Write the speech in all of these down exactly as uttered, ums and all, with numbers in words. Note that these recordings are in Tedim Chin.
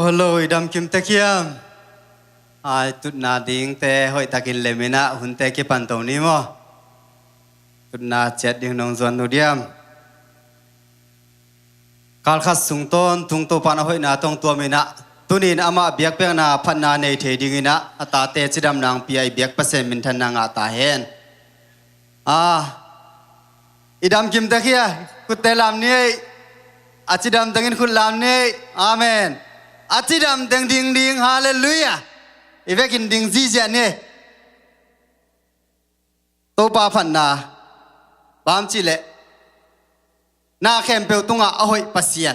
Hello, i dam kim tek hiam? Ai, tutna dingte hoihtakin lem in ah, hunte kipan to ni maw. Tutna ciat ding nong zuan uh diam? Kalkhat sung tawntung Topa in a hoihna tawh hong tuam in ah, tuni in amah biakpiakna phatna nei thei dingin ah, a tate cidamna hong pia i biak Pasian minthanna ngah ta hen. Ah, i dam kim tek hia, khutte lam ni ei. A cidam tengin khut lam ni ei. Amen. A cidam teng ding ding, halleluiah. I vekin ding ziahziah ni ei. Topa phatna, bang hiam cih leh, na khempeuh tungah a hoih Pasian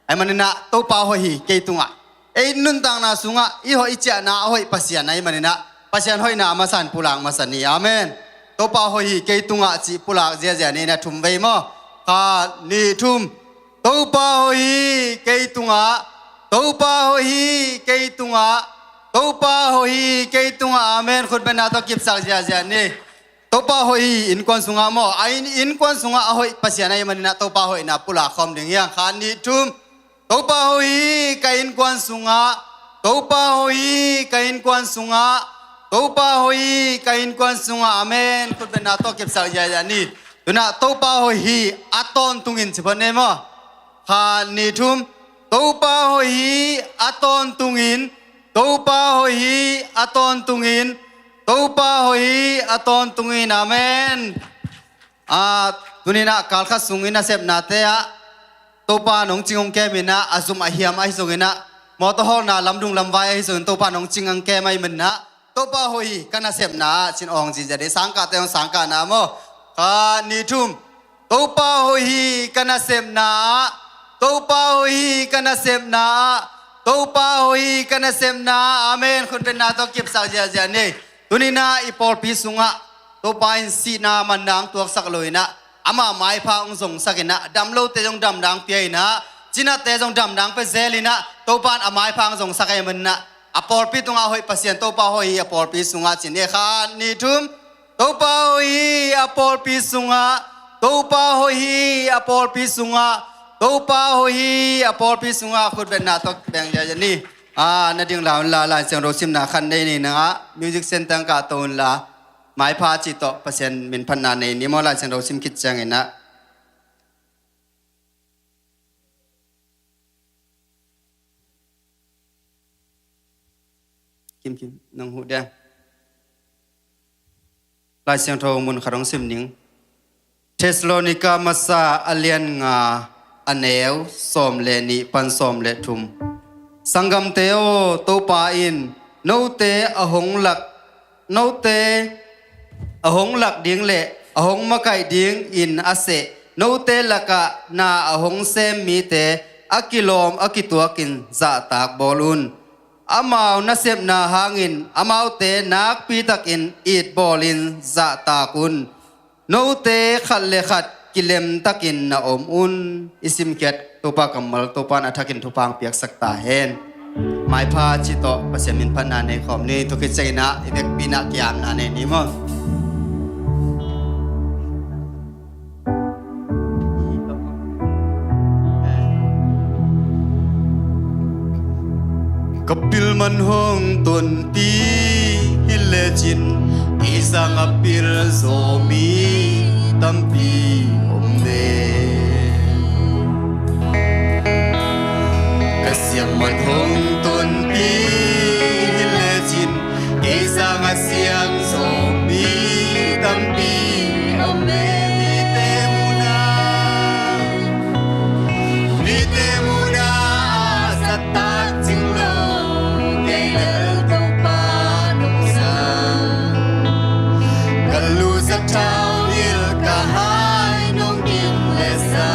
ahih manin ah, Topa hoih hi kei tungah. Ei nuntakna sungah i hoih i ciahna a hoih Pasian ahih manin ah, Pasian hoihna a masa in pulak masa ni. Amen. Topa hoih hi kei tungah cih pulak ziahziah ni, na thum vei maw. Khat, nih, thum. Topa hoih hi kei tungah, Topa hoih hi kei tungah, Topa hoih hi kei tungah. Amen. Khutbetna tawh kipsak ziahziah ni. Topa hoih hi innkuan sungah maw. A inn, innkuan sungah a hoih Pasian ahih manin ah, Topa hoihna pulak khawm ding hi hang. Khat, nih, thum. Topa hoih hi ka innkuan sungah, Topa hoih hi ka innkuan sungah, Topa hoih hi ka innkuan sungah. Amen. Khutbetna tawh kipsak ziahziah ni. Tu in ah Topa hoih hi a tawntungin ci phot ni ei maw. Khat, nih, thum. Topa hoih hi a tawntungin, Topa hoih hi a tawntungin, Topa hoih hi a tawntungin. Amen. Ah, tuni in ah kalkhat sungin nasepnate ah, Topa in hong cing hong kem in ah, a zum a hiam ahi zongin ah, mawtaw hawlna lamdung lamvai ahi zongin Topa in hong cing hong kem ahih manin ah, Topa hoih hi ka nasepna ah, ci-in awng ziahziah ni. Sangkahte hong sangkahna maw. Khat, nih, thum. Topa hoih hi ka nasepna ah, Topa hoih hi ka nasepna ah, Topa hoih hi ka nasepna ah. Amen. Khutbetna tawh kipsak ziahziah ni. Tuni in ah i pawlpi sungah Topa in sihna manna hong tuaksak lo in ah, ama maipha hong zongsak in ah, dam lote zong damna hong pia in ah, cinate zong damna hong pia zel in ah, Topa in a maipha hong zongsak ahih manin ah, a pawlpi tungah a hoih Pasian Topa hoih hi a pawlpi sungah ci ni. Khat, nih, thum. Topa hoih hi a pawlpi sungah, Topa hoih hi a pawlpi sungah, Topa hoih hi a pawlpi sungah. Khutbetna tawh beng ziahziah ni. Ah, na ding la un la, Lai Siangtho simna khat nei ni in ah, music center kah to un la, maipha cih tawh Pasian min phatna nei ni maw. Lai Siangtho sim khit ciangin ah. Kim, Kim, nong huh dia? Lai Siangtho mun khat hong sim ning. Thessalonika masa a lian nga, a neu sawm le nih pan sawm le thum. Sanggamte aw, Topa in note a hong lak, note a hong lak ding le a hong makaih dingin a seh note lakah na a hong sem mite a kilawm a kituakin zahtak bawl un. Amau nasepna hangin amaute nakpitakin it bawlin zahtak un. Note khat le khat kilemtakin na om un. I simkhiat Topa kammal, Topa in a thakin thupha hong piaksak ta hen. Maipha cih tawh Pasian min phatna nei khawm ni. Tua khit ciangin ah i vekpi in ah kiamna nei ni maw. Ka pil man hong tonpi hi lecin, kei sang a pil zaw mi tampi om ve. Ka siam man hong tonpi hi lecin, kei sang a siam zaw mi tampi om ve. Mite muhna, mite muhna a zahtak cing lo, kei lel Topa nong sang. Ka lu za thau il ka hai nong dim le sa.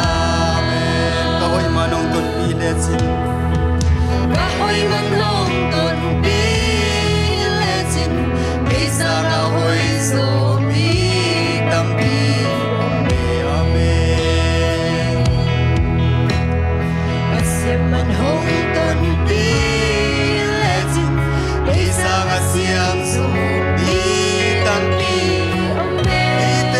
Ka hoih man hong tonpi lecin, ka hoih man hong tonpi lecin, kei sang a hoih zaw mi tampi om ve. Amen. A siam man hong tonpi lecin, kei sang a siam zaw mi tampi om ve.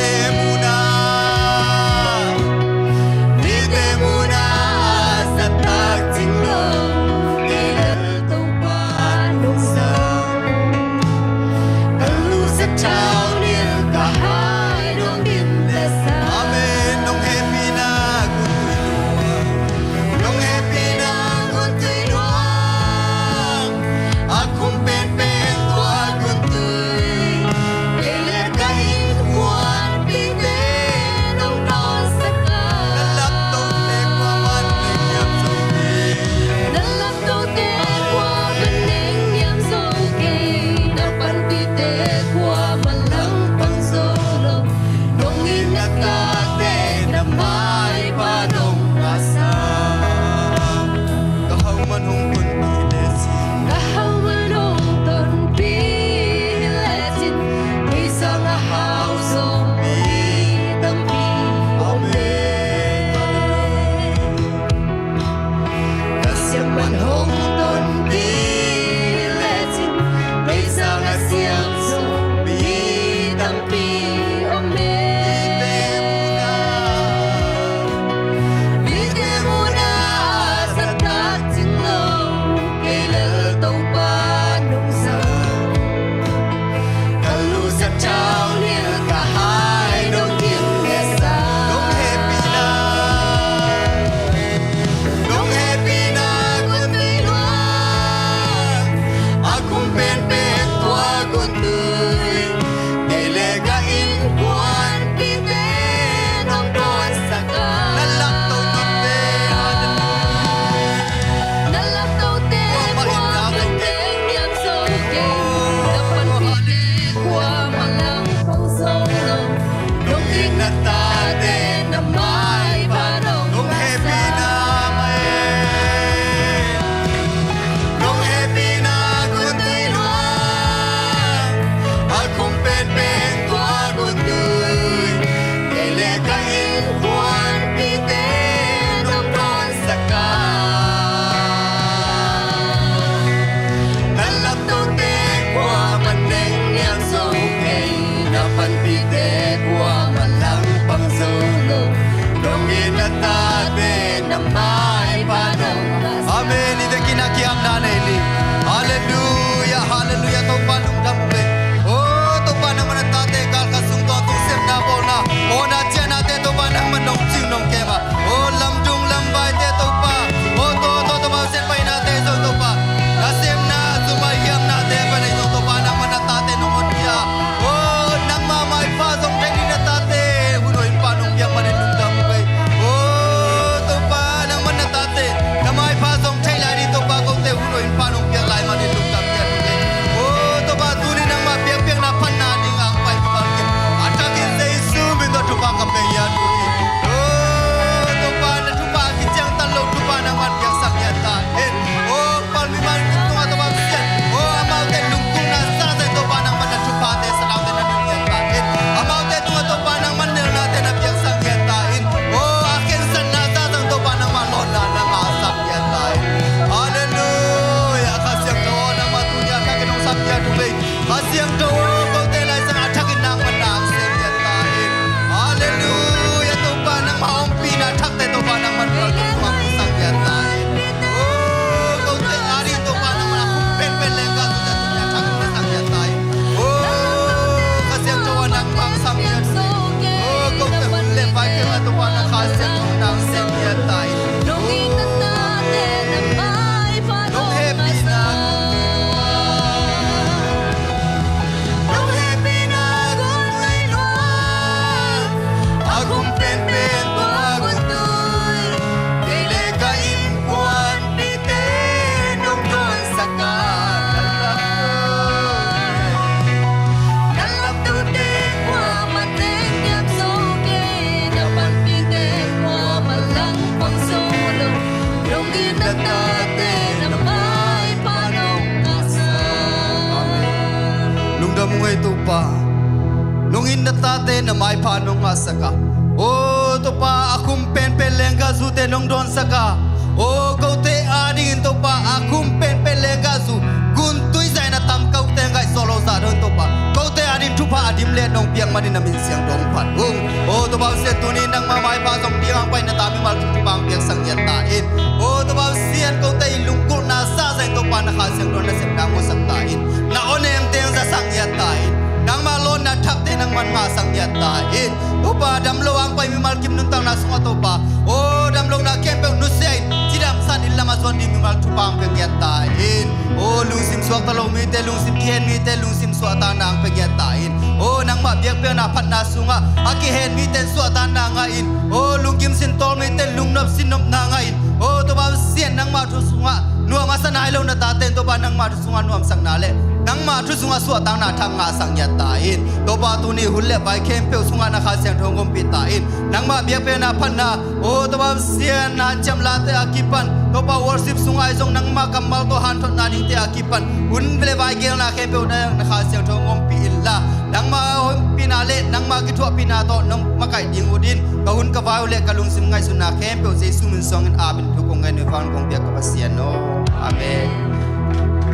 te na maipha nong ngahsak a, o Topa, a khum penpen lenggahzute nong dawnsak a, o kote adingin Topa, a khum penpen lenggahzu guntui zaina tam kote ngaihsawh lo zah dong Topa, kote ading thupha a dim le nong piak manin na min siangtho hong phat ung. O Topa Pasian, tuni nangma maipha zong ding ang pai na ta mimal kim thupha hong piaksak ngiat ta in. O Topa Pasian, kote i lunggulhna zahzah in Topa na Kha Siangtho nasepna hong hosak ta in. Na awnem teng zasak ngiat ta in. Nangma lawnna thakte nangman ngahsak ngiat ta in. Topa damlo ang pai mimal kim nuntakna sungah Topa, o damlohna khempeuh nusia in cidamsan in lamah zuan ding mimal thupha hong pia ngiat ta in. O lungsim suakta lo mite, lungsim kihen mite lungsim suahtakna hong pia ngiat ta in. O nangmah biakpiakna phatna sungah a kihen mite in suahtakna ngah in. O lunggim sin tawl mite in lungnop sinnopna ngah in. O Topa Pasian, nangmah thu sungah nuam a sa nai lo na tate in Topa nangmah thu sungah nuamsakna le nangmah thu sungah suahtakna thak ngahsak ngiat ta in. Topa tuni hun le vai khempeuh sungah na Kha Siangtho hong ompih ta in. Nangmah biakpiakna phatna, o Topa Pasian, hanciam late a kipan Topa worship sungah ahi zong nangmah kammal tawh hanthotna dingte a kipan hun le vai gelna khempeuh na Kha Siangtho hong ompih inla, nangmah ompihna le nangmah kithuahpihna tawh nong makaih ding uh din ka hun ka vai uh le ka lungsim ngaihsutna khempeuh Jesu min suangin amen. Thu kong ngen uh van kong biak ka Pasian aw. Amen.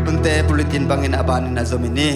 Hunte pulitin bangin a banin a zomin hi.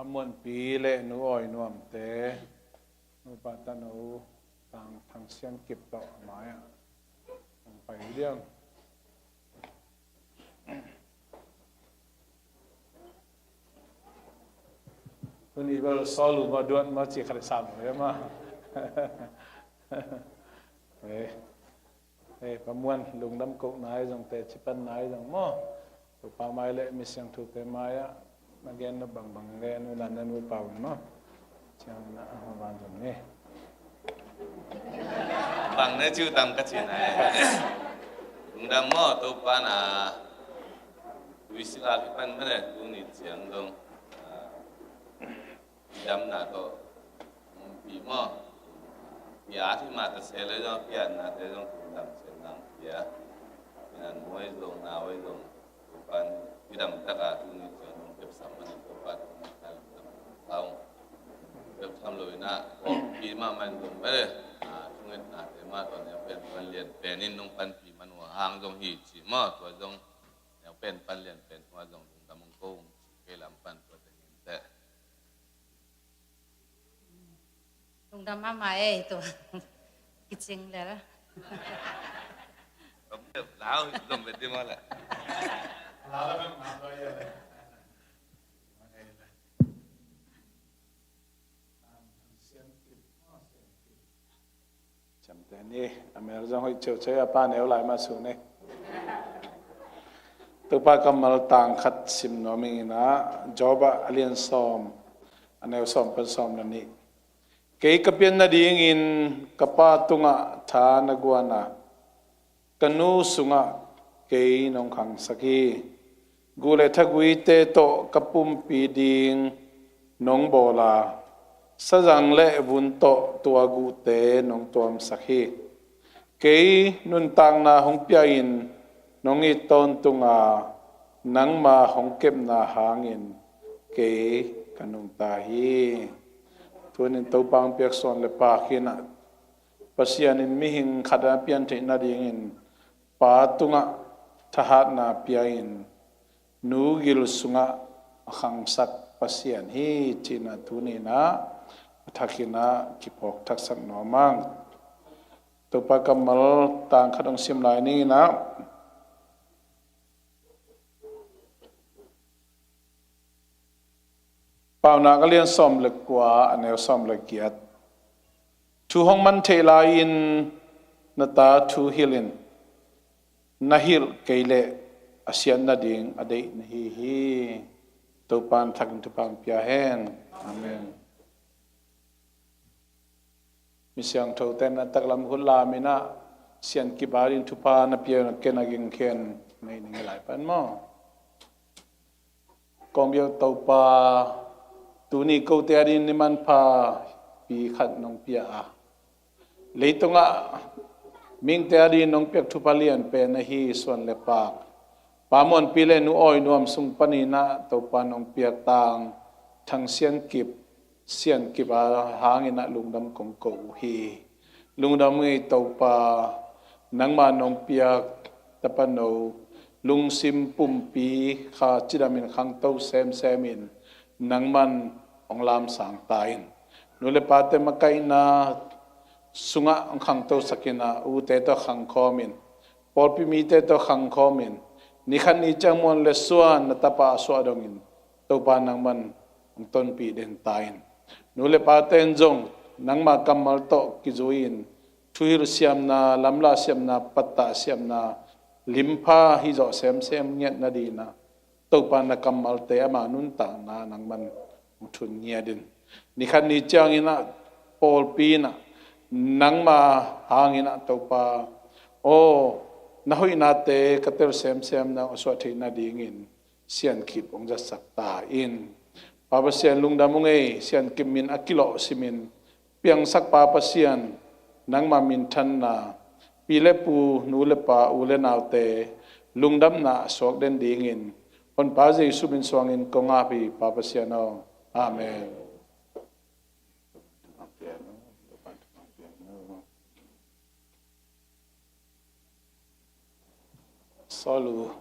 Muanpi le Nu Awi Nuamte, nupa tanu Tang Thang Sian Kip tawh a mai-ah hong pai diam. Tuni bel Saul uh maw, duat maw, ci khat sam lo ia maw. Eh, eh, Pa Muan, lungdam kohna ahi zongte, cipanna ahi zong maw, Topa mai le misiangthote mai-ah na gen nop bangbang le, nu na, na nu pau in maw, ciangin ah, a, van zong ni. Bang na ciu tam ka ci na e. Lungdam maw, Topa na wi sila kipan mene, tuni ciang dong, ah, damna tawh, um, pi maw, pia hi mah ta se le zong, pianna te zong, dam se nang pia. Pian muai zong, na wai zong, Topan kidam taka tuni ciang dong pepsam mene, Topa tuni kal dam sau. Pepsam lo ina, pi mah man zong mene, ah, thungetna te mah tawh ne, pen pan lian pen in nong panpi man uh a hang zong hi ci maw, tua zong neu pen pan lian pen tua zong lungdam hong ko hong ci kei lam pan tua teng in teh. Lungdam mahmah ei tua. Kicing lel. Lau zong beti maw le. Ciamteh ni, a mel zong hoih ceuceu a, pa neu lai mah su ni. Topa kammal tang khat sim nuam ing ina, Job a lian sawm, a neu sawm pan sawm le nih. Kei ka pian nadingin ka pa tungah tha na guan a, ka nu sungah kei nong khangsak hi. Guh le thaguite tawh ka pumpi ding nong bawl a, sazang le vun tawh tua guhte nong tuamsak hi. Kei nuntakna hong pia in nong it tawntung a, nangma hong kepna hangin kei ka nungta hi. Tunin Topa hong piak suan le pak hi na, Pasian in mihing khat a pian theih nadingin pa tungah thahatna pia in, nu gil sungah a khangsak Pasian hi cihna tuni ina a thakin ah kiphawk thaksak nuam ang. Topa kammal tang khat hong sim lai ni ina, Paunak a lian sawm le kua, a neu sawm le giat. Thu hong man theih lai-in na ta thu hilh in, na hilh kei leh a siat nading a deih na hi hi. Topa in thakin thupha hong pia hen. Amen. Mi siangthote na taklam hut lam ina, Sian Kip a ding thupha na pia uh na ken a gingkhen nei ning lai pan maw. Kong biak Topa, tuni kote a ding ni manpha pi khat nong pia a, leitungah mihingte a ding nong piak thupha lian pen ahi suan le pak. Pa Muanpi le Nu Awi Nuam sung panin ah Topa nong piak Tang Thang Sian Kip, Sian Kip a hangin ah lungdam kong ko uh hi. Lungdam ngei Topa, nangma nong piak tapano lungsim pumpi kha cidamin khangto semsemin nangman hong lamsang ta in. Nu le pate makaihna sungah hong khangtosakin ah ute tawh khangkhawmin, pawlpi mite tawh khangkhawmin, nikhat ni ciang muan le suan na tapa a suah dongin Topa nangman hong tonpih den ta in. Nu le pate in zong nangma kammal tawh kizui-in thuhilh siamna, lamlah siamna, pattah siamna, limpha hih zawh semsem ngiat nadinah Topa na kammalte ama nuntakna nangman hong thun ngiat in. Nikhat ni ciangin ah pawlpi in ah nangma hangin ah Topa aw, na hoihnate ka tel semsem nang a suah theih nadingin Sian Kip hong zatsak ta in. Pa Pasian lungdam ung ei, Sian Kip min a kilawh simin piangsak Pa Pasian, nangma minthanna, pi le pu, nu le pa, u le naute lungdamna a suak den dingin Honpa Jesu min suangin kong ap hi Pa Pasian aw. Amen. Saul uh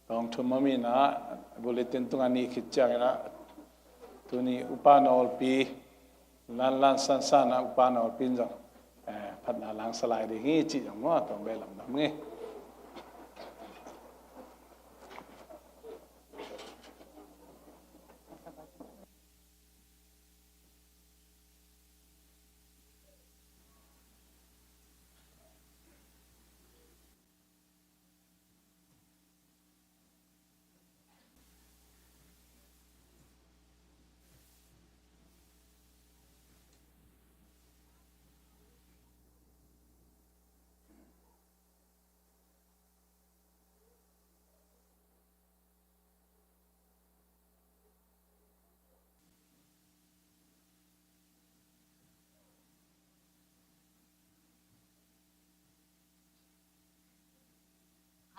tawng thum a mi na, bulletin tungah nih khit ciangin ah Tuni upa nawlpi, lanlan sansan a upa nawlpi in zong, eh, phatna langsa lai ding hi cih zong maw, tawng beh lamdam ngei.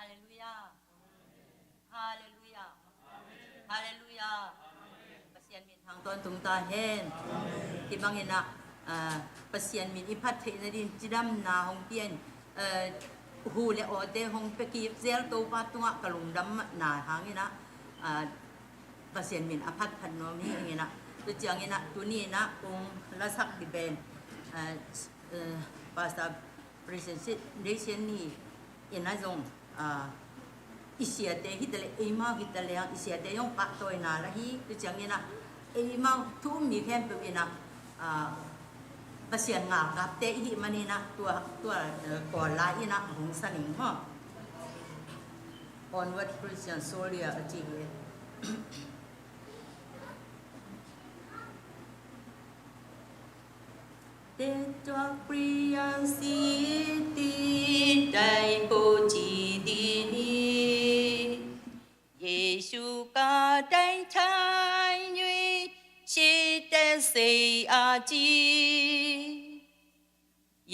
Halleluia. Halleluia. Halleluia. Pasian min hang tawntung ta hen. Hih bangin ah, ah, Pasian min i phat theihna ding cidamna hong pia in, ah, hu le awte hong pia kik zel Topa tungah ka lungdamna hangin ah, ah, Pasian min a phatphat nuam hi ing in ah. Tua ciangin ah tuni in ah kong lasak ding pen, ah, eh, Pastor Presentation ni in ah zong, ah, i siate hi ta leh, eimau hi ta leh, i siate zong pahtawina la hi. Tua ciangin ah eimau thu um mi khempeuh in ah, ah, Pasian ngalkapte i hih manin ah tua, tua, eh, Kawl lai in ah hong sa ning maw. Onward Christian Soldier a ci hi. တက်ကြွ ခရစ်ယာန်စစ်သည် တိုက်ဖို့ကြည်သည်နည်း ယေရှုကတိုင်ထိုင်၍ ရှေ့တက်စေအကြည်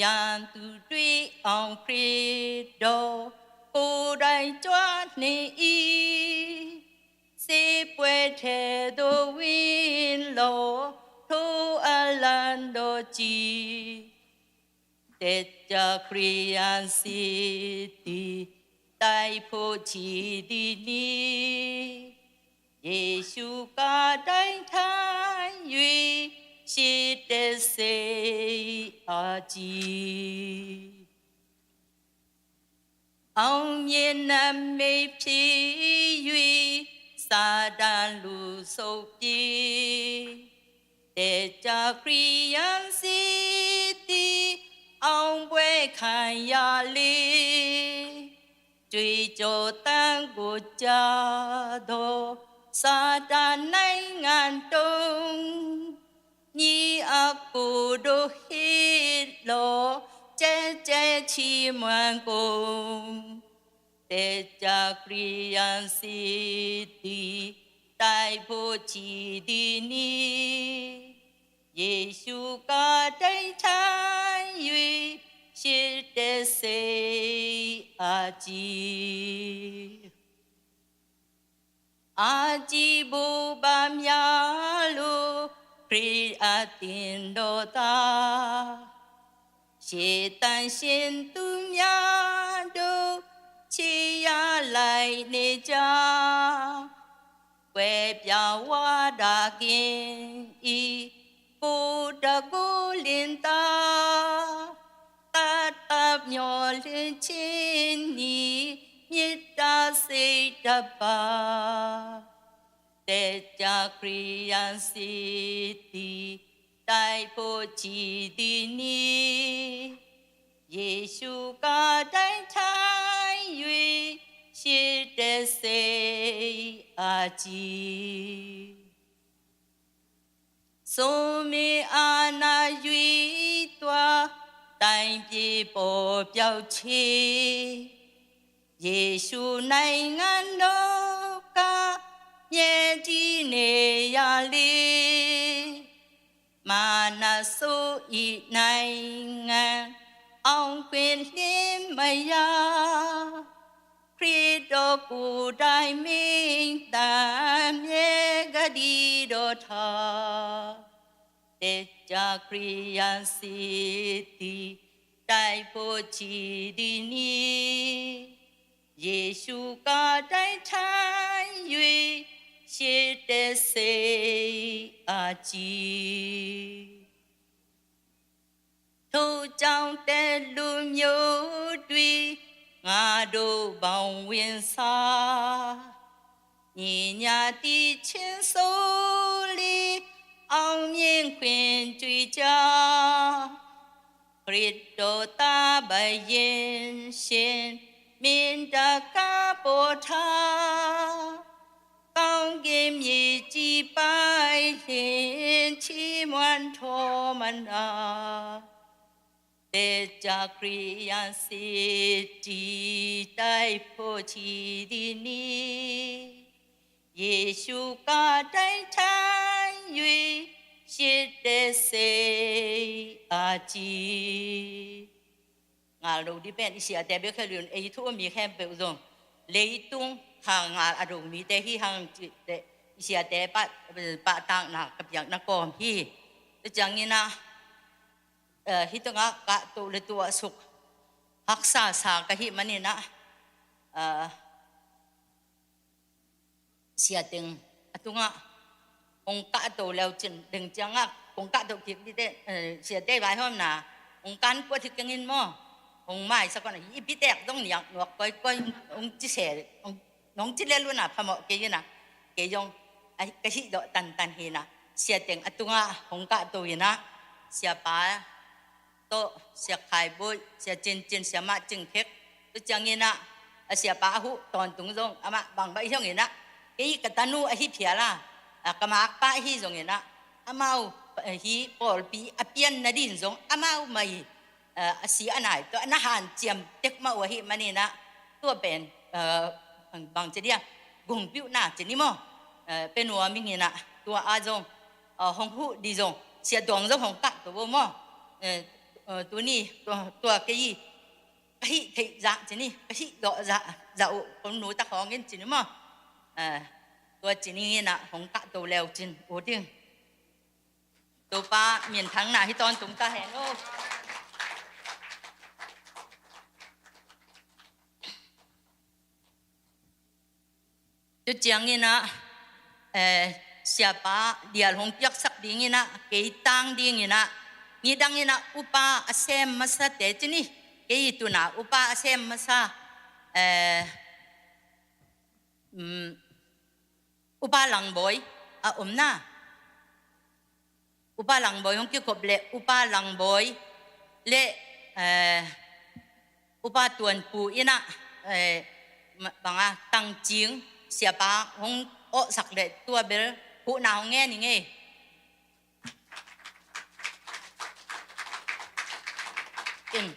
ရန်သူတွေ့အောင် ခရစ်တော်ကိုယ်တိုင် ကြွနှင့်အီး စစ်ပွဲထဲသို့ ဝင်လော့ ထိုအလံတော်ကြည် တက်ကြွ ခရစ်ယာန်စစ်သည် တိုက်ဖို့ကြည်သည်နည်း ယေရှုကတိုင်ထိုင်၍ ရှေ့တက်စေအကြည် အောင်မြင်နမိတ်ဖြစ်၍ စာတန်လူဆုတ်ပြေး တဲ့ကြွ ခရစ်ယာန်စစ်သည် အောင်ပွဲခံရလေ ကြွေးကြော်သံကိုကြားသော် စာတန်နိုင်ငံတုံး ညီအစ်ကိုတို့ဟစ်လော် ကျဲကျဲချီးမွမ်းကုန် တဲ့ကြွ ခရစ်ယာန်စစ်သည် တိုက်ဖို့ကြည်သည်နည်း ယေရှုကတိုင်ထိုင်၍ ရှေ့တက်စေအကြည် အာကြီးဘိုးဘၣ်များလို့ ခရစ်အသင်းတော်သား ရှေ့သန့်ရှင်းသူများတို့ ခြေရလိုက်နေကြ ကွဲပြားဝါဒကင်း ကိုယ်တကိုယ်လင်သား သတ်သတ်မျောလင့်ခြင်းနည်း မေတ္တာစိတ်တစ်ပါး တဲ့ကြွ ခရစ်ယာန်စစ်သည် တိုက်ဖို့ကြည်သည်နည်း ယေရှုကတိုင်ထိုင်၍ ရှေ့တက်စေအကြည် ဆိုးမင်းအာဏာရွေးသွား တိုင်းပြည်ပေါ်ပြောက်ခြင်း ယေရှုနိုင်ငံတော်က မြဲတည်နေရလေ မာနဆိုး၏နိုင်ငံ အောင်ခွင့်လင်းမရ ခရစ်တော်ကိုယ်တိုင် မင်းသားမြဲဂတိတော်ထ တဲ့ကြွ ခရစ်ယာန်စစ်သည် တိုက်ဖို့ကြည်သည်နည်း ယေရှုကတိုင်ထိုင်၍谢的谁啊记。 投降的路有对，我都包围上。你呀的亲手里，အောင်မြင်ခွင့်တွေ့ကြ။ ခရစ်တော်သာဘယင်ရှင် မင်းတကားပေါ်ထား ကောင်းကင်မြေကြီးပိုင်ရှင်ချီးမွမ်းထောမနာ แต่จากคริยาสิทธิได้โพธิดีนี้ เยซูก็ได้ทานอยู่ เสียแต่เสียอาจี Ngal lo dih pen i siate bek hi lo in, ei thu a mi khempeuh zong leitung kha ngal a do mite hi hang cih teh i siate pah, pahtakna ka piakna kawm hi. Tua ciangin ah, eh, hih tungah kahto le tuahsuk haksa sa ka hih manin ah, eh, siateng a tungah hong kahto leu cin deng ciangah hong kahto kik dih teh, eh, siate vaihawmna hong kan kuat hi keng in maw, hong maisak on a, i pitek dong niak nuak koikoi hong ci se, hong, hong ci lel un a phamawh kei in ah, kei zong a, ka hih dawh tantan hi in ah, siateng a tungah hong kahto in ah, siapa tawh, Sia Khai Buai, Sia Cin Cin, Sia Mah Cing Khek. Tua ciangin ah, a siapa a huh tawntung zong, amah bang baih zongin ah, kei ka tanu ahi phial a, a ka makpa ahi zongin ah, amau, eh, hi pawlpi a pian nadin zong, amau mai, eh, a si a nai tawh, a na hanciam tek mah uh ahi manin ah, tua pen, eh, bang ci dia, gungpiuhna ci ni maw, eh, pe nuam ing in ah, tua ah zong, eh, hong huh dih zong, sia tuang zong hong kahto uh maw. Eh, eh, tuni, tua, tua kei, ka hih theih zah ci ni, ka hih dawh zah, zah uh, kong nu ta khawng in ci ni maw. Eh, tua ci ni in ah, hong kahto leu cin, uh ding. Topa minthangna hi tawntung ta hen uh. Tua ciangin ah, eh, siapa dial hong piaksak dingin ah, kei tang dingin ah, nidangin ah upa a sem masate ci ni, kei i tuna upa a sem masa, eh, mm, Upa Langbawi a omna. Upa Langbawi hong kikop le Upa Langbawi le, eh, Upa Tuanpu in ah, eh, ma-, banga Tangcing siapa hong awhsak le tua bel huhna hong ngen i ngei. In,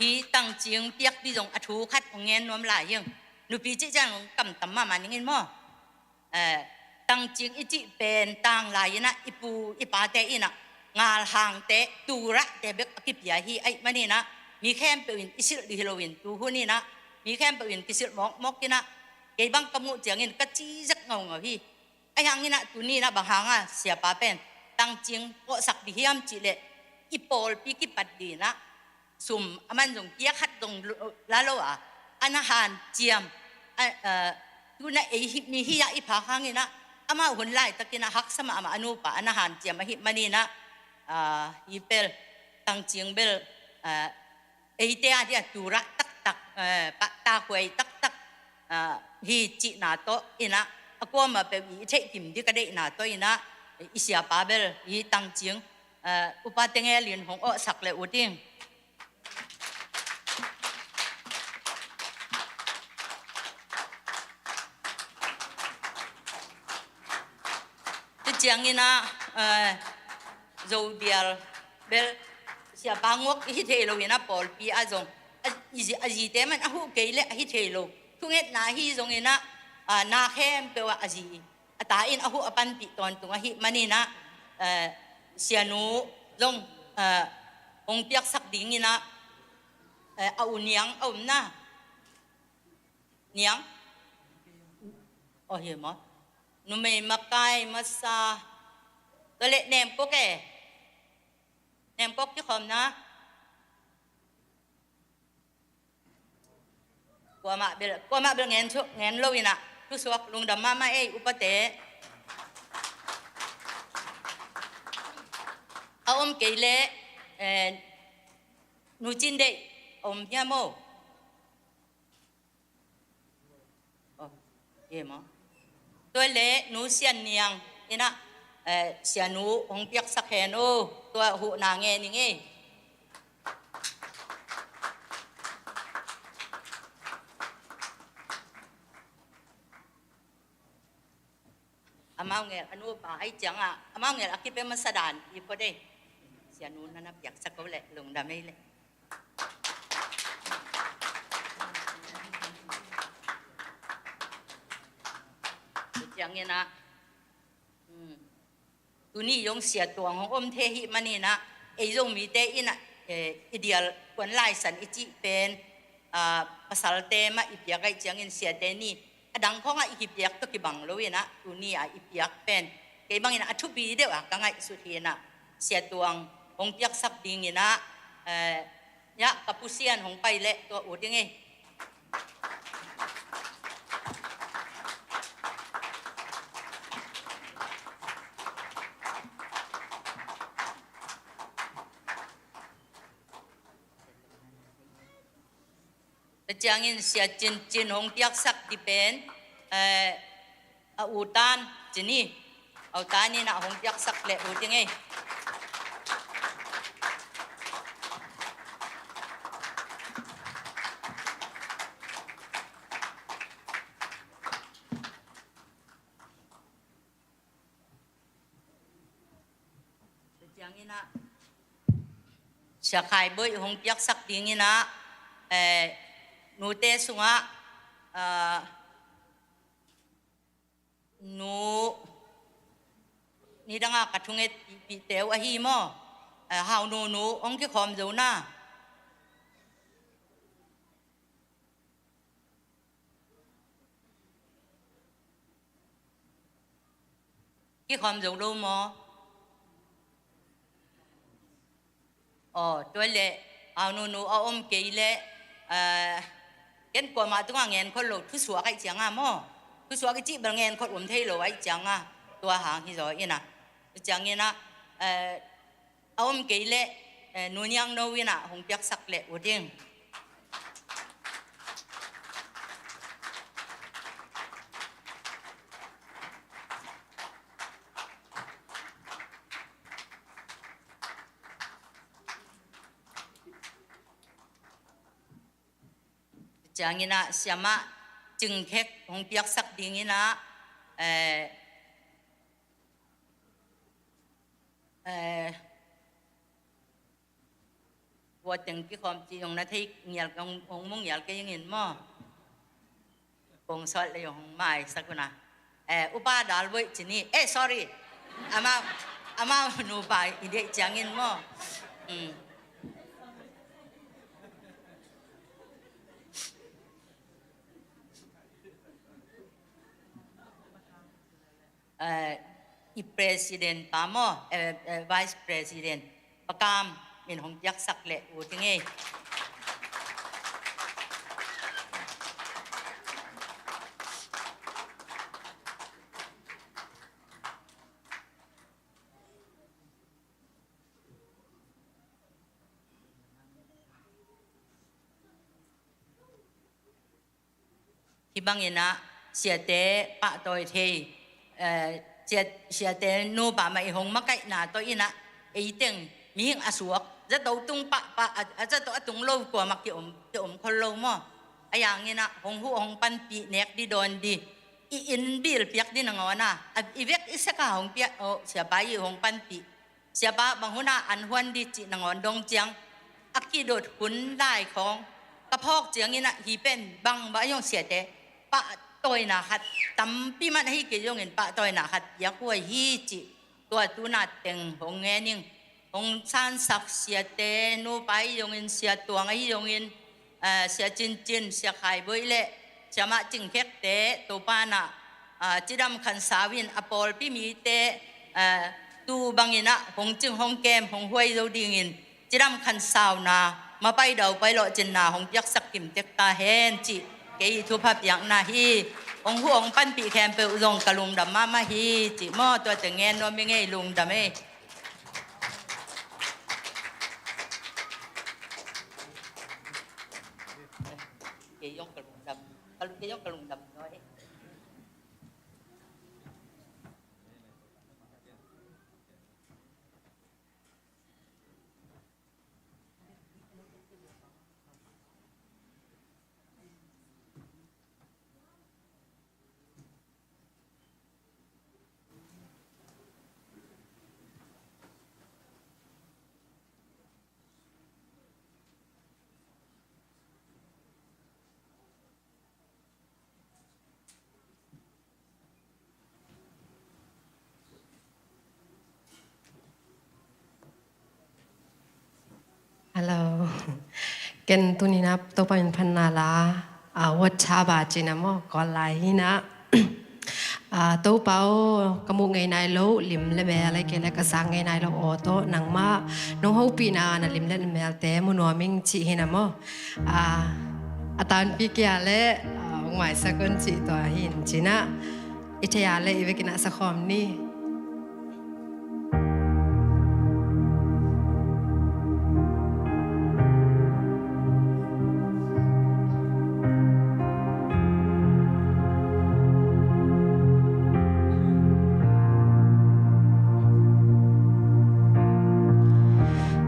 hi Tangcing piak dih zong a thu khat hong ngen nuam lai ing. Nupi cih ciang hong kamtam mahmah ning in maw. Eh, Tangcing i cih pen tang lai in ah, i pu i pate in ah, ngalhangte, turahte bek a kipia hi ahih manin ah, mi khempeuh in i silh dih hi lo in, tu hun in ah, mi khempeuh in kisilh mawkmawk in ah, kei bang ka muh ciangin ka ci zek ngaungau hi. Ahih hangin ah tuni in ah bang hang a siapa pen Tangcing awhsak dih hiam cih leh, i pawlpi kipat dih in ah, sum a man zong pia khat zong lo, la lo a, a na hanciam, a, a, tu in ah ei hi, mi hi a i phak hangin ah, amah hun laitakin ah haksa mahmah a nupa a na hanciam ahih manin ah, a, hi bel, Tangcing bel, a, eite a dia turah taktak, eh, pahtakhuai taktak, ah, hi cihna tawh in ah, a kuamah peuh i theihkim dih ka deihna tawh in ah, i siapa bel, i Tangcing, eh, Upa Tengel in hong awhsak le uh ding. Tua ciangin ah, eh, Zodial bel siapa ngawk i hi thei lo in ah, pawlpi ah zong a, i zi, a zite man a huh kei leh a hi thei lo. Thungetna hi zongin ah, ah, na khempeuh ah a zi, a ta in a huh a panpih tawntung ahih manin ah, eh, sianu zong, eh, hong piaksak dingin ah, eh, a u Niang a omna. Niang? Aw, hi maw? Numei makai masa. Tua leh Nemkok e. Nemkok kikhawmna. Kuamah bel, kuamah bel ngen thu, ngen lo in ah. Thusuak lungdam mahmah ei, upate. A om kei leh, eh, Nu Cin Deih a om hiam aw? Oh, hi maw. Tua leh Nu Sian Niang in ah, eh, sianu hong piaksak hen aw, tua huhna ngen ing ei. Amau ngel a nupa ahih ciangah, amau ngel a kipia masa dan i phot ei. Sianu na na piaksak ko leh lungdam ei leh. Tua ciangin ah, hmm, tuni zong Sia Tuang hong om thei ahih manin ah, ei Zomite in ah, eh, i dial kuan laisan i cih pen, ah, pasalte mah i piak ahih ciangin siate ni, a dang khawngah i kipiak tawh kibang lo in ah, tuni a i piak pen kei bangin ah a thupi deuh a ka ngaihsut hi in ah, Sia Tuang hong piaksak dingin ah, eh, ya, ka Pu Sian hong pai leh tua ut ing ei. Tua ciangin Sia Cin Cin hong piaksak ding pen, eh, a u Tan ci ni, a u Tan in ah hong piaksak leh ut ing ei. Tua ciangin ah Sia Khai Boih hong piaksak dingin ah, eh, nute sungah, ah, nu, nidang a ka thunget pihpihte uh ahi maw? Eh, Hau Nu Nu hong kikhawm zo na. Kikhawm zo lo maw? Aw, tua leh, Hau Nu Nu a om kei leh, eh, ken kuamah tungah ngen khol lo, thusuak ahih ciangah maw? Thusuak i cih bel ngen khol um thei lo ahih ciangah, tua hang hi zaw in ah. Tua ciangin ah, eh, a om kei leh, eh, Nu Niang No in ah hong piaksak leh ut ing. Ciangin ah Siamah Cing Khek hong piaksak dingin ah, eh, eh, tua teng kikhawm cih zong na thei ngial, hong, hong mu ngial kei ing in maw? Kong sawt leh zong hong maisak un ah. Eh, Upa Dal Boih ci ni. Eh, sorry. Amau, amau nupa i deih ciangin maw? Hmm. Eh, i President pa maw, eh, eh, Vice President Pa Kam in hong piaksak leh ut ing ei. Hih bangin ah siate pahtawi thei, eh, sia-, siate nupa mah i hong makaihna tawh in ah, ei teng mihing a suak zato tung pahpah, a, a zato a tung lo kuamah ki-om, ki-om khol lo maw? A yangin ah hong huh hong panpih nek ding dawn ding, i inn bil piak ding nangawn ah, a, i vek i sek a hong piak, oh, siapa i hong panpih. Siapa bang hun ah an huan ding cih nangawn dong ciang, a kidot hun lai khawng ka phawk ciangin ah, hih pen bang bang a zong siate pahtawina khat, tampi man ahi kei zongin pahtawina khat piak huai hi cih tua tu-in ah teng hong ngen ing. Hong sansak siate nupa ahi zongin, Sia Tuang ahi zongin, eh, Sia Cin Cin, Sia Khai Boih leh Siamah Cing Khekte Topa in ah, ah, cidam khansau in, a pawlpi mite, ah, tu bangin ah hong cing hong kem hong huai zo dingin cidam khansauna, mapai daupai lawhcinna hong piaksak kim tek ta hen cih kei thupha piakna hi. Hong huh hong panpih khempeuh zong ka lungdam mahmah hi cih maw, tua teng ngen nuam ing ei, lungdam ei. Kei zong ka lungdam, ka lung, kei zong ka lungdam nuam ei. Hello. Ken tuni-in ah Topa min phatna la, ah, Watthaba ci-in ah maw, Kawl lai hi-in ah. Ah, Topa aw, ka muh ngei nai lo lim le mel, ahih kei leh ka zak ngei nai lo aw tawh, nangmah nong hopihna na lim le na melte mu nuam ing cih hi-in ah maw. Ah, a tanpi kia leh, ah, hong maisak un cih tua hi-in ci-in ah, i thei a leh i vekin ah sakhawm ni.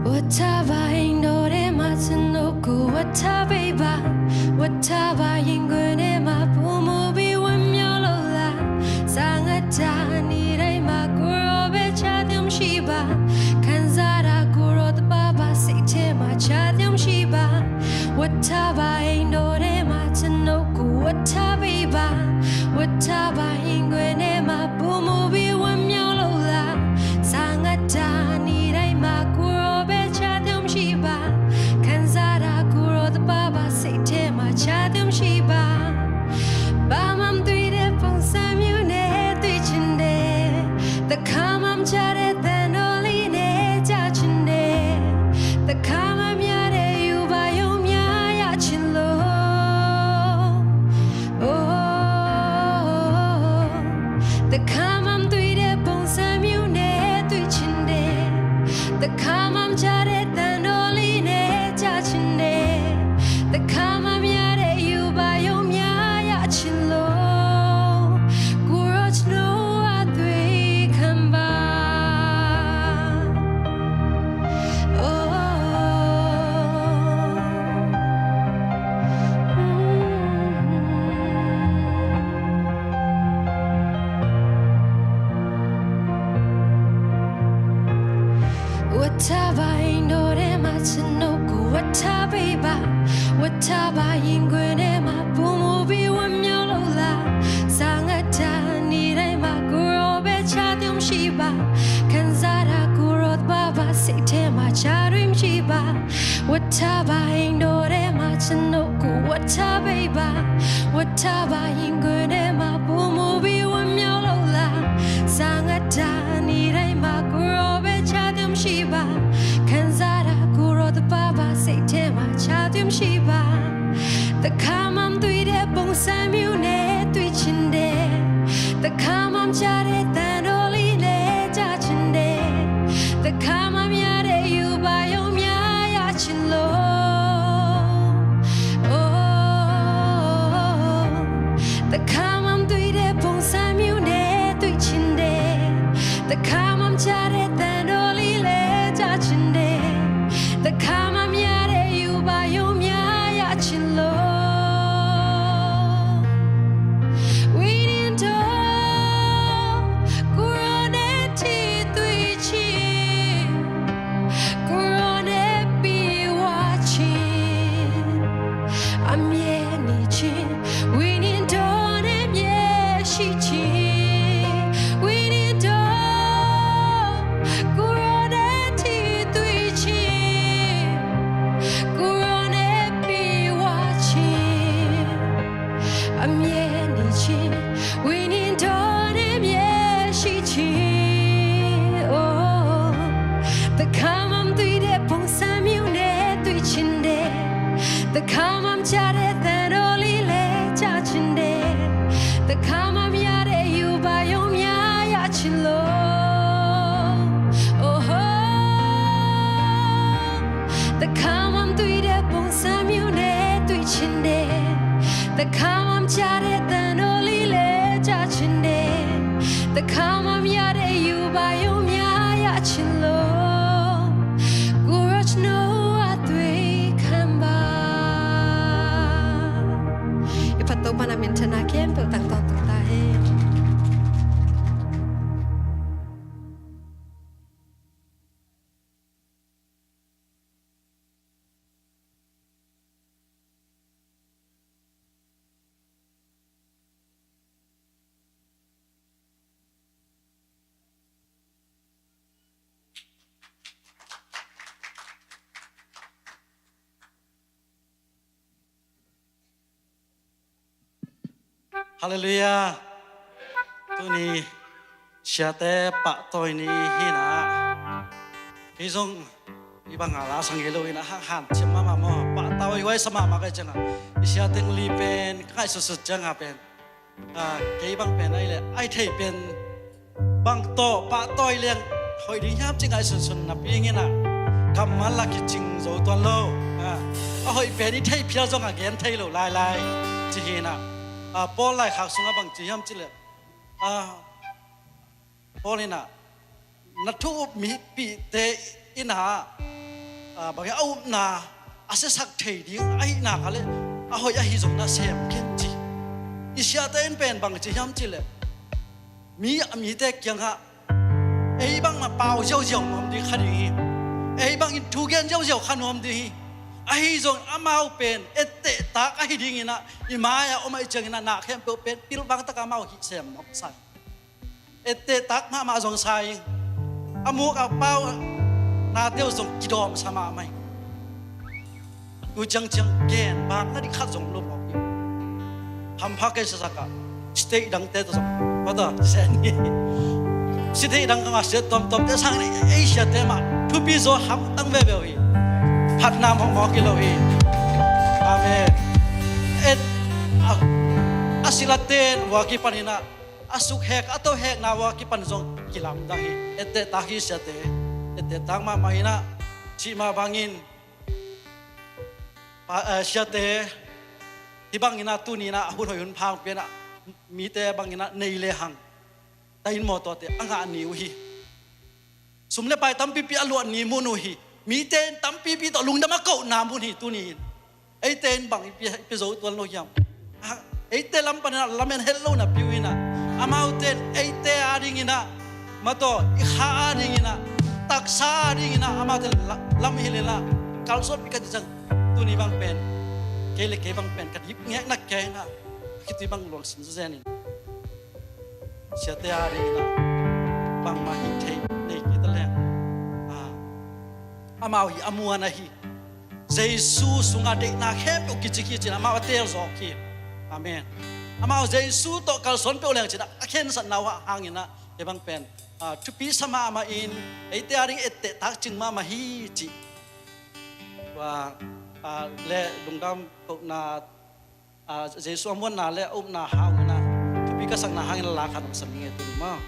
Watthaba, 'င်တော်ထဲမှာ ကျွန်တော်ကို ဝတ်ထားပေးပါ။ ဝတ်ထားပါ။ ရင်ခွင်ထဲမှာ ပိုမိုပြီး ဝတ်မြောက်လို့လား။ စောင့်ရတာ နေ့တိုင်းမှာ ကိုယ်တော်ပဲ ချားသင့်ရှိပါ။ ခံစားတာ ကိုယ်တော်သဘာဝ စိတ်ထဲမှာ ချားသင့်ရှိပါ။ ဝတ်ထားပါ။ အိမ်တော်ထဲမှာ ကျွန်တော်ကို ဝတ်ထားပေးပါ။ ဝတ်ထားပါ။ ရင်ခွင်ထဲမှာ ပိုမိုပြီး ဝတ်မြောက်လို့လား။ စောင့်ရတာ နေ့တိုင်းမှာ ကိုယ်တော်ပဲ ချားသင့်ရှိပါ။ ခံစားတာ ကိုယ်တော်သဘာဝ စိတ်ထဲမှာ ချားသင့်ရှိပါ။ ဘာမှမသိတဲ့ ပုံစံမျိုးနဲ့ တွေ့ချင်တယ်။ တခါမှမကြားတဲ့ သံတော်လေးနဲ့ ကြားချင်တယ်။ တခါမှမရတဲ့ ရူပါရုပ်များ ရချင်လို့။ Oh, တခါမှမသိတဲ့ ပုံစံမျိုးနဲ့ တွေ့ချင်တယ်။ တခါမှမကြားတဲ့ သံတော်လေးနဲ့ ကြားချင်တယ်။ တခါမှမရတဲ့ ရူပါရုပ်များ ရချင်လို့။ ကိုယ်တော် ကျွန်တော် အသွေးခံပါ။ Oh, mm. ဝတ်ထားပါ။ အိမ်တော်ထဲမှာ ကျွန်တော်ကို ဝတ်ထားပေးပါ။ ဝတ်ထားပါ။ ရင်ခွင်ထဲမှာ ပိုမိုပြီး ဝတ်မြောက်လို့လား။ စောင့်ရတာ နေ့တိုင်းမှာ ကိုယ်တော်ပဲ ချားသင့်ရှိပါ။ ခံစားတာ ကိုယ်တော်သဘာဝ စိတ်ထဲမှာ ချားသင့်ရှိပါ။ ဝတ်ထားပါ။ အိမ်တော်ထဲမှာ ကျွန်တော်ကို ဝတ်ထားပေးပါ။ ဝတ်ထားပါ။ ရင်ခွင်ထဲမှာ ပိုမိုပြီး ဝတ်မြောက်လို့လား။ စောင့်ရတာ နေ့တိုင်းမှာ ကိုယ်တော်ပဲ ချားသင့်ရှိပါ။ ခံစားတာ ကိုယ်တော်သဘာဝ စိတ်ထဲမှာ ချားသင့်ရှိပါ။ တခါမှမသိတဲ့ ပုံစံမျိုးနဲ့ တွေ့ချင်တယ်။ တခါမှမကြားတဲ့ သံတော်လေးနဲ့ ကြားချင်တယ်။ တခါမှမရတဲ့ ရူပါရုပ်များ ရချင်လို့။ Oh, တခါမှမသိတဲ့ ပုံစံမျိုးနဲ့ တွေ့ချင်တယ်။ တခါမှမကြားတဲ့ သံတော်လေးလည်း ကြားချင်တယ်။ တခါမှမရတဲ့ ရူပါရုပ်များ ရချင်လို့။ ဝိညာဉ်တော် ကိုယ်တော်နဲ့ ထိတွေ့ခြင်း၊ ကိုယ်တော်နဲ့ ပြည့်ဝခြင်း၊ အမြဲနေခြင်း၊ ဝိညာဉ်တော်နဲ့ အမြဲရှိခြင်း၊ ဝိညာဉ်တော် ကိုယ်တော်နဲ့ ထိတွေ့ခြင်း၊ ကိုယ်တော်နဲ့ ပြည့်ဝခြင်း၊ အမြဲနေခြင်း၊ ဝိညာဉ်တော်နဲ့ အမြဲရှိခြင်း။ Oh, တခါမှမသိတဲ့ ပုံစံမျိုးနဲ့ တွေ့ချင်တယ်။ တခါမှမကြားတဲ့ သံတော်လေးလည်း ကြားချင်တယ်။ တ Khamam tuide pungsam yu ne tuicin de, ta khamam cade tanoli le cacin de, ta khamam yade yu ba yu mya yacin lo. Guraj no atui khan ba. I phat Topa na min thang a khempeuh tang tawntung ta hen. Halleluiah. Tuni siate pahtawi ni hi na. Kei zong i bang a la sang hi lo in a hang hanciam mahmah maw, pahtawi huai sa mahmah ka hih ciangin a, i siate li pen ka ngaihsutsut ciangin a pen, a, kei bang pen ahih leh a i theih pen bang tawh pahtawi leng hoih ding hiam ci ngaihsunsun napi in a, kammal a kicing zo tuan lo. A, a hoih pen i theih phial zong a gen thei lo lailai ci hi in a, a, Paul laikhak sungah bang ci hiam cih leh, a, Paul in a, na thu up mipihte in a, a, bang a upna a siasak thei ding ahih nak leh a hoih ahi zong na sem khin ci. I siate in pen bang ci hiam cih leh, mi, a mite kiangah ei bang mah pau ziauziau nuam ding kha ding hi. Ei bangin thu gen ziauziau kha nuam ding hi. Ahi zong amau pen ettehtak ahi ding in a, i mai-ah om ahih ciangin a, na khempeuh pen pilvang takin amau hih sem nuam sa hi. Ettehtak mahmah zong sa hi. A muk a pau nate uh zong kidawm sa mahmah hi. Tu ciangciang gen bang na ding khat zong lo mawk hi. Hampha kei sasak a, state dangte tawh zong, mata, sen hi. State dang kang a state tuamtuamte sang in ei siate mah thupi zaw hamtang veve uh hi. Phatna mawkmawk hi lo hi. Amen. Et, a, a silate in vua kipan in a, a sukhek a tohekna vua kipan zong kilamdang hi. Ettehtak hi siate. Ettehtak mahmah in a, cih mah bangin, pa, eh, siate, hih bangin a tuni in a hun hoih hun pha hong pia in a, mite bangin a nei le hang, ta in mawtawte a ngah ni uh hi. Sum le pai tampipi a luah ni mun uh hi. Mite in tampipi tawh lungdam a kohna mun hi tuni in. Eite in bang i pia, i pia zo tuan lo hiam? A, eite lam panin a lamen het lo napi uh in a, amaute in eite adingin a, mataw, i kha adingin a, taksa adingin a, amaute in la, lam hilh in a, kalsuanpih ka cih ciang, tuni bang pen, kei le kei bang pen ka dip ngekna kei in a, khitui bang luangsim zenzen in, siate adingin a, bangmah hih theih nei kei ta leng, a, amau hi a muan ahi. Jesu sungah deihna khempeuh kicik hi ci-in amau a teel zawk hi. Amen. Amau Jesu tawh kalsuan peuh leng ci-in a khensatna uh hangin a, hih bang pen, a, thupi sa mahmah in, eite ading ettehtak cing mahmah hi cih tua, a, le lungdam kohna, a, Jesu a muanna le a upna hangin a, thupi ka sakna hangin a la khat hong sam ing e tuni maw.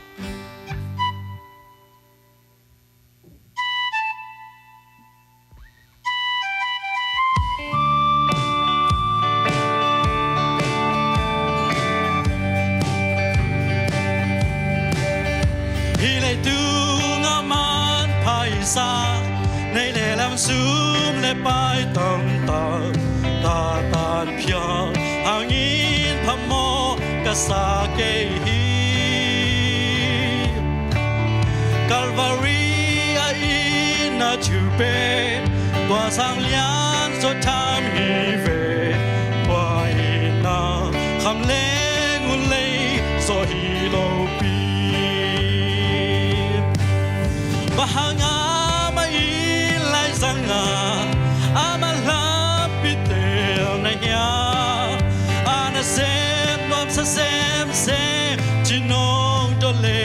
Hih leitung a manpha i sa, nei le lam sum le pai tamtak ka tan phial hangin phamawh ka sa kei hi. Calvary a itna thil pen tua sang lian zaw tham hi ve. Tua itna kham le ngun lei zaw hi lo pi. Bang hang amah in laizang a, amah lampi tel na hia, a nasem nuamsa semsem ci nong dot le,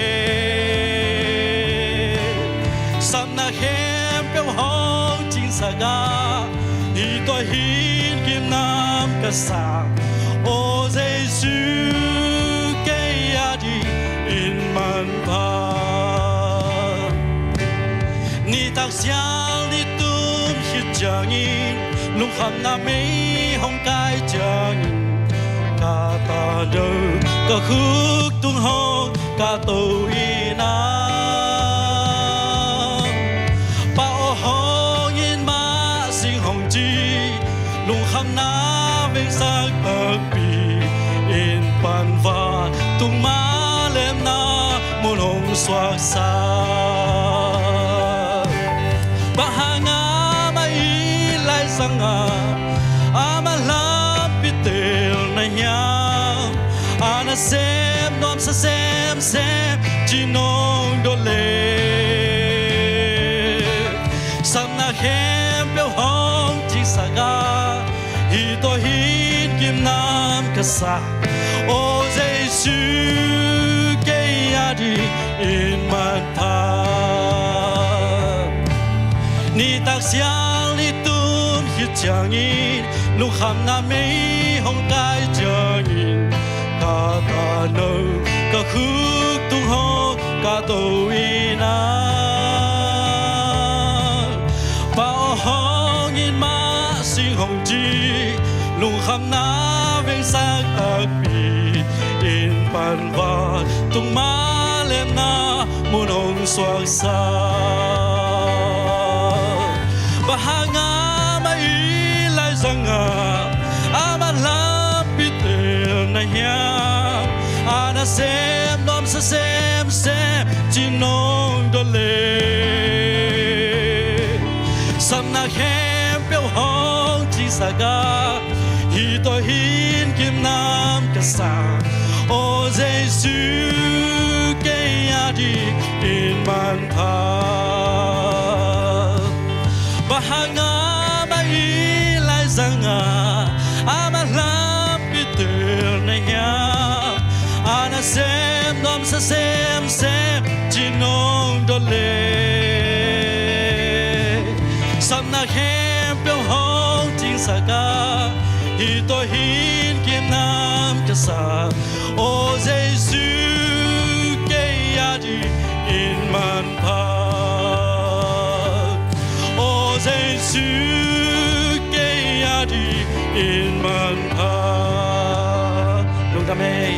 sapna khempeuh hong cingsak a, hih tua hin gimnam ka sa. Aw Jesu, kei a dingin manpha. Nitak sial nitum khit ciangin, lungkhamna mei hong kai ciangin, ka tano ka khuk tung hong ka to in ah, Pa aw hong in mah sing hong ci, lungkhamna vengsak takpi in pan va tung ma lemna mun hong suaksak. Bang hang amah i laizang ah amah lampi tel na hiam? A nasem nuamsa semsem ci nong dot leh, sapna khempeuh hong cingsak a, hih tawh hin gimnam ka sa. Aw Jesu, kei a dingin manpha. Nitak siang ni tum khit ciangin, lungkhamna mei hong kai ciangin, ka tano ka khuk tung hong ka to in ah, Pa aw hong in mah sing hong ci, lungkhamna vengsak takpi in pan va tung ma lemna mun hong suaksak. Bang hang amah i laizang ah amah lampi tel na hiam? A nasem nuamsa semsem ci nong dot leh, sapna khempeuh hong cingsak a, hih tawh hin gimnam ka sa. Aw Jesu, kei a dingin manpha. Bang hang amah i laizang ah amah lampi tel na hiam? A nasem nuamsa semsem ci nong dot leh, sapna khempeuh hong cingsak a, hih tawh hin gimnam ka sa. Aw Jesu, kei a dingin manpha. Aw Jesu, kei a dingin manpha. Lungdam ei.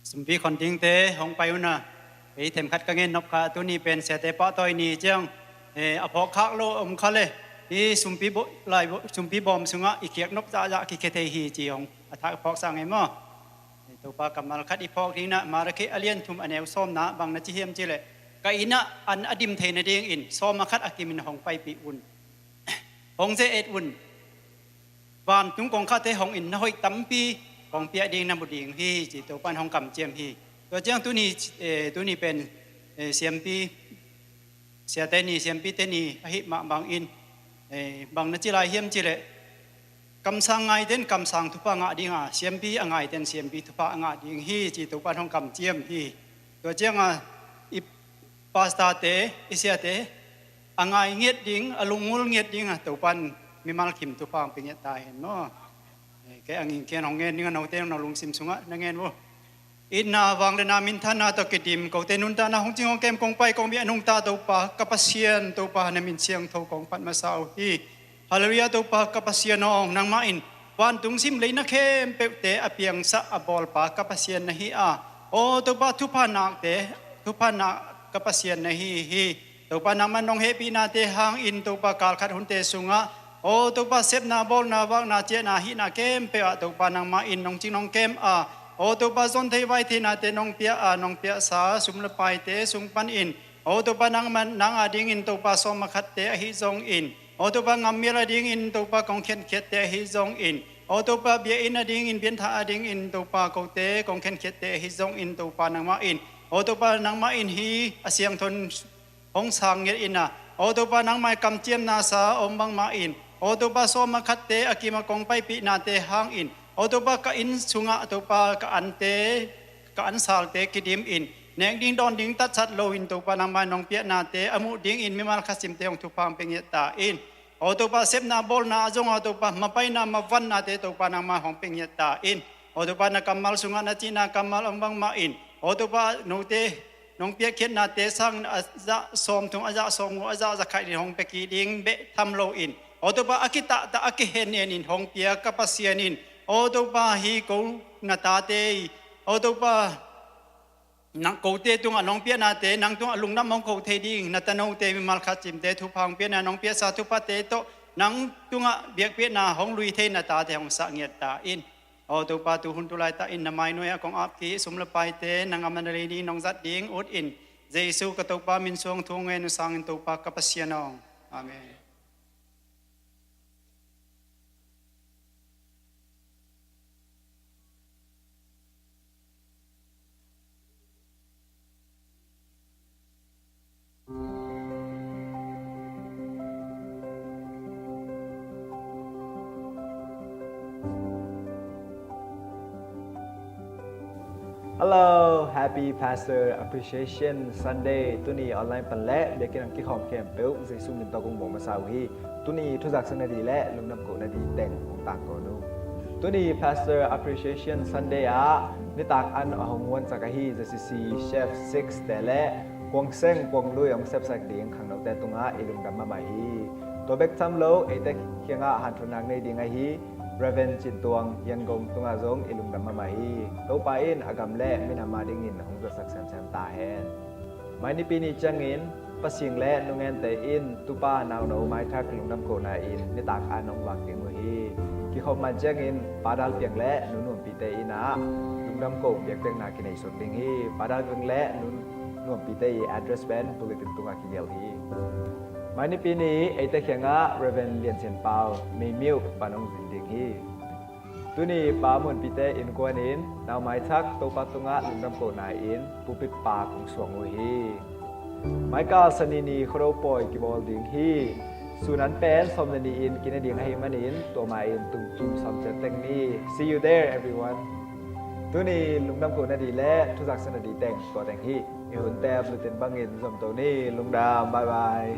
Sumpi khon dingte hong pai un a, ei themkhat ka ngen nop kha. Tuni pen siate pahtawi ni ciang, eh, a phawk khak lo a om kha le, i sumpi bo-, lai bo-, sumpi bawm sungah i khiak nop zahzah kikhia thei hi ci hong a thak phawk sang ei maw? Eh, Topa kammal khat i phawk ding in ah, Malakhi a lian thum a neu sawmna bang na ci hiam cih leh, ka inn ah an a dim thei nadingin sawm a khat a kimin hong paipih un. Hong ze-et un. Vantung kong khate hong in na hoih tampi kong piak ding na mu ding hi ci Topa in hong kamciam hi. Tua ciang tuni, eh, tuni pen, eh, siampi, siate ni, siampite ni ahih mah bangin, eh, bang na ci lai hiam cih leh, kamsang ngaite in kamsang thupha ngah ding a, siampi a ngaite in siampi thupha a ngah ding hi ci Topa in hong kamciam hi. Tua ciang a, i pastorte, i siate, a ngai ngiat ding, a lungngul ngiat ding a, Topa in mimal kim thupha hong pia ngiat ta hen maw? Eh, kei a ngingkhian hong ngen ding a, note na lungsim sungah na ngen uh. Itna, vangliatna, minthanna tawh kidim, kote nuntakna hong cing hong kem kong pai kong biak nungta Topa ka Pasian, Topa na min siangtho kong phat masa uh hi. Halleluiah, Topa ka Pasian aw, nangmah in vantung simleina khempeuhte a piangsak a bawlpa ka Pasian na hi a, aw Topa thupha nakte, thupha nak ka Pasian na hi hi. Topa nangmah nong hehpihnate hangin Topa kalkhat hunte sungah, aw Topa sepna, bawlna, vakna, ciahna, hihna khempeuh ah Topa nangmah in nong cing nong kem a, aw Topa zon thei vai theinate nong pia a, nong piaksa sum le paite sung panin, aw Topa nangmah nang a dingin Topa sawm a khatte ahi zongin, aw Topa ngammial a dingin Topa kong khenkhiatte ahi zongin, aw Topa bia inn a dingin, bianthah a dingin Topa kote kong khenkhiatte ahi zongin Topa nangmah in, aw Topa nangmah in hi a siangtho in hong sang ngiat in a, Aw Topa, nangmah kamciamna sa om bangmah in, aw Topa, sawm a khatte a kim a kong paipihnate hangin, aw Topa, ka inn sungah Topa, ka ante, ka ansalte kidim in, nek ding dawn ding tatsat loin Topa, nangmah nong piahnate a muh dingin mimal khat simte hong thupha hong pia ngiat ta in. Aw Topa, sepna bawlna a zong aw Topa, mapaina mavannate Topa, nangmah hong pia ngiat ta in. Aw Topa, na kammal sungah na cihna kammal om bangmah in, aw Topa, note nong piakkhiatnate sangin a zah sawmthum, a zah sawmngu, a zah zakhat in hong pia kik ding bek tham loin, aw Topa, a kitahtah a kihenenin hong pia ka Pasian in, aw Topa, hih ko na tate i, aw Topa, nang kote tungah nong piahnate, nang tungah lungdam hong ko thei ding na tanote mimal khat simte thupha hong piakna, nong piaksa thuphate tawh nang tungah biakpiakna hong lui thei na tate hong sah ngiat ta in. Aw Topa, tu hun tu laitak in na mainuai ah kong ap kik sum le paite nang a man a lei ding nong zat ding ut in, Jesu ka Topa min suang thu ngen uh sangin Topa ka Pasian aw. Amen. Hello, happy Pastor Appreciation Sunday. Tuni online pan le biakinn ah kikhawm khempeuh Jesu min tawh kong muang masa uh hi. Tuni thuzak siamna ding le lungdam kohna ding teng hong tangko uh. Tuni Pastor Appreciation Sunday ah nitak an a hong huansak ahi Z C C Chef six te le kuang seng kuang lui hong sepsak ding khangnote tungah i lungdam mahmah hi. Tua bek tham lo, eite kiangah hanthotna nei ding ahi Reverend Cin Tuang Yangon tungah zong i lungdam mahmah hi. Topa in a gam le minam a dingin hong zuatsak semsem ta hen. Mai Nipi ni ciangin Pa Sing le Nu Ngente in tupa nauno maithak lungdam kohna in nitak an hong vak ding uh hi. Kikhop man ciangin Pa Dal Piang le Nu Nuam Pite in ah lungdam koh biakpiakna kinei suk ding hi. Pa Dal Piang le Nu Nuam Pite i address pen bulletin tungah kigelh hi. Mai Nipi ni eite kiangah Reverend Lian Sian Pau Mei Miu pan hong zin ding hi. Tuni Pa Mun Pite innkuan in nau maithak Topa tungah lungdam kohna in pulpit pak hong suang uh hi. Maika Sani ni Khuado pawi kibawl ding hi. Sun an pen sawm le ni in kine ding ahih manin tua ma in tung tum sawm ciat teng ni. See you there, everyone. Tuni lungdam kohna ding le thuzak siamna ding teng tua teng hi. I hunte bulletin bangin zom to ni. Lungdam, bye bye.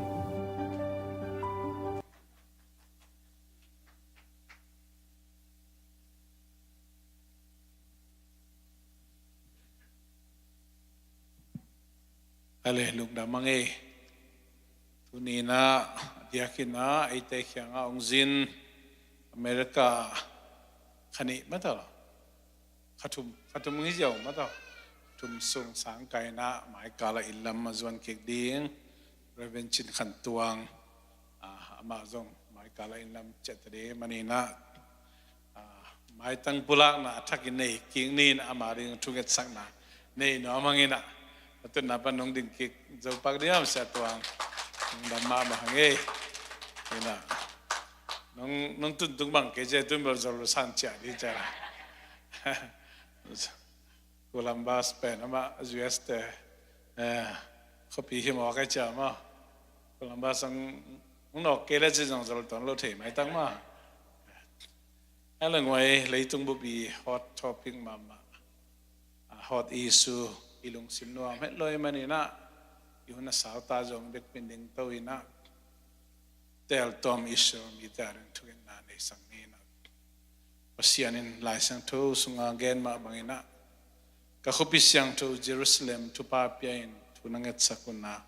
Ale, lungdam a ngei. Tuni in ah a diakin ah eite kiangah hong zin America kha nih mataw, kha thum, kha thum hi ziau mataw, thum sung sang kai in ah maikal ah inn lam a zuan kik ding Reverend Cin Khan Tuang, ah, amah zong maikal ah inn lam ciah ta ding manin ah, ah, maitang pulakna a thakin nei kik ni in ah ama ding thungetsakna nei nuam hang in ah, a tunna pan nong ding kik zo pak diam Sia Tuang, lungdam mahmah hang ei. In ah nong, nong tun tung bang kei cia tun bel zol lo san cia di cia la. Columbus pen amah U S te, eh, khuapi hi maw kai cia maw. Columbus ang nawk kei le ci zong zol tawn lo thei maitang maw. Ahi zongin leitung bup i hot topic mahmah, ah, hot issue i lungsim nuam het lo ahih manin ah i hun a sau ta zong bek pen ding to in ah teltuam Israel mite a ding thungetna neisak ni in ah. Pasian in Lai Siangtho sunga gen mah bangin ah, ka khuapi siangtho Jerusalem thupha pia in thu na ngetsak un ah,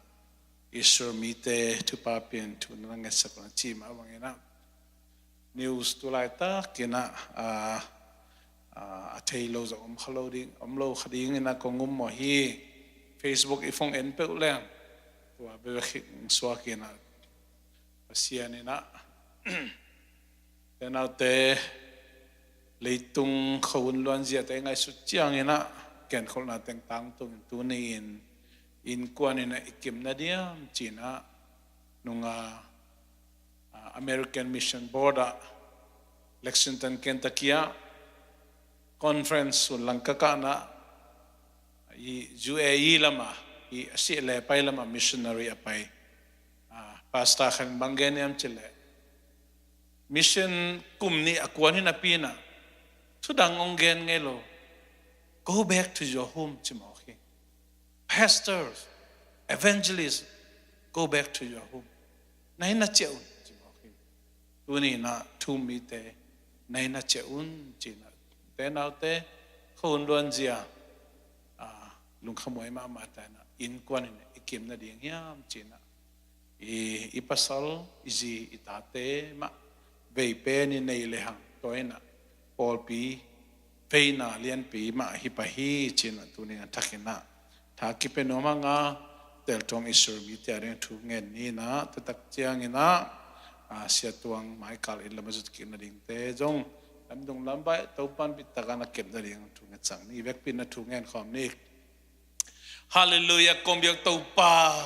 Israel mite thupha pia in thu na ngetsak un ah ci mah bangin ah, news tu laitak in ah, ah, ah, a thei lo zong om kha lo ding, om lo kha ding in ah kong um mawh hi. Facebook i phong en peuh leng tua bek hi suak in ah, Pasian in ah, te naute, leitung khuahun luanziate ngaihsut ciangin ah, genkholhna teng tangtungin tuni in innkuan in ah i kimna diam ci in ah, nunga, ah, American Mission Board ah, Lexington, Kentucky ah conference hun lang ka kahna, i U A E lama, i a sih le pai lama missionary a pai, ah, Pastor khat in bang gen hiam cih leh, mission kum nih a kuan hi napi in ah thudang hong gen ngei lo. Go back to your home, ci mawk hi. Pastors, evangelists, go back to your home. Na inn ah ciah un, ci mawk hi. Tuni in ah thu-um mite, na inn ah ciah un, ci-in ah, te naute, khuahun luanzia, ah, lungkhamhuai mahmah ta in ah, innkuan in i kim nading hiam, ci-in ah, i, i pasal, i zi, i tate mah vei pen i nei lehang, tua in ah pawlpi veina lianpi mah hi pah hi, ci-in ah tuni a thak in ah tha kipia nuam hang a, Teltuam Israel mite a ding thu ngen ni in ah, tua tak ciangin ah, ah, Sia Tuang Maikal inn lam a zut kik nadingte zong lamdung lamvai Topa'n bitak a na kep nading thu ngetsak ni. Vekpi in ah thu ngen khawm ni. Halleluiah, kong biak Topa.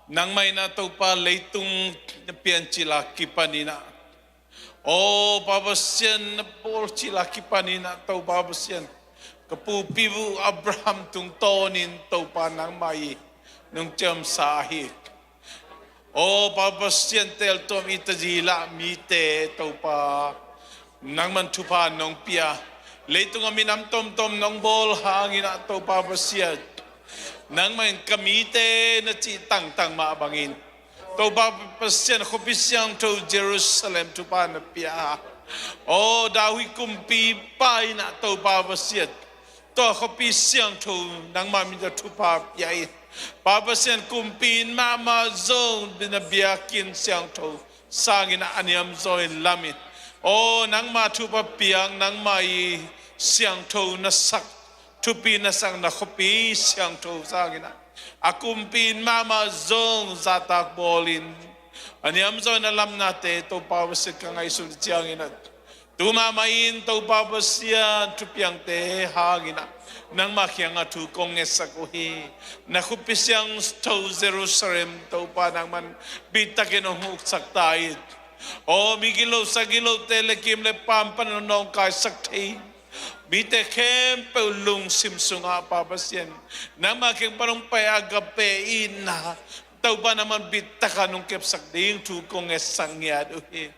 Nangmah in ah Topa leitung na piancil a kipan in ah, aw Pa Pasian, na bawl cil a kipan in ah Topa Pasian, ka pupi bu Abraham tungtawnin Topa nangmah i nong ciamsa hi. Aw Pa Pasian, Teltuam i tazi lah mite Topa, nangman thupha nong pia. Leitung a minam tomtom nong bawl hangin ah Topa Pasian, nangmah in ka mite na cih tangtang mah bangin, Topa Pasian, khuapi siangtho Jerusalem thupha na pia. Aw David kumpipa in ah Topa Pasian, tua khuapi siangtho nangmah min tawh thupha pia in, Pa Pasian, kumpi inn mahmah zong na biakinn siangtho sangin ah a niamzaw in lam in, aw nangmah thupha piak, nangmah i siangtho na sak, thupi na sak na khuapi siangtho sangin ah a kumpi inn mahmah zong zahtak bawlin, a niamzaw in a lamnate Topa Pasian ka ngaihsun ciangin ah, tu mahmah in Topa Pasian, thupiangte hangin ah nangmah kiangah thu kong ngetsak uh hi. Na khuapi siangtho Jerusalem Topa nangman bitak in hong huksak ta in. Aw mi gilo sa gilote le kim le paam pan hong nawngkaisak thei mite khempeuh lungsim sungah Pa Pasian, nangmah kiang pan hong pai agape itna Topa nangman bitak a nong kepsak ding thu kong ngetsak ngiat uh hi.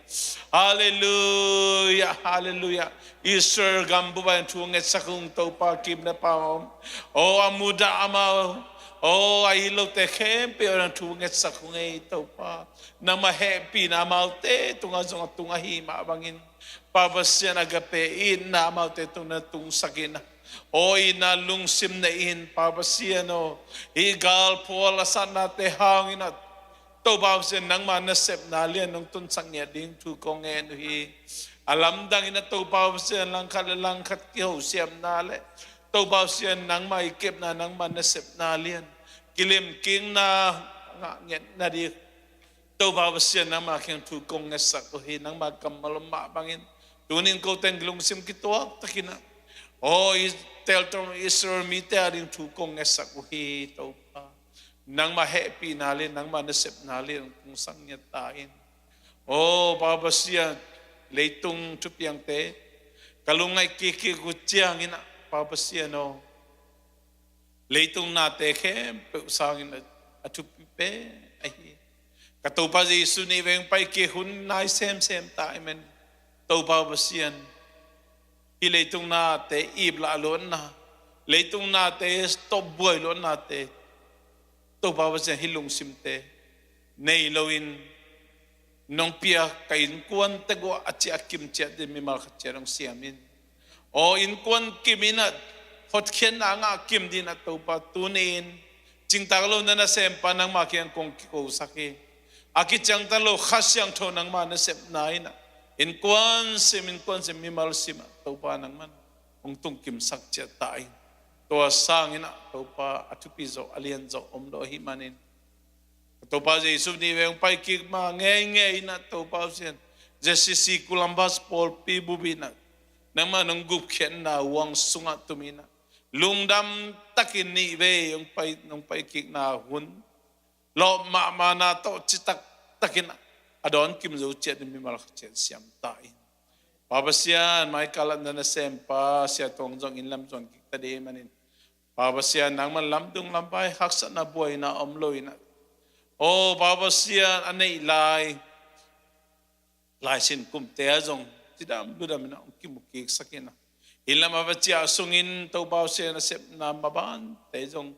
Halleluiah, halleluiah. Israel gambup ah thu ngetsak ung Topa, kim le paam om. Aw a mudah amau, aw a it lote khempeuh ah thu ngetsak ung ei Topa. Nangmah hehpihna amaute tungah zong a tung ahi mah bangin, Pa Pasian, agape itna amaute tung na tungsak in, aw itna lungsim nei in, Pa Pasian aw, hih galphual a satnate hangin ah Topa Pasian, nangmah nasepna lian nong tunsak ngiat ding thu kong ngen uh hi. A lamdang in ah Topa Pasian, langkhat le langkhat kihosiamna le Topa Pasian, nangmah i kepna, nangmah nasepna lian kilemkikna ngah ngiat nading Topa Pasian, nangmah kiang thu kong ngetsak uh hi. Nangmah kammal om mah bangin, tunin kote in lungsim kituak takin ah, aw i Teltuam Israel mite a ding thu kong ngetsak uh hi Topa. Nangmah hehpihna le nangmah nasepna le kong sang ngiat ta in. Aw Pa Pasian, leitung thupiangte ka lungngaih kikkik uh ciangin ah, Pa Pasian aw, leitung nate khempeuh sangin a, a thupi pen ahi. Ka Topa Jesu nih veng pai kik hun nai semsem ta i men. Topa Pasian, hih leitung nate iplah luatna, leitung nate tawh buai luatnate, Topa Pasian, hih lungsimte nei loin nong pia ka innkuan tek uh a ciah kim ciat ding mimal khat ciat hong siam in. Aw innkuan kim in ah hotkhiatna ngah kim ding ah Topa, tuni in cingtak lo na nasempa nangmah kiang kong kikosak hi. A kiciangtan lo Kha Siangtho nangmah nasepna in ah innkuan sim, innkuan sim, mimal sim ah Topa nangman hong tungkimsak ciat ta in. Tua sangin ah Topa, a thupi zawh a lian zawh om lo ahih manin, ka Topa Jesu nih veng pai kik ma ngeingei in ah Topa Pasian, J C C Columbus pawlpi bup in ah nangmah nong gupkhiatna huang sungah tum in ah lungdam takin nih vei hong pai, nong pai kikna hun lawp mahmahna tawh citak takin a dawn kim zo ciat in mimal khat ciat siam ta in. Pa Pasian, Michael a na nasempa Sia Tuang zong inn lam zuan kik ta ding manin, Pa Pasian, nangman lamdung lamvai haksatna buaina om lo in ah, Aw Pa Pasian, a neih lai laisin kumte ah zong cidam ludam in ah hong kimu kiksak in ah, inn lam a va ciah sungin Topa Pasian, a sepna mabante zong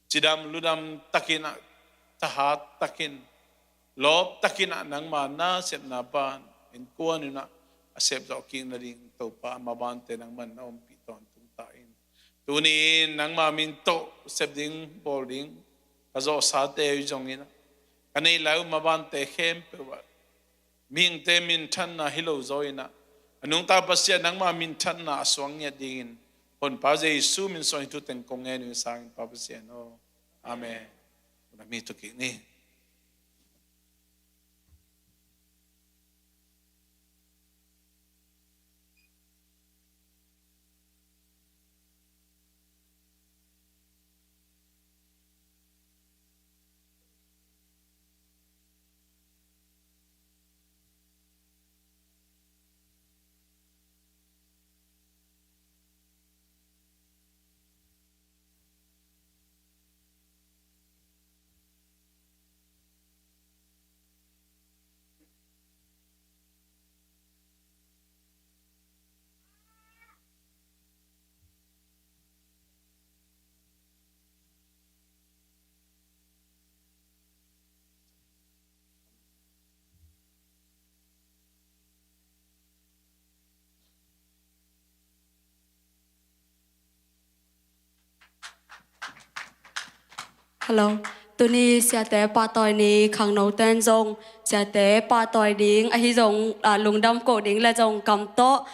cidam ludam takin ah, thahat takin, lawp takin ah nangma nasepna pan innkuan in ah a sep zawh kik nading Topa, mabante nangman na ompih tawntung ta in. Tuni in nangma min tawh sep ding, bawl ding ka zawhsate uh zongin ah, ka neih lai uh mabante khempeuh ah mihingte minthanna hi lo zaw in ah, a nungta Pasian nangma minthanna a suang ngiat dingin Honpa Jesu min suang hih thu teng kong ngen uh hing sangin Pa Pasian aw. Amen. Hun a mi tu kik ni. Hello. Tuni siate pahtawi ni, khangnote in zong siate pahtawi ding ahi zong, ah, lungdam koh ding le zong kam tawh,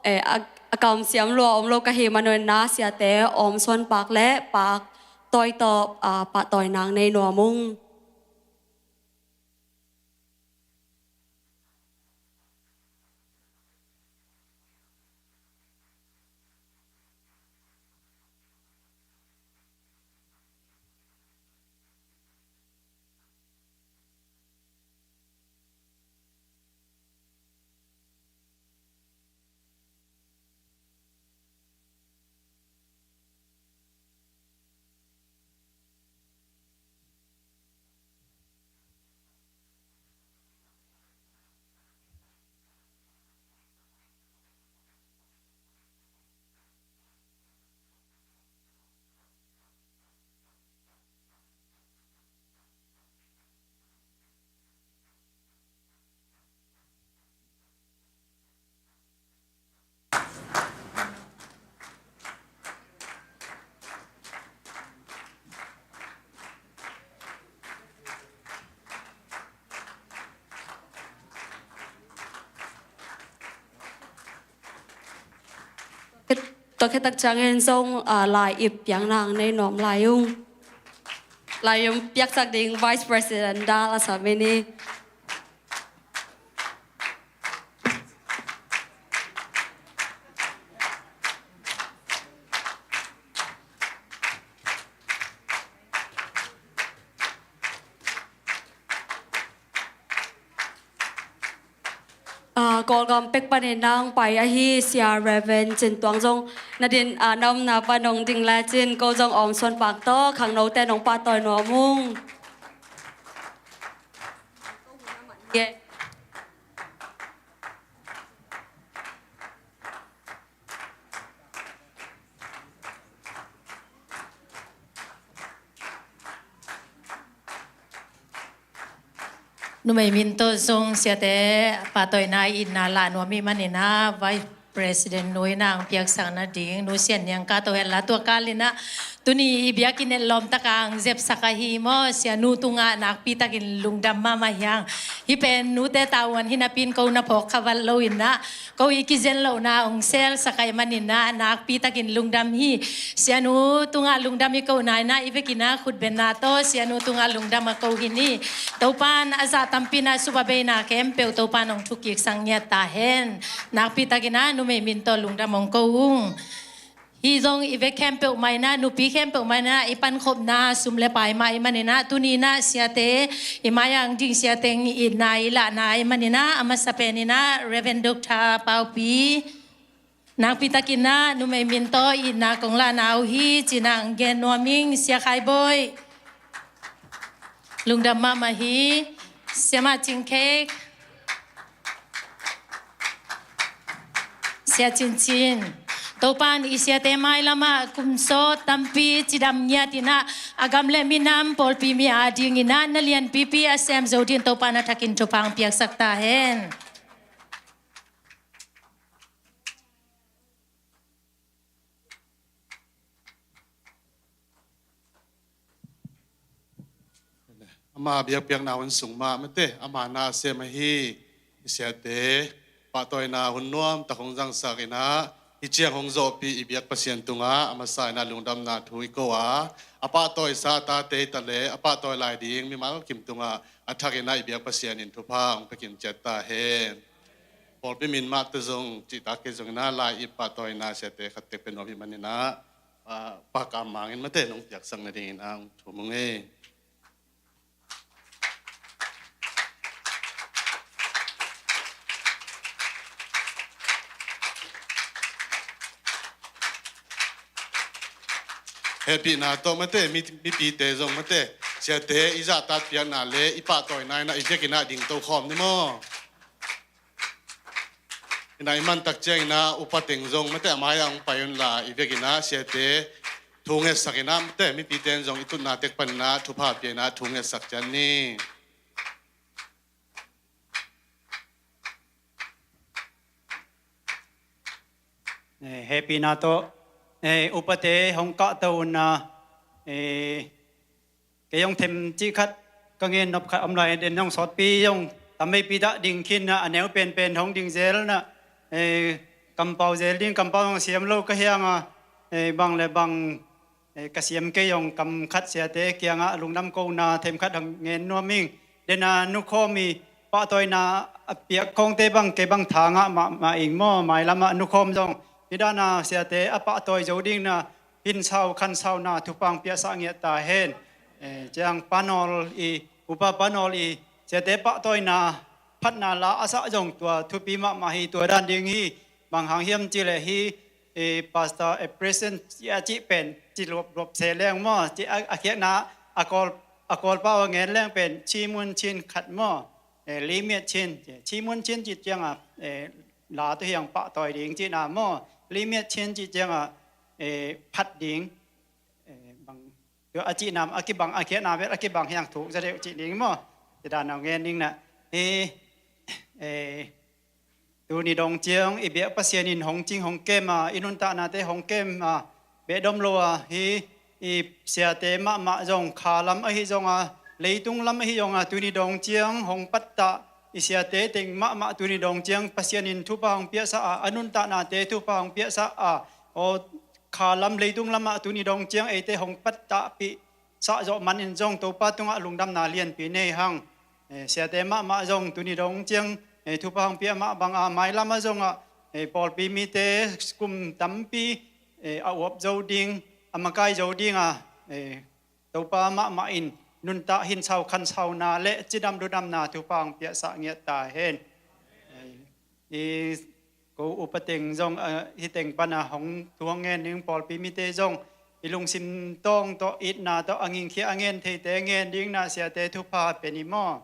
eh, a, a kam siam lua om lo ka hih manun ah siate Awm Suan Pak le Pak Tawi tawh, ah, pahtawi nang nei nuam ung. Tua khit tak ciangin zong, ah, lai-ip piakna nei nuam lai ung. Lai-ip piaksak ding Vice President Dal a sam in hi. Ah, Kawlgam pek panin nang pai ahi Sia Reverend Cin Tuang zong na din, ah, na omna pan hong ding lecin ko zong Awm Suan Pak tawh khangnote nong pahtawi nuam ung. Yeah. Numei min tawh zong siate pahtawina itna lah nuam ih manin ah Vice President nu in ah hong piaksak nading Nu Sian Niang Kah tawh hen la, tua kal in ah tuni i biakinn et lawmtak a hong zepsak ahi maw, Sianu tungah nakpitakin lungdam mahmah hi hang. Hih pen nute tavuan hi napi in ko na phawk kha vat lo in ah ko i kizen lohna hong selsak ahih manin ah nakpitakin lungdam hi. Sianu tungah lungdam i kohna in ah i vekin ah khutbetna tawh Sianu tungah lungdam a ko hi ni. Topa'n a zah tampi in ah subabeina khempeuh Topa'n hong thukiksak ngiat ta hen. Nakpitakin ah numei min tawh lungdam hong ko ung. Hih zong i vek khempeuh mah in ah, nupi khempeuh mah in ah i pankhopna sum le pai mah ahih manin ah, tuni in ah siate, i mai-ah hong ding siate in itna i lahna ahih manin ah, a masa pen in ah Reverend Doctor Paupi, nakpitakin ah numei min tawh itna kong lahna uh hi ci-in ah hong gen nuam ing, Sia Khai Bawi. Lungdam mahmah hi. Siamah Cing Khek, Sia Cin Cin, Topa'n i siate mailamah kum sawt tampi cidam ngiat inah a gam le minam pawlpi mi adinginah na lianpipi a sem zo dingin Topa'n a thakin thupha hong piaksak ta hen. Ama biakpiakna hun sung mah mate, ama na a sem ahi i siate pahtawina hun nuamtak hong zangsak inah, hih ciang hong zawhpih i biak Pasian tungah a masa inah lungdamna thu i ko a, a pahtawisa a tate i ta le a pahtawi lai ding mimal kim tungah a thak inah i biak Pasian in thupha hong pekin ciat ta hen. Pawlpi min mah tawh zong cihtak kei zong inah lai i pahtawina siate khat tek pia nuam hi maninah, ah, Pa Kam Mang in mate nong piaksak nadingin ah hong thum ung ei. Hehpihna tawh mate, mi, mipite zong mate, siate i zahtak piakna le i pahtawina inah i vekin ah ding tokhawm ni maw? Inah i man tak ciang inah upa teng zong mate a mai-ah hong pai unla i vekin ah siate thu ngetsak inah mate, mipite in zong i tutna tek panin ah thupha pia inah thu ngetsak ciat ni. Eh, hehpihna tawh, eh, upate hong kahto unna, eh, kei hong them cih khat ka ngen nop khat om lai, den hong sawtpi hong tam veipi dah ding khin a, a neu penpen hong ding zel na, eh, kampau zel ding kampau hong siam lo ka hiang a, eh, bang le bang, eh, ka siam kei hong kam khat siate kiangah lungdam kona them khat hong ngen nuam ing. Den a nukhawm i pahtawina a piak khawngte bang kei bang thangah mahmah ing maw, mailamah nukhawm zong hih dana siate a pahtawi zo dingna hinsau khansauna thupha hong piaksak ngiat ta hen. Eh, ciang Pa Nawl i, upa Pa Nawl i siate pahtawina phatna la a sah zong tua thupi mahmah hi, tua dan ding hi. Bang hang hiam cih leh hih, eh, Pastor Appreciation ci a cih pen ci luapluap se leng maw, ci a, a khiatna a kawl, a kawlpau a ngen leng pen cimun cin khat maw, eh, limit cin, cimun cin cih ciangah, eh, la tua hiang pahtawi ding cihna maw, limit cin cih ciangah, eh, phat ding, eh, bang, tua a cihna a kibang, a khiatna bel a kibang hiang thuk za deuh cih ding maw. Ci dan a ngen ding na hi, eh, tuni dong ciang i biak Pasian in hong cing hong kem a, i nuntaknate hong kem a, behdom lo a, hih i siate mahmah zong kha lam ahi zong a, leitung lam ahi zong a, tuni dong ciang hong pattah i siate teng mahmah tuni dong ciang Pasian in thupha hong piaksak a, a nuntaknate thupha hong piaksak a, aw, kha lam leitung lamah tuni dong ciang eite hong pattahpih sah zawh manin zong Topa tungah lungdamna lianpi nei hang. Eh, siate mahmah zong tuni dong ciang, eh, thupha hong piak mah banga mailamah zongah, eh, pawlpi mite kum tampi, eh, a uap zo ding, a makai zo dinga, eh, Topa mahmah in nuntak hinsau khansauna le cidam ludamna thupha hong piaksak ngiat ta hen. Eh, i ko upa teng zong, ah, hih teng pana hong thu hong ngen ding pawlpi mite zong i lungsim tawng tawh itna tawh a ngingkhia a ngen theite ngen dingna siate thupha pia ni maw.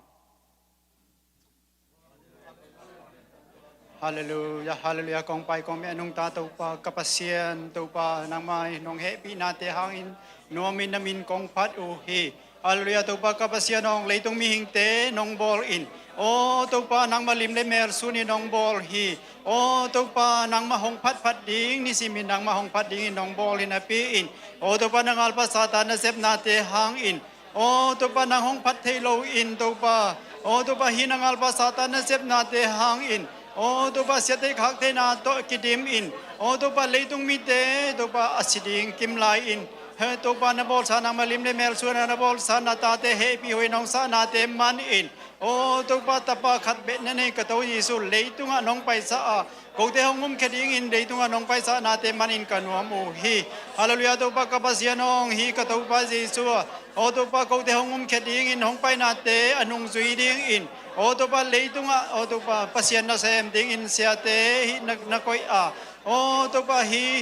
Halleluiah, halleluiah, kong pai kong meh a nungta Topa ka Pasian, Topa nangmah i nong hehpihnate hangin nuamin na min kong phat uh hi. Halleluiah, Topa ka Pasian aw, leitung mihingte nong bawl in. Aw Topa, nangmah lim le mel sunin nong bawl hi. Aw Topa, nangmah hong phatphat ding, nisimin nangmah hong phat dingin nong bawl hi napi-in, aw Topa, na ngalpa Satan nasepnate hangin, aw Topa, nang hong phat thei loin Topa, aw Topa, hih na ngalpa Satan nasepnate hangin, aw Topa, siate khaktheihna tawh kidim in, aw Topa, leitung mite Topa a si ding kimlai in, he Topa, na bawlsa nangmah lim le mel suana na bawlsa na tate hehpih huai nong sahnate man in, aw Topa, tapa khat beh na nei ka To Jesu, leitungah nong paisa a, kote hong umkhia dingin leitungah nong paisa nate manin ka nuam uh hi. Halleluiah, Topa ka Pasian aw, hih ka Topa Jesu a, aw Topa, kote hong umkhia dingin hong painate a nungzui dingin, aw Topa, leitungah, aw Topa, Pasian nasem dingin siate hih na, na koih a, aw Topa, hih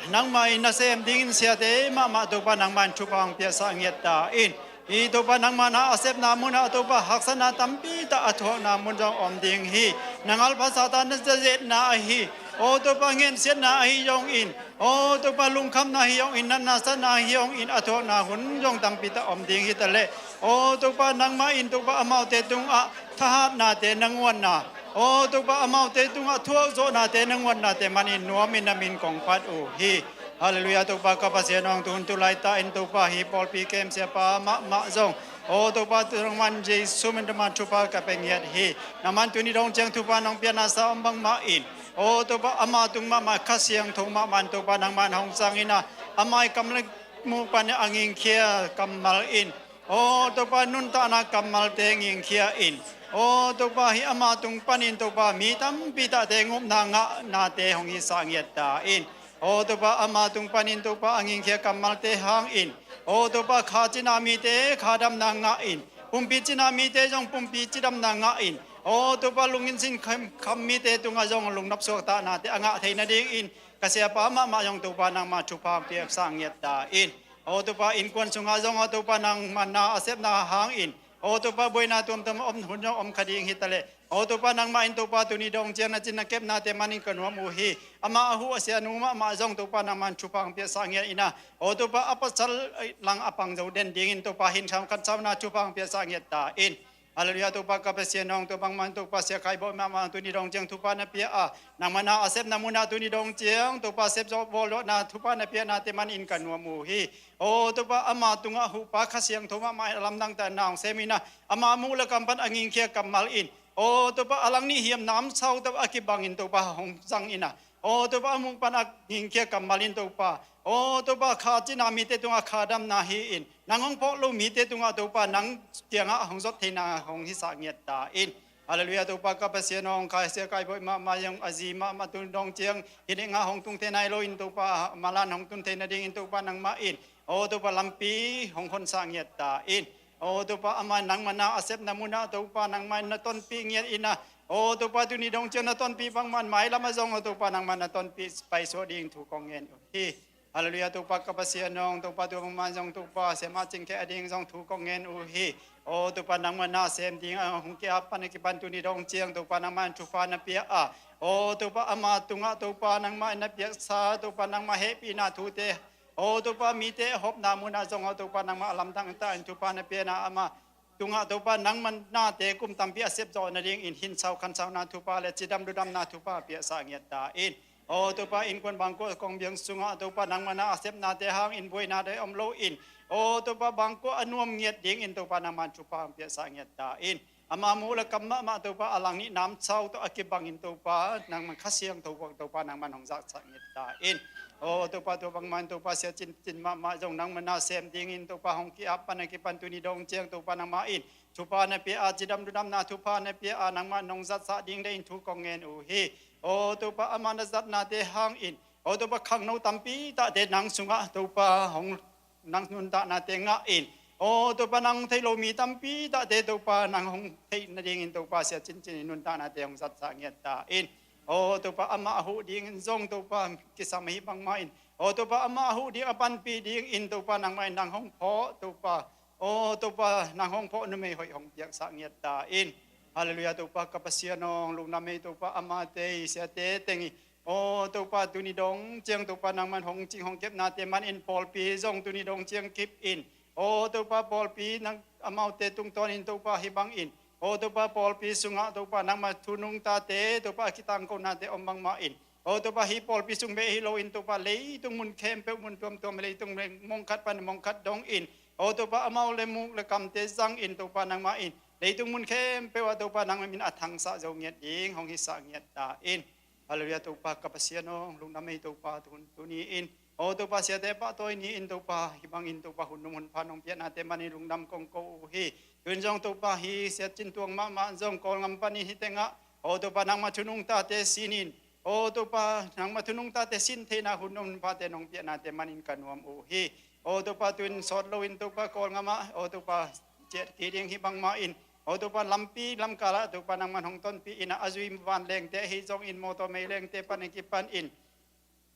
nangmah in nasem dingin siate mahmah Topa nangmah in thupha hong piaksak ngiat ta in. Hi Topa, nangma na a sepna munah Topa haksatna tampi tak a thuakna mun zong om ding hi. Na ngalpha Satan na zazetna ahi, aw Topa, ngensiatna ahi zongin, aw Topa, lungkhamna hi zongin, natna satna hi zongin a thuakna hun zong tampi tak om ding hi taleh, aw Topa, nangmah in Topa amaute tungah thahatnate na nguatna, aw Topa, amaute tungah thuakzawhnate na nguatnate manin nuamin na min kong phat uh hi. Halleluiah. Topa ka Pasian aw, tun tu laitak in Topa hi pawlpi kem siapa mahmah zong, aw Topa, tu nangman Jesu min tawh man thupha ka pia ngiat hi. Nangman tuni dong ciang thupha nong piakna sa om bangmah in, aw Topa, ama tung mahmah Kha Siangtho mahmah in Topa nangman hong zang in a, ama i kam le muk pan a ngingkhia kammal in, aw Topa, nuntakna kammalte ngingkhia in, aw Topa, hi ama tung panin Topa mi tampi takte ngupna ngahnate hong hisah ngiat ta in. Aw Topa, ama tung panin Topa a ngingkhia kammalte hangin, aw Topa, kha cina mite kha damna ngah in, pumpi cina mite zong pumpi cidamna ngah in, aw Topa, lungin sin kham, kham mite tungah zong lungnop suaktahnate a ngah thei nadingin ka siapa mahmah zong Topa nangma thupha piaksa ngiat ta in. Aw Topa, innkuan sungah zong aw Topa nangma na a sepna hangin, aw Topa, buaina tuamtuam om hun zong om kha ding hi taleh, aw Topa, nangmah in Topa tuni dong ciang na cin na kepnate manin ka nuam uh hi. Amah a huh a sianu mahmah zong Topa nangman thupha hong piaksa ngiat in a, aw Topa, a pasal lang a pang zo den dingin Topa hin kham khansauna thupha hong piaksa ngiat ta in. Halleluiah. Topa ka Pasian aw, tua bangmah in Topa Sia Khai Bawi mahmah tuni dong ciang thupha na pia a, nangma na a sepna munah tuni dong ciang Topa sep zawh bawl zawhna thupha na piaknate manin ka nuam uh hi. Aw Topa, ama tungah huhpa Kha Siangtho mahmah in a lamdang tak na hong sem in a, ama muk le kam pan a ngingkhia kammal in, aw Topa, a lang nih hiam namsau tawh a kibangin Topa hong zang in a, aw Topa, a muk pan a ngingkhia kammal in Topa, aw Topa, kha cina mite tungah kha damna hi in, nang hong phawk lo mite tungah Topa nang kiangah hong zot theihna hong hisah ngiat ta in. Halleluiah. Topa ka Pasian aw, hong khai Sia Khai Bawi mahmah zong a zi mahmah tun dong ciang hi dengah hong tung thei nai loin Topa malan hong tun thei nadingin Topa nangmah in, aw Topa, lampi hong honsah ngiat ta in. Aw Topa, ama nangma na a sepna munah Topa nangmah in na tonpih ngiat in a, aw Topa, tuni dong ciang na tonpih bangmah in mailam ah zong aw Topa nangmah na tonpih paisuah ding thu kong ngen uh hi. Halleluiah. Topa ka Pasian aw, Topa tua bangmah zong Topa siamah cingkheh a ding zong thu kong ngen uh hi. Aw Topa, nangma na sem ding a hong ki-ap pan a kipan tuni dong ciang Topa nangmah in thupha na pia a, aw Topa, ama tungah Topa nangmah in na piaksa Topa nangmah hehpihna thute, aw Topa, mite a hopna munah zong aw Topa nangmah a lamdang ta in thupha na piakna, ama tungah Topa nangma nate kum tampi a sep zawh nadingin hinsau khansauna thupha le cidam ludamna thupha piaksa ngiat ta in. Aw Topa, innkuan bangkua kongbiang sungah Topa nangma na a sepnate hangin buaina dai om loin, aw Topa, bangkua a nuam ngiat dingin Topa nangman thupha hong piaksa ngiat ta in. Ama muk le kam mahmah Topa a lang nih namsau tawh a kibangin Topa nangman Kha Siangtho buang Topa nangman hong zaksak ngiat ta in. Aw Topa, tua bangmah in Topa sia cincin mahmah zong nangma na sem dingin Topa hong ki-ap pan a kipan tuni dong ciang Topa nangmah in thupha na pia a, cidam ludamna thupha na pia a, nangmah nong zatsak ding deihin thu kong ngen uh hi. Aw Topa, ama na zatnate hangin, aw Topa, khangno tampi takte nang sungah Topa hong nang nuntaknate ngah in, aw Topa, nang hong thei lo mi tampi takte Topa nang hong theih nadingin Topa sia cincin in nuntaknate hong zatsak ngiat ta in. Aw Topa, amah a huh dingin zong Topa kisam ahi bangmah in, aw Topa, amah a huh ding a panpih dingin Topa nangmah in nang hong phawk Topa, aw Topa, nang hong phawk numei hoih hong piaksak ngiat ta in. Halleluiah. Topa ka Pasian aw, lungdam ei Topa, amate i siate teng i, aw Topa, tuni dong ciang Topa nangman hong cing hong kepnate manin pawlpi zong tuni dong ciang kip in, aw Topa, pawlpi nang amaute tungtawnin Topa hi bangin, aw Topa, pawlpi sungah Topa nangma thu nungtate Topa a kitangkonate om bangmah in, aw Topa, hi pawlpi sung bek hi loin Topa leitung mun khempeuh mun tuamtuam leitung mongkhat pan mongkhat dongin, aw Topa, amau le muk le kamte zangin Topa nangmah in leitung mun khempeuh ah Topa nangmah min a thangsah zo ngiat ding hong hisah ngiat ta in. Halleluiah. Topa ka Pasian aw, lungdam ei Topa, tuni in, aw Topa, siate pahtawi ni in Topa hi bangin Topa hun num hun pha nong piaknate manin lungdam kong ko uh hi. Tun zong Topa hi siat cin tuang mahmah zong Kawlngam panin hi tengah, aw Topa, nangma thu nungtate sin in, aw Topa, nangma thu nungtate sin theihna hun num hun phate nong piaknate manin ka nuam uh hi. Aw Topa, tun sawt loin Topa Kawlngam ah, aw Topa, ciat kei ding hi bangmah in, aw Topa, lampi lamkal ah Topa nangman hong tonpih in a, a zui vanlengte ahi zongin mawtaw meilengte pan a kipan in,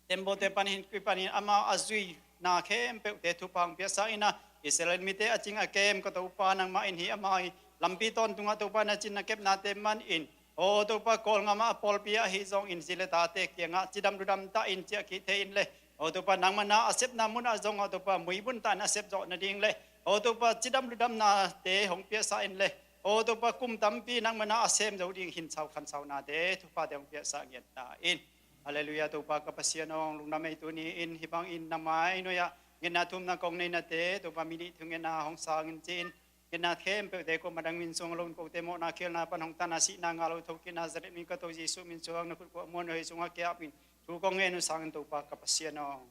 tembaw te pan hin kipan in ama a zuina khempeuhte thupha hong piaksak in a, Israel mite a cing a kem, ka Topa, nangmah in hih amau lampi tawntungah Topa na cin na kepnate manin, aw Topa, Kawlgam ah a pawlpi ahi zongin zi le tate kiangah cidam ludam tah in ciah kik thei in le, aw Topa, nangmah na a sepna munah zong aw Topa, muibun tah in a sep zawh nading le, aw Topa, cidam ludamnate hong piaksa in le, aw Topa, kum tampi nangmah na a sem zo ding hinsau khansaunate, thuphate hong piaksa ngiat ta in. Halleluiah. Topa ka Pasian aw, lungdam ei, tuni in hih bangin nangmah i nuai-ah ngetna thumna kong neinate, Topa, mi nih thungetna hong sang in ci-in, ngetna khempeuhte kuamah dang min suang lo in, kote mawhna khialhna pan hong tana, sihna ngah lo thokik Nazareth min ka To Jesuh min suang, na khut kuah muan hoi sungah kiap in thu kong ngen uh sang in, Topa ka Pasian aw.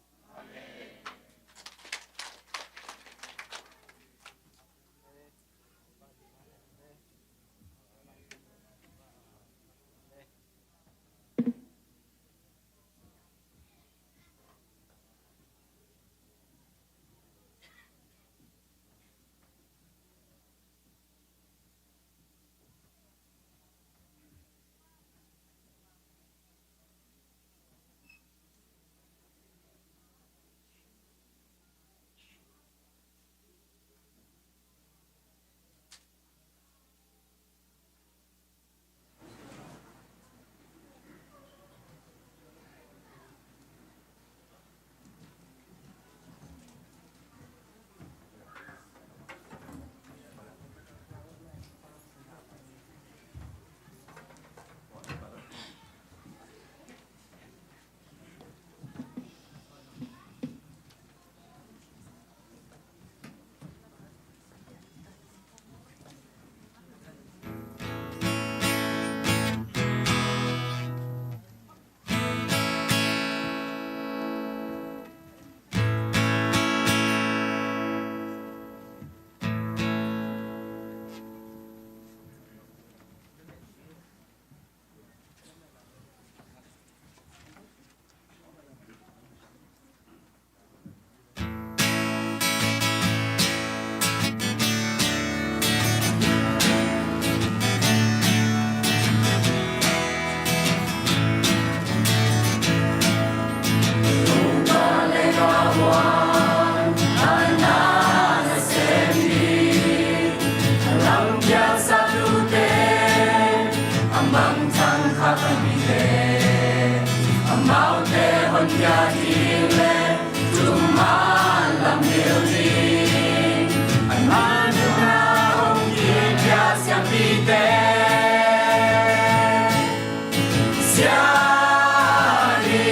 Amaute honkhia ding le tumah lamhil ding, a nunung a hong kipia siampite, siani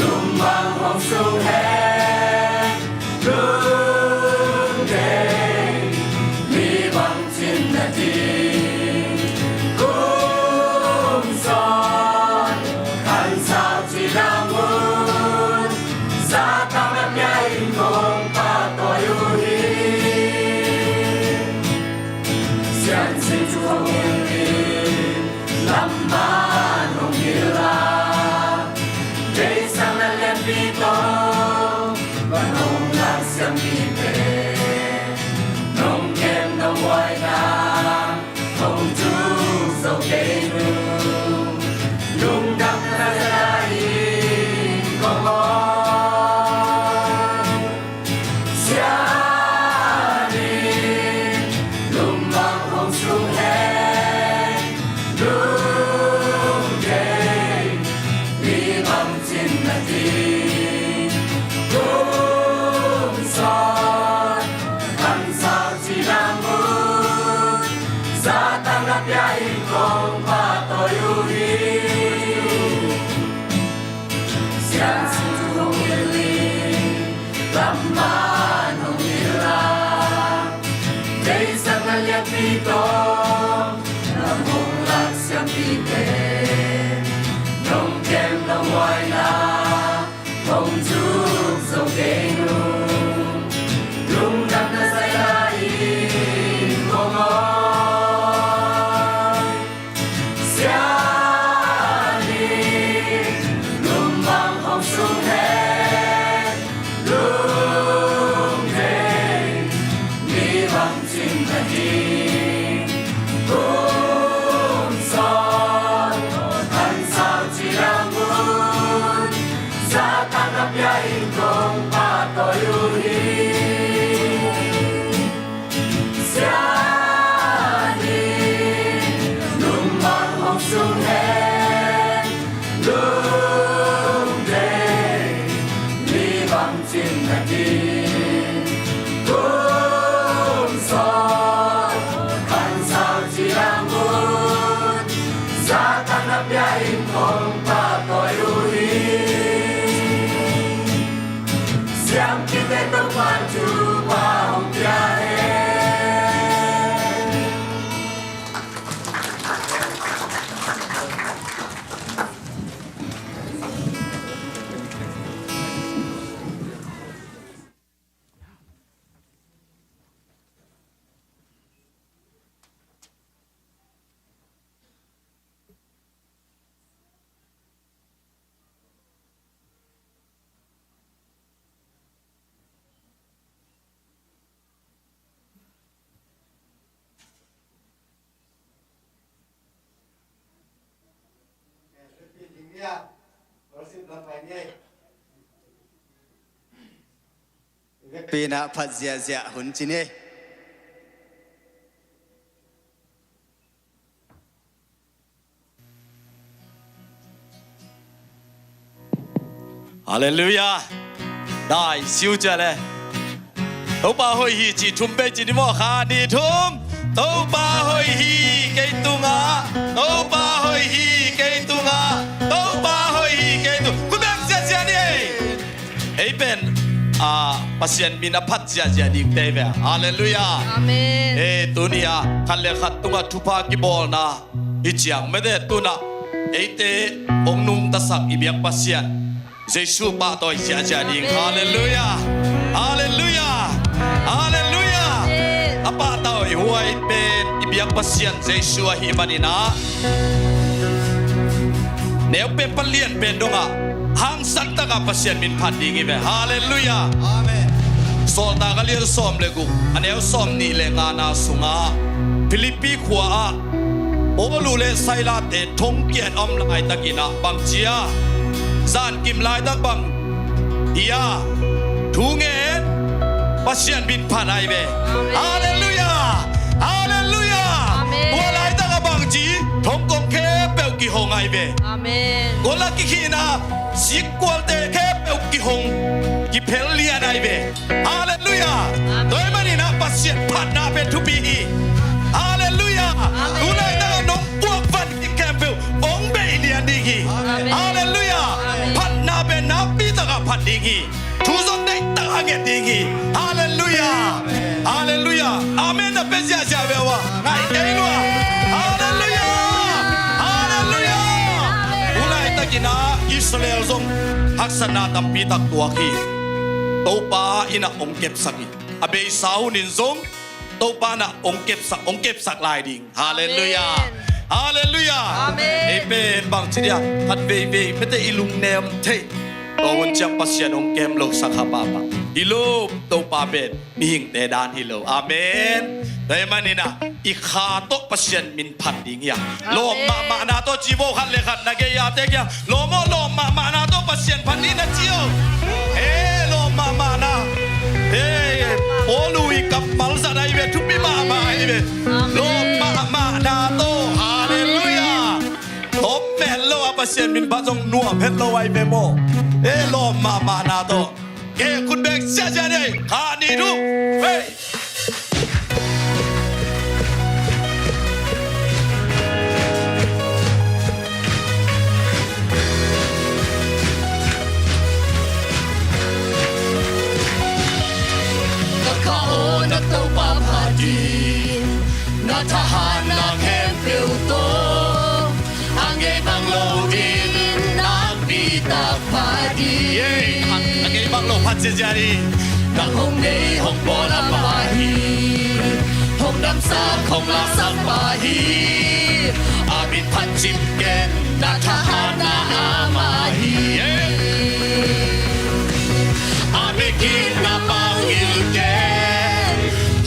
lumang hong sung hen, lungdei mi bang cin na ding. Kum sawt khan sau cidam un, zatang a pia in kong pahtawi uh hi. Siansin thu hong hilh in, lamman hong hilh a, Deihsakna lianpi tawh van hong lak siampite, nong kem nong huaina hong tuk zo kei nung, lungdamna zia in kong aw. Siani lumang hong sung hen, lungdei mi bang cin na ding. Kum sawt khan sau cidam un, zatang a pia in kong pahtawi uh hi. Siansin thu hong hilh in, lamman hong hilh a, Deihsakna lianpi tawh van hong lak siampite, nong kem nong huaina hong tuk zo kei nung, lungdamna zia in kong aw. Siani lumang hong sung hen, lungdei mi bang cin na ding. Kum sawt Sung hen lungdei mi bangcin na ding, kum sawt khansau ciang un, Satan na pia in kong pahtawi uh hi. Siamkite Topa thupha hong pia hen. Pina phat ziahziah hun ci ni. Halleluiah. Dai siu cia le. Topa hoih hi ci thum bei ci ni maw, kha ni thum. Topa hoih hi kei tungah, Topa hoih hi kei tungah, Topa hoih hi kei tung. Khut beng ziahziah ni ei. Ei pen, a, Pasian min a phat ziahziah ding tei ve. Halleluiah. Amen. Ei, tuni a khat le khat tungah thupha kibawlna hi ciang mete tunah eite hong nungtasak i biak Pasian Jesu pahtawi ziahziah ding. Amen. Halleluiah. Halleluiah. Halleluiah. Amen. A pahtawi huai pen i biak Pasian Jesu ahih maninah neu pen palian pen dongah hangsan takah Pasian min phat ding hi ve. Halleluiah. Amen. Sawltak a lian sawm le guk, a neu sawm nih le ngana sungah Philippi khua ah Paulu le Silate thongkiat a om laitakinah bangcia zankim laitak bang hi a thu ngen Pasian min phat ai ve. Amen. Halleluiah. Halleluiah. Amen. Tua laitak a bangci thongkong khempeuh kihong ai ve. Amen. Gola kikhihna sikkualte khempeuh kihong kiphel lian ai ve. Halleluiah. Amen. Tua ahih maninah Pasian phatna pen thupi hi. Halleluiah. Amen. Tulaitak a nong puak van khempeuh hong bei lian ding hi. Amen. Halleluiah. Amen. Phatna pen nakpi takah phat ding hi. Thu zong deihtak a nget ding hi. Halleluiah. Halleluiah. Amen na pia ziahziah ve uh a ngai kei lua. Halleluiah. Halleluiah. Amen. Tulaitakinah Israel zong haksatna tampi tak tuak hi. Topa innah hong kepsak hi. A beisa hunin zong Topa innah hong kepsak, hong kepsak lai ding. Halleluiah. Amen. Halleluiah. Amen. Ei pen bangci dia khat veivei mete i lungnem thei. Tua hun ciang Pasian hong kem lo sakha papa hi lo. Topa pen mihingte dan hi lo. Amen. Tua ahih maninah i kha tawh Pasian min phat ding hi a. Amen. Lawm mahmahna tawh ci vo khat le khat na gei-ate kiang. Lawm aw, lawm mahmahna tawh Pasian phat ni na ci aw. He, lawm mahmahna. He, Paulu i kammal zat ahi ve, thupi mahmah ahi ve. Amen. Lawm mahmahna tawh. Halleluiah. Tawm het lo a Pasian min phat zong nuam het lo ahi ve maw. He, lawm mahmahna tawh. Ke khut beng ziahziah ni. Kha ni thum. Hei. Ka kha aw na Topa phat in, na thahatna khempeuh tawh a ngei bang lo dingin nakpi tak phat ding. Yeah. A, a ngei bang lo phat ziahziah ni. Nang hong nei hong bawl a pa hi, hong damsak hong laksak pa hi. A min phat cip ken na thahatna amah hi. Yeah. A bikin na pangil ken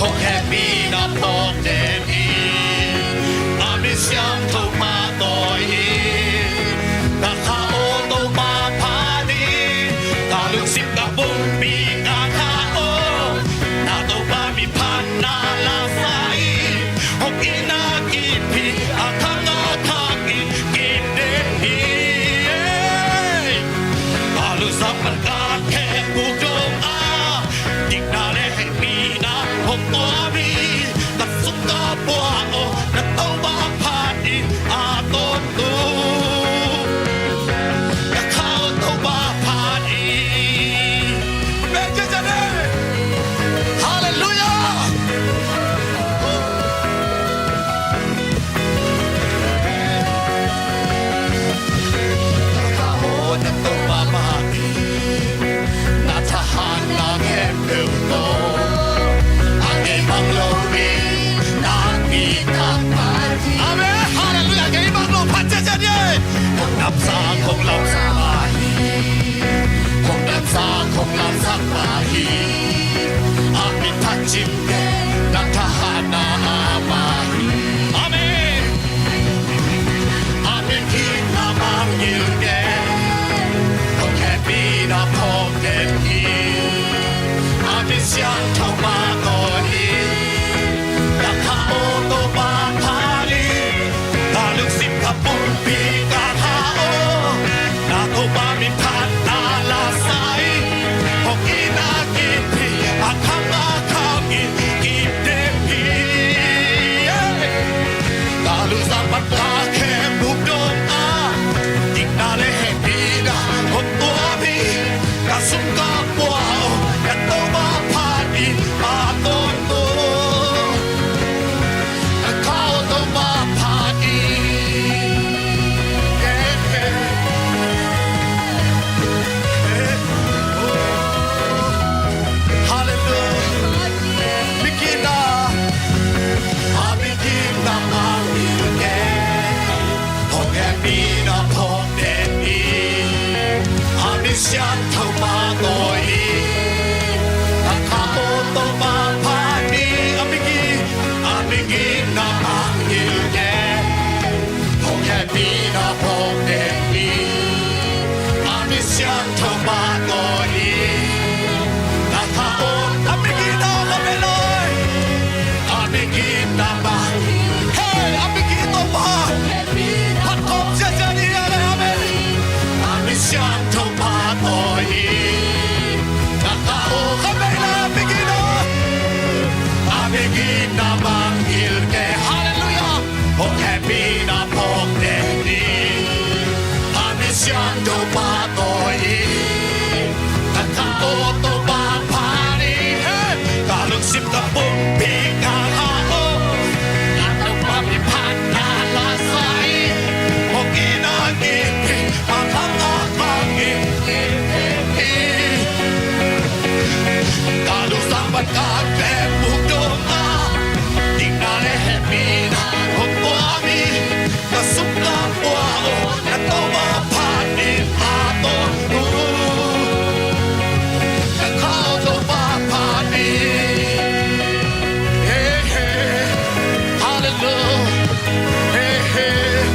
hong hehpihna phawk den in, a min siangtho pa tawi in, ka kha aw Topa phat in, ka lungsim ka pumpi ka kha aw, na Topa min phatna laksak in, hong itna kipi a khang a khang in, Hong damsak, hong lamsak mah hi. Hong damsak, hong lamsak mah hi. A min phat cimte na thahatna mah hi. Amen. A min gitna mangngilh kei. Hong hehpihna phawk den hi. A min siangtho mah tawh hi. Na kha aw Topa phat in. Ka lungsim ka pumpi ka kha aw. Na Topa min phat na la sa in. Hong itna kiim hi. A khang a khang in kiim den hi. Ka lungsim pan ka khempeuh dong a, dikna le hehpihna hong tuam hi. Ka sum ka pua aw, na Topa phat in a tawntung. Na kha aw Topa phat in. Eh, eh. Eh, oh. Hallelujah. Begin now. A min gitna mangngilh kei. Hong hehpihna phawk den hi. A min siangtho mah tawh hi. Na kha aw Topa phat in. A min gitna, a min gitna mangngilh kei. Hong hehpihna phawk den hi. A min siangtho mah tawh hi. Na kha aw, a min gitna ka belai. A min gitna mah. Hey, a min gitna mah. Phat khawm ziahziah ni a le, amen. A min siangtho mah tawh hi. Na kha aw ka belai, a min gitna. A min gitna mangngilh kei. Hallelujah. Hong hehpihna phawk den hi. A min siangtho mah tawh hi. Ka kha aw Topa phat in. Hey! Ka lungsim ka pumpi ka kha aw. Na Topa min phat na la sa in. Hong itna kiim hi. A khang a khang in kiim hi. Ka lungsim pan ka khempeuh dong a, dikna le hehpihna hong tuam hi. Ka sum ka pua aw, na Topa phat in a tawntung. Na kha aw Topa phat in. Hey, hey. Hallelujah. Hey, hey.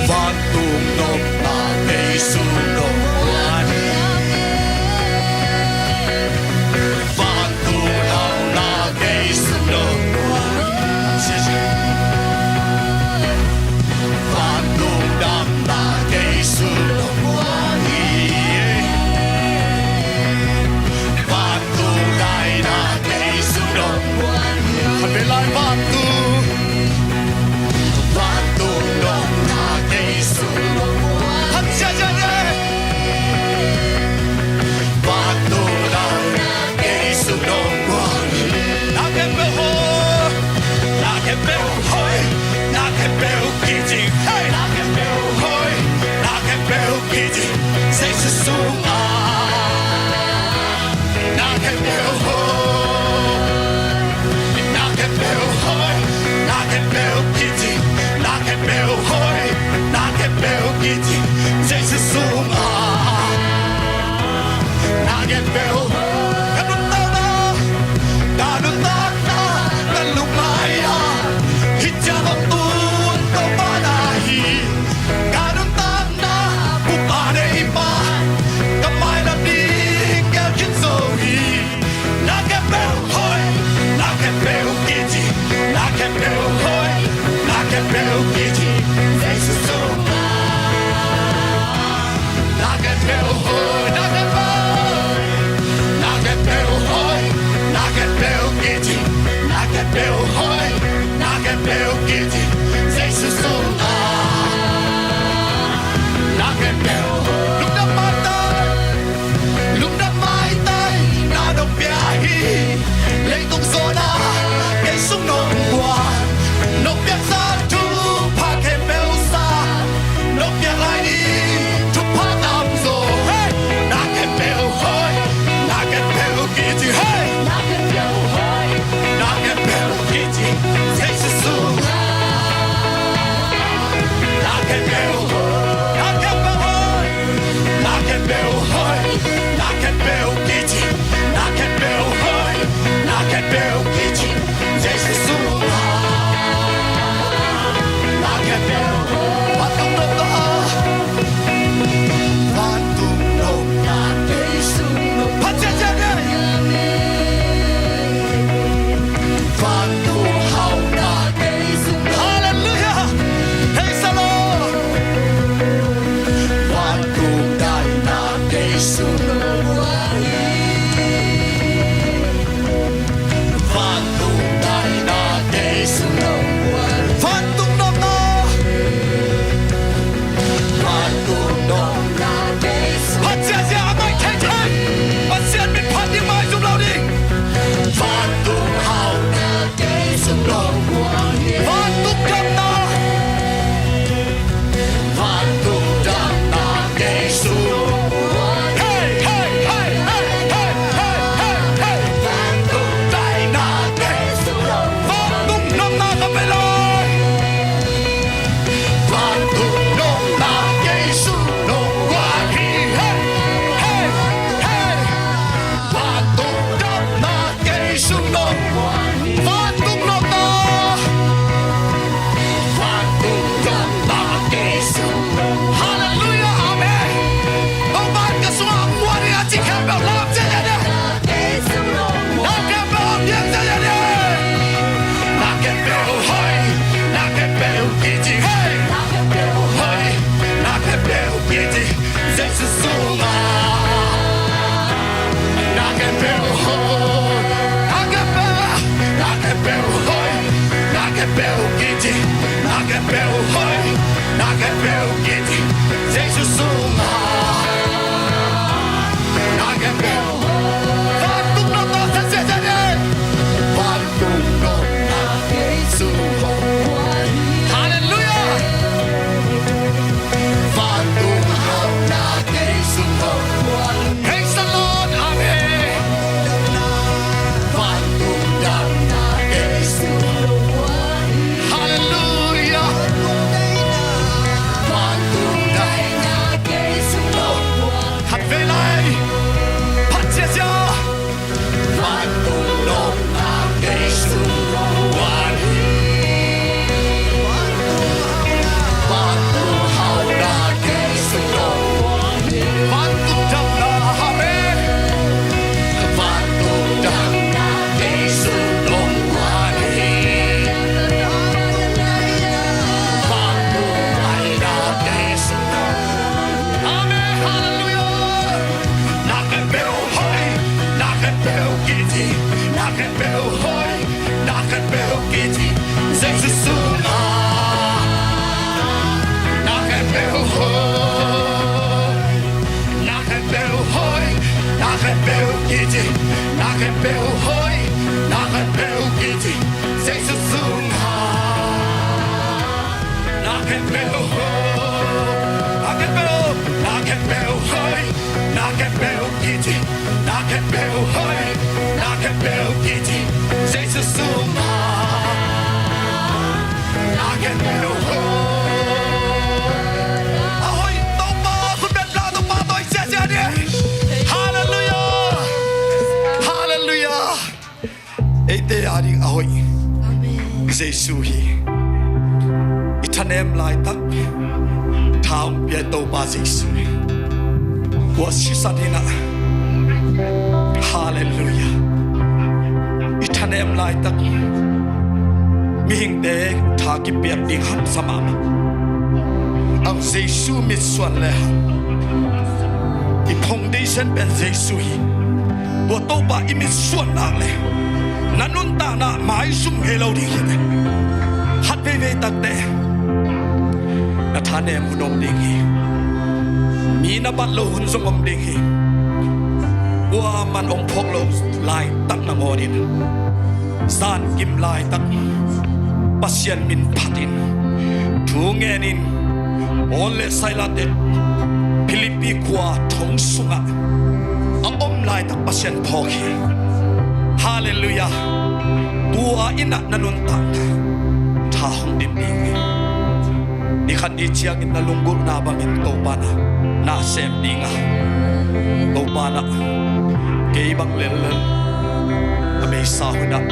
Vantung nopna kei sung nong muan hi. Vantung nopna kei sung nong muan hi. Vantung damna kei sung nong muan hi. Vantung daina kei sung nong muan hi. Khat vei lai, vantung. Vantung nopna kei sung nong muan hi. Khat ziahziah ni. Vantung nopna kei sung nong muan hi. Na khempeuh hoih, na khempeuh hoih, na khempeuh kici. Hey! Na khempeuh hoih, na khempeuh kici. Jesu sungah. Na khempeuh hoih, na khempeuh hoih, na khempeuh kici. Na khempeuh hoih, na khempeuh kici. Jesu sungah. Na khempeuh hoih. Ka nuntakna, ka nuntakna, ka lungngai ah, hih ciang hong tun Topa na hi. Ka nuntakna, bup a nei pa, ka mailam ding gel khin zo hi. Na khempeuh hoih, na khempeuh kici, na khempeuh hoih, na khempeuh kici. Jesu sungah. Na khempeuh hoih, na khempeuh hoih, na khempeuh hoih, na khempeuh kici, na khempeuh hoih, na khempeuh kici. Jesu sungah. Na khempeuh hoih. Lungdam maitai. Lungdam maitai, na nong pia hi. Leitung zawn ah kei sung nong muan. Nong piak zah thupha khempeuh sa. Nong piak lai ni thupha tamzaw. Hey! Na khempeuh hoih, na khempeuh kici. Hey! Na khempeuh hoih, na khempeuh Peuh kici, na khempeuh hoih, na khempeuh kici, Jesu sungah. Na khempeuh hoih. Vantung nong tawh sa sia sia ni. Vantung nong na kei sung hong. Halleluiah. Vantung hau na kei sung hong. Hei salon, amen. Vantung dam na kei sung hong. Halleluiah. Vantung dam na kei sung hong. Khat vei lai. Phat sia sia. Vantung dam na kei sung hong. Vantung hau na kei sung hong. Vantung dam na, amen. Vantung dam na kei sung hong. Vantung dam na kei sung hong. Amen. Halleluiah. Na khempeuh hoih, na khempeuh kici, na khempeuh hoih, na khempeuh kici, Jesu sungah. Na khempeuh hoih, na khempeuh hoih, na khempeuh kici, na khempeuh hoih, na khempeuh kici, Jesu sungah. Na khempeuh hoih, na khempeuh, na khempeuh hoih, na khempeuh kici, na khempeuh hoih, na khempeuh kici, Jesu sungah. Na khempeuh hoih. A hoih Topa, khut beng la Topa tawh sia sia ni. Halleluiah. Halleluiah. Eite a ding a hoih. Amen. Jesu hi. I thanem laitak tha hong pia Topa Jesu hi. Kua sisan hi na. Halleluiah. I thanem laitak mihingte tha kipiak ding hamsa mahmah. Ang Jesu mitsuan le hang. I foundation pen Jesu hi. Tua Topa i mitsuan nak le na nuntakna maizum ngei lo ding hi te. Khat veivei takte na thanem hun om ding hi. Mi na bat lo hun zong om ding hi. Kuaman ong phawk lo laitak nangawn in zankim laitak Pasian min phatin thu ngenin Paul le Silas te Philippi khua thong sungah a om laitak Pasian phawk hi. Halleluiah. Tua in ah na nuntakna tha hong dim ding hi. Ni khat ni ciangin na lunggulhna bangin Topa na na sem ding a, Topa na kei bang lellel a beisa hun ah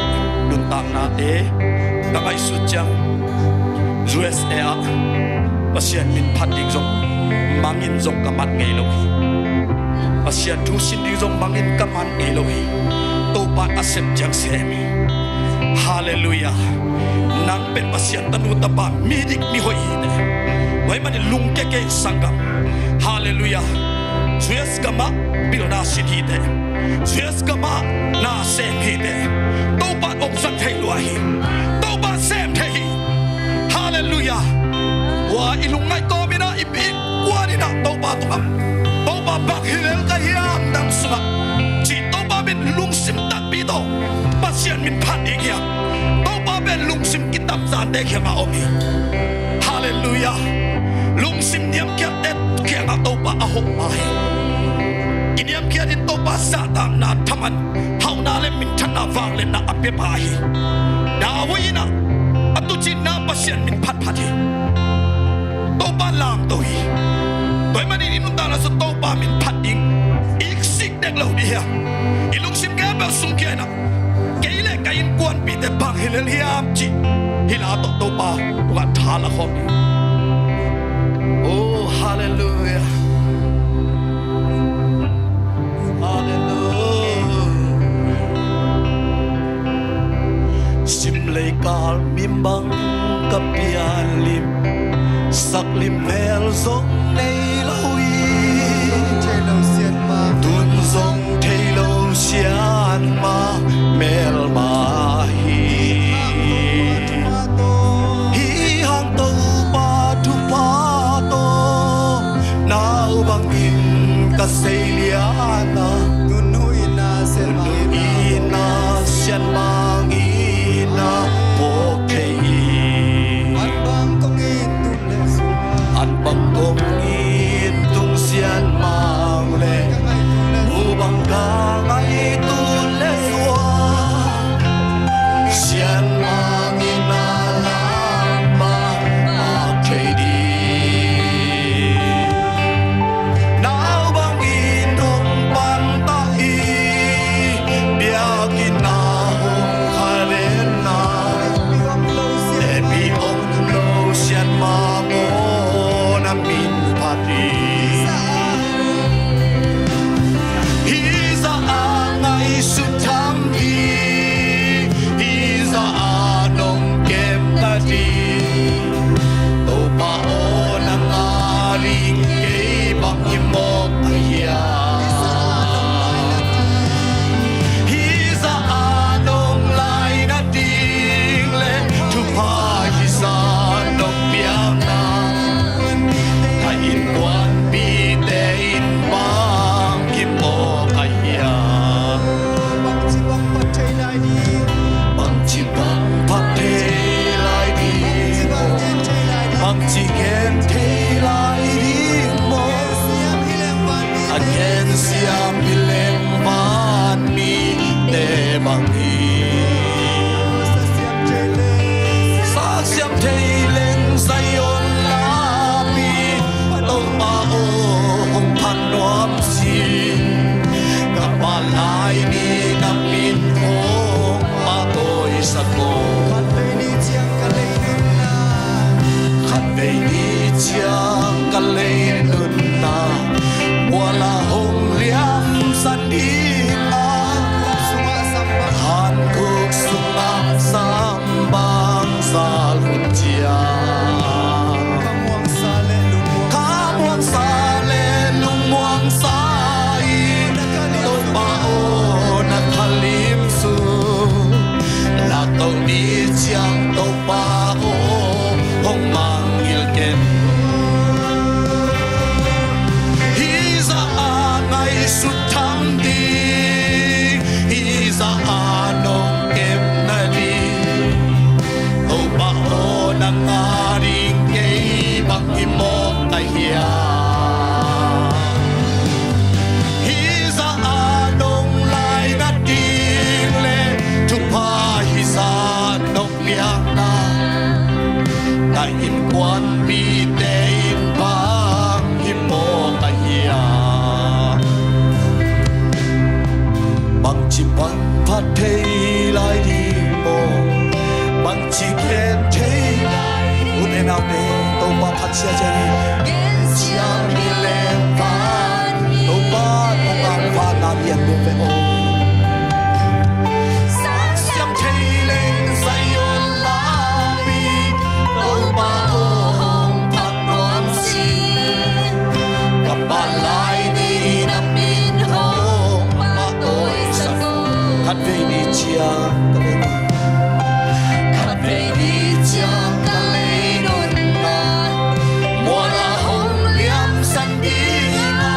nuntaknate ka ngaihsut ciang U S A ah Pasian min phat ding zong mangin zong ka man ngei lo hi. Pasian thu sin ding zong mangin ka man ngei lo hi. Topa a sep ciang sem hi. Halleluiah. Nang pen Pasian tanu tapa mi dik mi hoih hi te. Tua ahih manin lungkia kei in sanggam. Halleluiah. U S gamah pilna sin hi te. U S gamah na sem hi te. Topa ong zat thei lua hi. Topa sem thei hi. Halleluiah. Tua i lungngaih kawmin ah i innkuan in ah Topa tungah, Topa bang hi lel ka hiam nang sungah, ci. Topa pen lungsim takpi tawh Pasian min phat ding hiam? Topa pen lungsim kitamzante kiangah om hi. Halleluiah. Lungsim niamkhiatte kiangah Topa a hong pai hi. I niamkhiat in Topa zahtakna thaman hauhna le minthanna vangliatna a pia pa hi. David in ah a tuucinna Pasian min phatphat hi. Topa lamto hi. Tua ahih manin i nuntakna sung Topa min phat ding i iksik dek lo ding hiam? I lungsim khempeuh sungkhia in ah kei le ka innkuanpihte bang hi lel hiam cih hih la tawh Topa tungah tha la khawm ding. Oh, halleluiah. Halleluiah. Simleikal mimbang ka pianlim, saklim mel zong nei lo hi. Tun zong thei lo sian mah melmah hi. Ciang Topa aw, hong mangngilh ken. Hih zah a ngaihsut tham ding, hih zah a nong kepna ding. Topa aw, nang a ding kei bang hi mawk ka hiam? Hih zah a nong laina ding le thupha hisa nong piakna, na innkuanpihte in bang hi mawk ka hiam? Bangci pan phat thei lai ding maw? Bangci khen thei lai ding? U te nau te, Topa phat sia ciang hi. Gen siam hi leng van, Topa nong a vanna lian ding ve aw. Sang siam thei leng Zion lam i, Topa aw, hong phat nuam sin. Ka phat lai ni na min hong pahtawi sak aw. Khatvei ni ciang ka lei, khatvei ni ciang ka lei nunna mual ah hong liamsan ding a,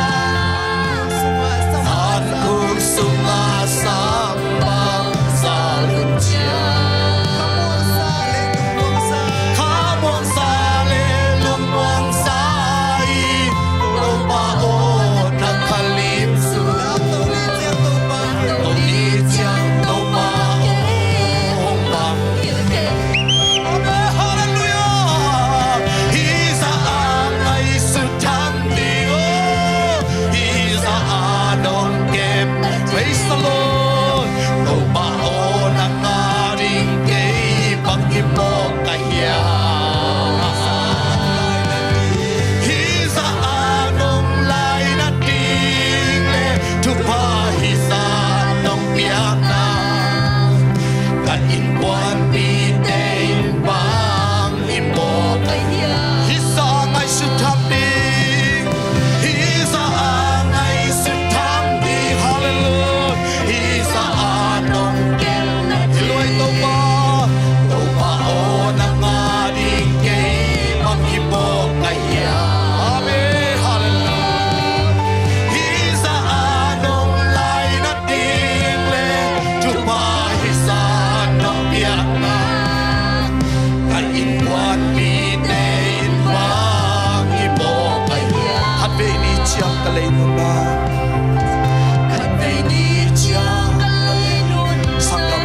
van khuk sungah sam bang zal un ciang. Khamuangsa le lungmuangsa i, Topa aw, na khalim sun. Tuni ciang Topa aw, hong mangngilh ken. Amen. Halleluiah. Hih zah a ngaihsut tham ding aw, hih zah a nong kep. Praise the Lord. Topa aw, nang a ding kei bang hi mawk ka hiam? Hih zah a nong laina ding le thupha hisa nong piakna, ka innkuanpihte in bang hi mawk ka hiam? Hih zah a ngaihsut tham ding, hih zah a ngaihsut tham ding. Halleluiah. Hih zah a nong kepna ding. Hi luai Topa. Topa aw, nang a ding kei bang hi mawk ka hiam? Amen. Halleluiah. Hih zah a nong laina ding le thupha hisa nong piakna, ka innkuanpihte in bang hi mawk ka hiam? Khatvei ni ciang ka lei nunna, khatvei ni ciang ka lei nunna. Sanggam,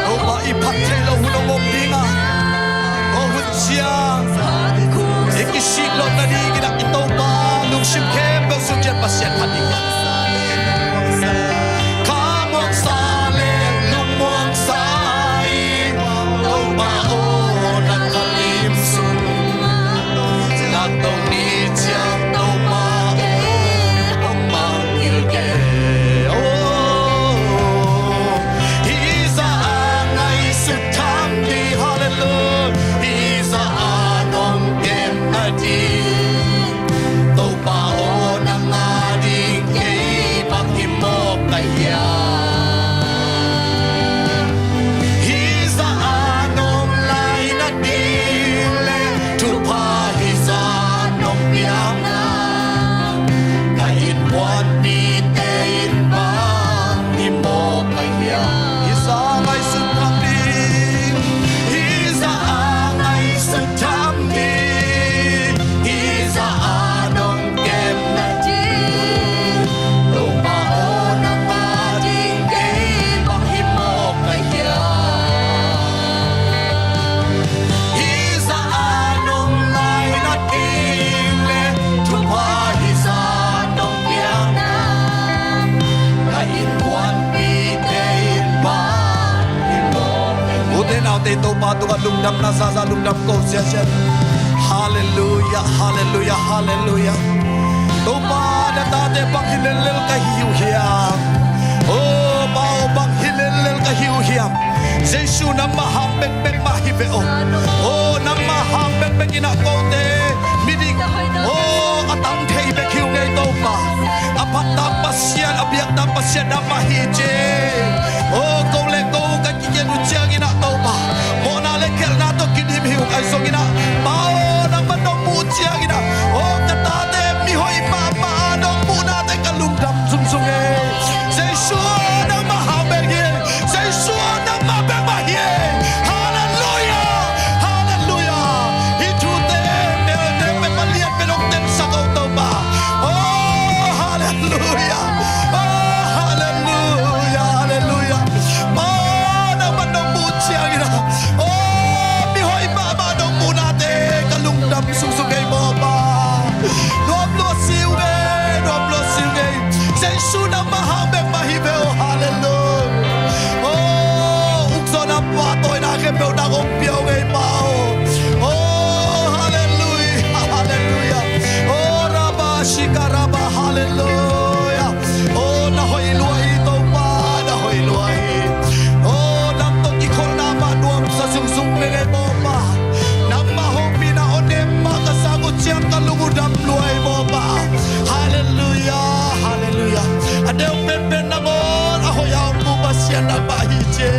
Topa i phat theih loh hun hong om ding a, aw hun ciang i kisik loh nading in a, i Topa lungsim khempeuh sung ciang Pasian phat ding. Khamuangsa le lungmuangsa i, Topa aw, na khalim sun. Na tuni ciang Topa aw, hong mangngilh ken. Oh, hih zah a ngaihsut tham ding. Halleluiah. Hih zah a nong kepna ding. Topa aw, nang a ding kei bang hi mawk ka hiam? Hih zah a nong laina ding le thupha hisa nong piakna, ka innkuanpihte in bang hi mawk ka hiam? Hih zah a ngaihsut tham ding, hih zah a ngaihsut tham ding, hih zah a nong kepna ding. Topa aw, nang a ding kei bang hi mawk ka hiam? Hih zah a nong laina ding le thupha hisa nong piakna, ka innkuanpihte in bang hi mawk. U te nau te, Topa tungah lungdamna zaza lungdam ko ziahziah. Halleluiah, halleluiah, halleluiah. Topa, na tate bang hi lellel ka hi uh hiam? Oh, Pa aw, bang hi lellel ka hi uh hiam? Jesu, nangmah hang bekbek mah hi ve aw. Oh, nangmah hang bekbek in a kote miding, oh, a tam thei bek hi uh ngei, Topa. A phattak Pasian, a biaktak Pasian nangmah hi ci. Oh, ko le ko ka kigen uh ciangin a Peuh nang hong pia uh ngei, Pa aw. Oh, halleluiah, halleluiah. Oh, rabba shika rabba, halleluiah. Oh, na hoih lua hi Topa, na hoih lua hi. Oh, nang tawh kikholhna mah nuamsa zungzung ve ngei, Topa. Nangmah hopihna, aw, nem mah ka sang uh ciang ka lung uh dam lua hi, Topa. Halleluiah, halleluiah. A deuh penpen nangawn a hoih a hong mu Pasian nangmah hi ci.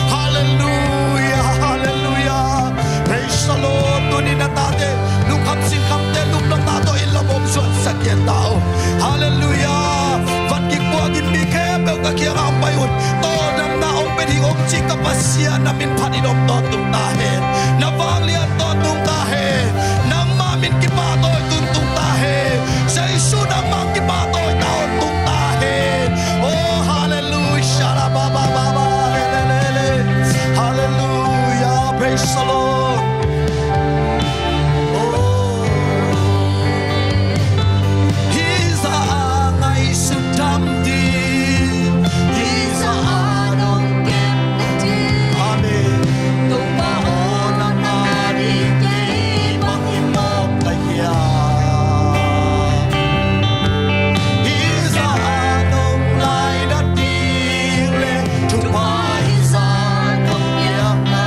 Halleluiah, halleluiah. Praise the Lord. Tuni na tate, lungkham sinkhamte, lungdamna tawh inn lam hong zuansak in, Topa aw. Halleluiah. Van kikuang in mi khempeuh ka kiangah hong pai un. Tawldamna hong pia ding hong ci ka Pasian, na min phat in om tawntung ta hen. Na vanglian tawntung ta hen. Nangmah min kipahtawi tawntung ta hen. Jesu nangmah kipahtawi tawntung ta hen. Oh, halleluiah. Shalabababa, lelelele. Halleluiah. Praise the Lord. Oh. Hih zah a ngaihsut dam ding, hih zah a dong kep ding. Amen. Topa aw, nangmah ding kei bang hi mawk ka hiam? Hih zah a nong lainat ding le thupha hih zah nong piakna,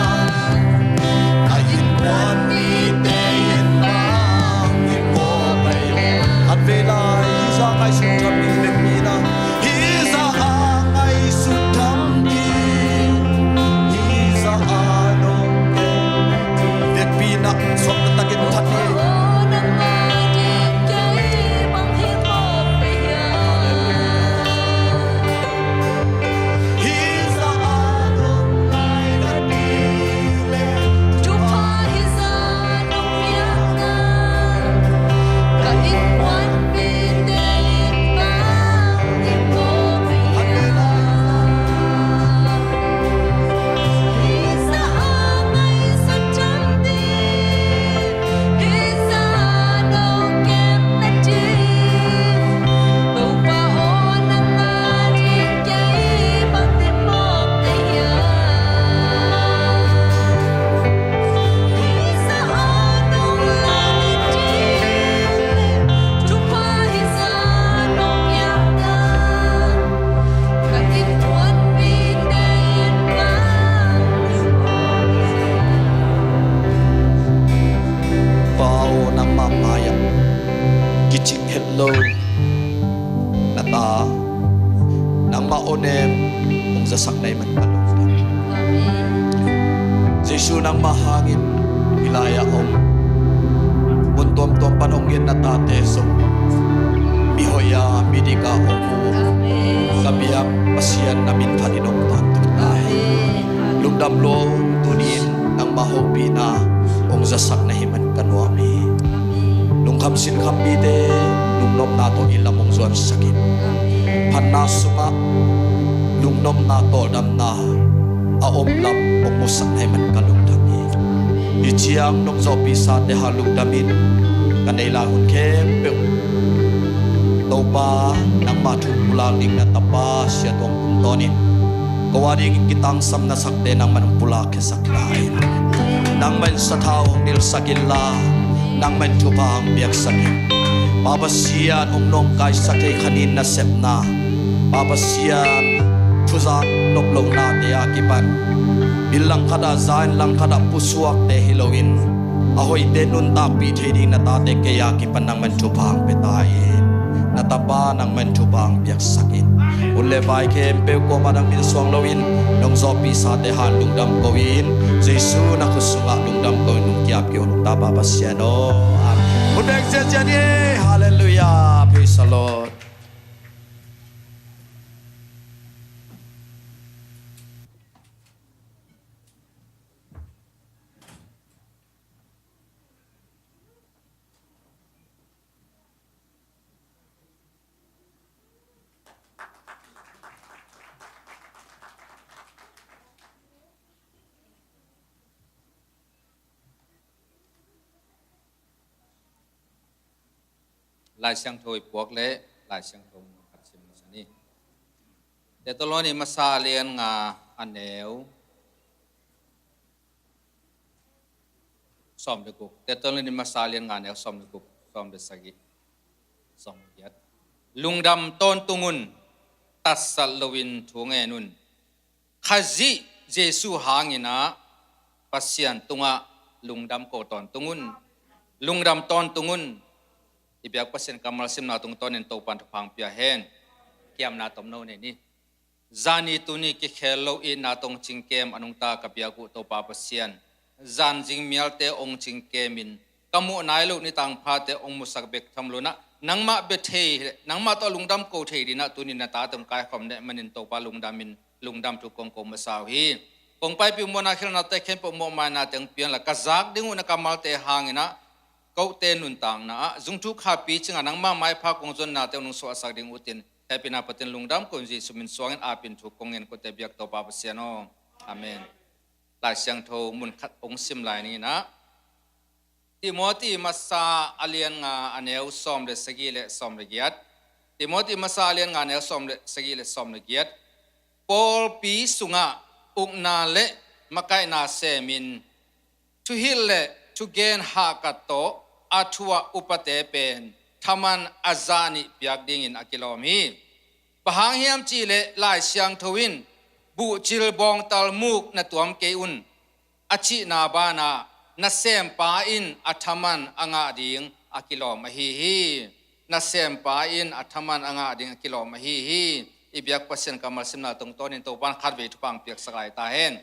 ka innkuan mite in bang in mawk ka hiam? Khat vei lai, hih zah ngaihsut dam ding vekpi-in ah, hih zah a ngaihsut dam ding, hih zah a nong kep ding vekpi-in ah, suakta takin phat ni. Pa aw, nangmah mai-ah kicing het lo na ta, nangmah awnem hong zasak na hih man ka lungdam. Amen. Jesu, nangmah hangin hih lai-ah om, mun tuamtuam pan hong gen na tate zong mihoih a, midik a om uh. Amen. Ka biak Pasian, na min phat in om tawntung ta hen. Amen. Lungdam lua ung, tuni-in nangmah hopihna hong zasak na hih man ka nuam hi. Lungkham sinkham mite lungnopna tawh inn lam hong zuansak in, phatna sungah lungnopna, tawldamna a om lam hong musak na hih man ka lungdam hi. Hih ciang nong zawhpih sate hang lungdam in, ka neih lai hun khempeuh Topa, nangmah thu pulak ding na tapa Sia Tuang tungtawnin ko a dingin kitangsam na sakte nangman hong pulak khiasak ta in. Nangmah in sathau hong nilsak inla, nangmah in thupha hong piaksak in. Pa Pasian, hong nawngkaisak thei kha ni nasepna, Pa Pasian, thuzak nop lohnate a kipan, bil langkhat ah za in, langkhat ah pusuakte hi loin, a hoihte nuntakpih thei ding na tate kei a kipan nangmah in thupha hong pia ta in. Na tapa nangmah in thupha hong piaksak in. Hun le vai khempeuh kuamah nang min suang loin nong zawhpih sate hang lungdam ko in, Jesu na khut sungah lungdam ko in, lungkiap kei ung, lungdam, Pa Pasian aw. Amen. Hun bek ciacia ni. Halleluiah. Praise the Lord. Lai Siangtho i puak leh Lai Siangtho mun khat sim masa ni. Thesalonika masa lian nga, a neu, Sawm le guk. Thessaloni masa lian nga neu sawm le guk, sawm le sagih, sawm le giat. Lungdam tawntung un, tatsat loin thu ngen un. Khazih Jesuh hangin ah Pasian tungah lungdam ko tawntung un. Lungdam tawntung un. I biak Pasian kammal simna tungtawnin Topan thupha pia hen. Kiamna tomno nei ni. Zani tuni kikhel lo itna tawh hong cingkem a nungta ka biak uh Topa Pasian, zan zing mialte hong cingkemin ka muh nai loh nitang phate hong musak bek tham lo-in ah, nangmah bia thei, nangmah tawh lungdam ko thei dingin ah tuni na tate hong kaikhawm neh manin Topa lungdamin lungdam thu kong ko masa uh hi. Kong paipih uh mawhna khialhnate khempeuh mawhmainate hong pia inla, ka zak ding uh na kammalte hangin ah kote nuntakna ah zungthuk kha picingin nangmah maipha kong zonnate hong nungsuahsak ding uh hitin, hehpihna patin lungdam ko-in Jesuh min suangin apin thu kong ngen kote biak Topa Pasian aw. Amen. Lai Siangtho mun khat hong sim lai ni in ah, Timoti masa a lian nga a neu sawm le sagih le sawm le giat. Timoti masa a lian nga a neu sawm le sagih le sawm le giat. Pawlpi sungah ukna le makaihna semin, thuhilh le thugen hahkat tawh a thuah upate pen thaman a zah nih piak dingin a kilawm hi. Bang hang hiam cihleh Lai Siangtho in, "Buhcil bawngtal muk na tuam kei un," a cihna banah, nasempa in a thaman a ngah ding a kilawm ahi hi. Nasempa in a thaman a ngah ding a kilawm ahi hi. I biak Pasian kammal simna tungtawnin Topan khatvei thupha piaksak lai ta hen.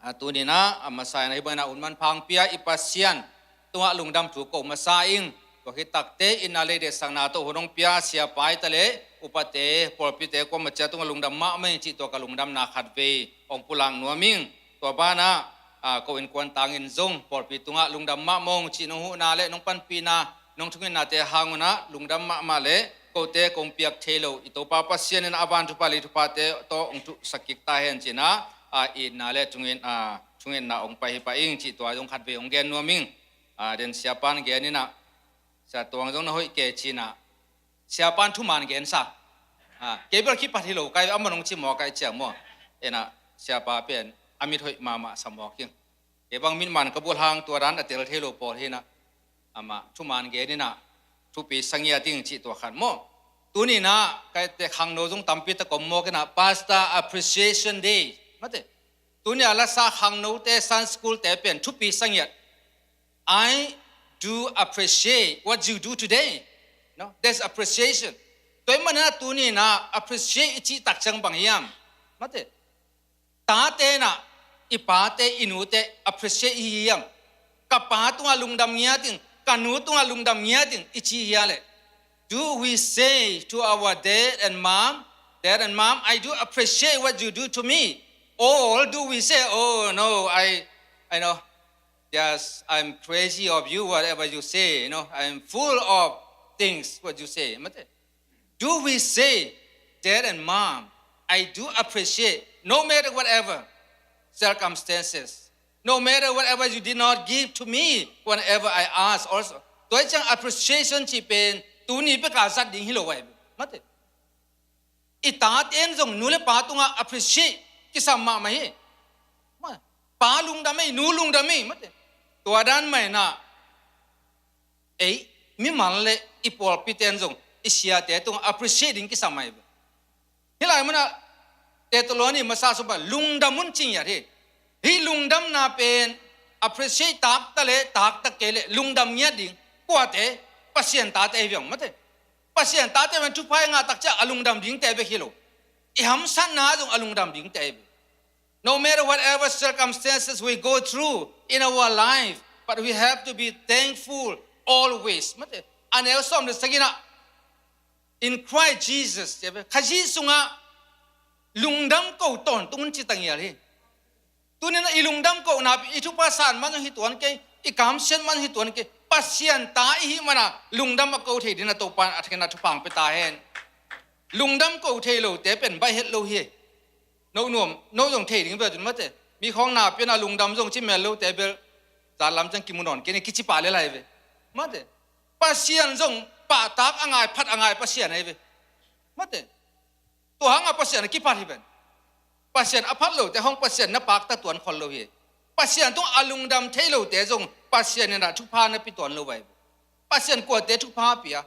A, tuni in ah, a masa in ah hih bangin ah hun manpha pia i Pasian tungah lungdam thu ko masa ing. Tua khit takteh in ah lei dehsakna tawh hun hong pia siapa hi ta leh upate, pawlpite, kuamah ciat tungah lungdam mahmah ing cih tua ka lungdamna khatvei hong pulak nuam ing. Tua banah, a, ko innkuan tangin zong pawlpi tungah lungdam mahmah ung cih nong huhna le nong panpihna, nong thungetnate hang un ah lungdam mahmah le kote kong piak thei lo i Topa Pasian in a van thupha lei thuphate tawh hong thuhsak kik ta hen ci-in ah, a, itna le thungen, a, thungetna hong pai hi pah ing cih tua zong khatvei hong gen nuam ing. A, den siapan gen in ah, Sia Tuang zong na hoih kei ci-in ah, siapan thuman gensa. A, kei bel kipat hi lo kai, amah nong ci mawk kai ciang maw. In ah siapa pen a mit hoih mahmah sa mawk ing. Kei bang mit man ka bul hang tua dan a tel thei lo pawl hi in ah, amah thuman gen in ah thupi sa ngiat ing cih tua khat maw. Tuni in ah kaite khangno zong tampi tak om mawk in ah Pastor Appreciation Day. Mate. Tuni a lasa khangnote, Sunday school te pen thupi sa ngiat. "I do appreciate what you do today." No? There's appreciation. Tua ahih manin ah tuni in ah appreciate i cih tak ciang bang hiam? Mate. Tate in ah i pate, i nute appreciate i hi hiam? "Ka pa tungah lungdam ngiat ing, ka nu tungah lungdam ngiat ing," i ci hi a leh, do we say to our dad and mom, "Dad and mom, I do appreciate what you do to me"? Or do we say, "Oh no, I, I know, yes, I'm crazy of you, whatever you say, you know, I'm full of things, what you say"? Mate. Do we say, "Dad and mom, I do appreciate, no matter whatever circumstances, no matter whatever you did not give to me whenever I ask also"? Tua hi ciang appreciation cih pen tuni bek a zat ding hi lo ahi. Mate. I tate in zong nu le pa tungah appreciate kisam mahmah hi. Ma, pa lungdam ei, nu lungdam ei, mate. Tua dan mah in ah ei mimal le i pawlpite in zong i siate tungah appreciate ding kisam ahi. Hih lai mun ah Thessaloni masa sung pan lungdam un ci ngiat hi. Hih lungdamna pen appreciate taktak le taktak kei le lungdam ngiat ding kuate? Pasian tate hi viang, mate. Pasian tate pen thupha i ngah tak ciang a lungdam dingte bek hi lo, i hamsatna zong a lungdam dingte hi. No matter whatever circumstances we go through in our life, but we have to be thankful always. Mate, a neu sawm le sagihna, "In Christ Jesus," Khazih sungah lungdam ko tawntung un ci ta ngial hi. Tuni in ah i lungdam kohna pen i thupha san man zong hi tuan kei, i kamsiat man hi tuan kei. Pasian ta i hih manin ah lungdam a ko thei dingin ah Topa in a thei in ah thupha hong pia ta hen. Lungdam ko thei lote pen baih het lo hi. No nuam, no zong thei ding ve tun, mate. Mi khawng na pian a lungdam zong ci mel lote bel zan lam ciang kimu nawn kei ni, kici pah lel ahi ve, mate. Pasian zong pahtak a ngai, phat a ngai Pasian ahi ve, mate. Tua hangah Pasian a kiphat hi ven. Pasian a phat lote hong Pasian na pakta tuan khol lo hi. Pasian tungah a lungdam thei lote zong Pasian in ah thupha na pia tuan lo vai. Pasian kuate thupha pia?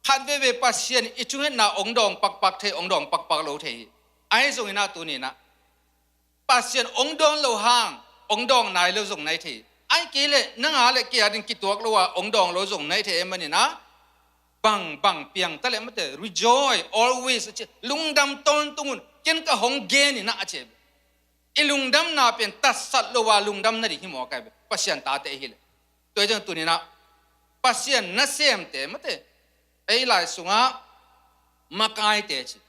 Khat veve Pasian i thungetna ong dawng pakpak thei, ong dawng pakpak lo thei hi. Ahi zongin ah tuni-in ah Pasian ong dawng lo hang ong dawng nai lo zong nai thei. Ahi kei leh nang a le kei a ding kituak lo a ong dawng lo zong nai thei ahih manin ah bang bang piang ta leh mate, rejoice always a ci, lungdam tawntung un, ken ka hong gen in ah a ci. I lungdamna pen tatsat lo a lungdam nading hi maw kai ve, Pasian tate i hi leh. Tua hi ciang tuni-in ah Pasian nasemte mate, ei lai sungah makaite ci,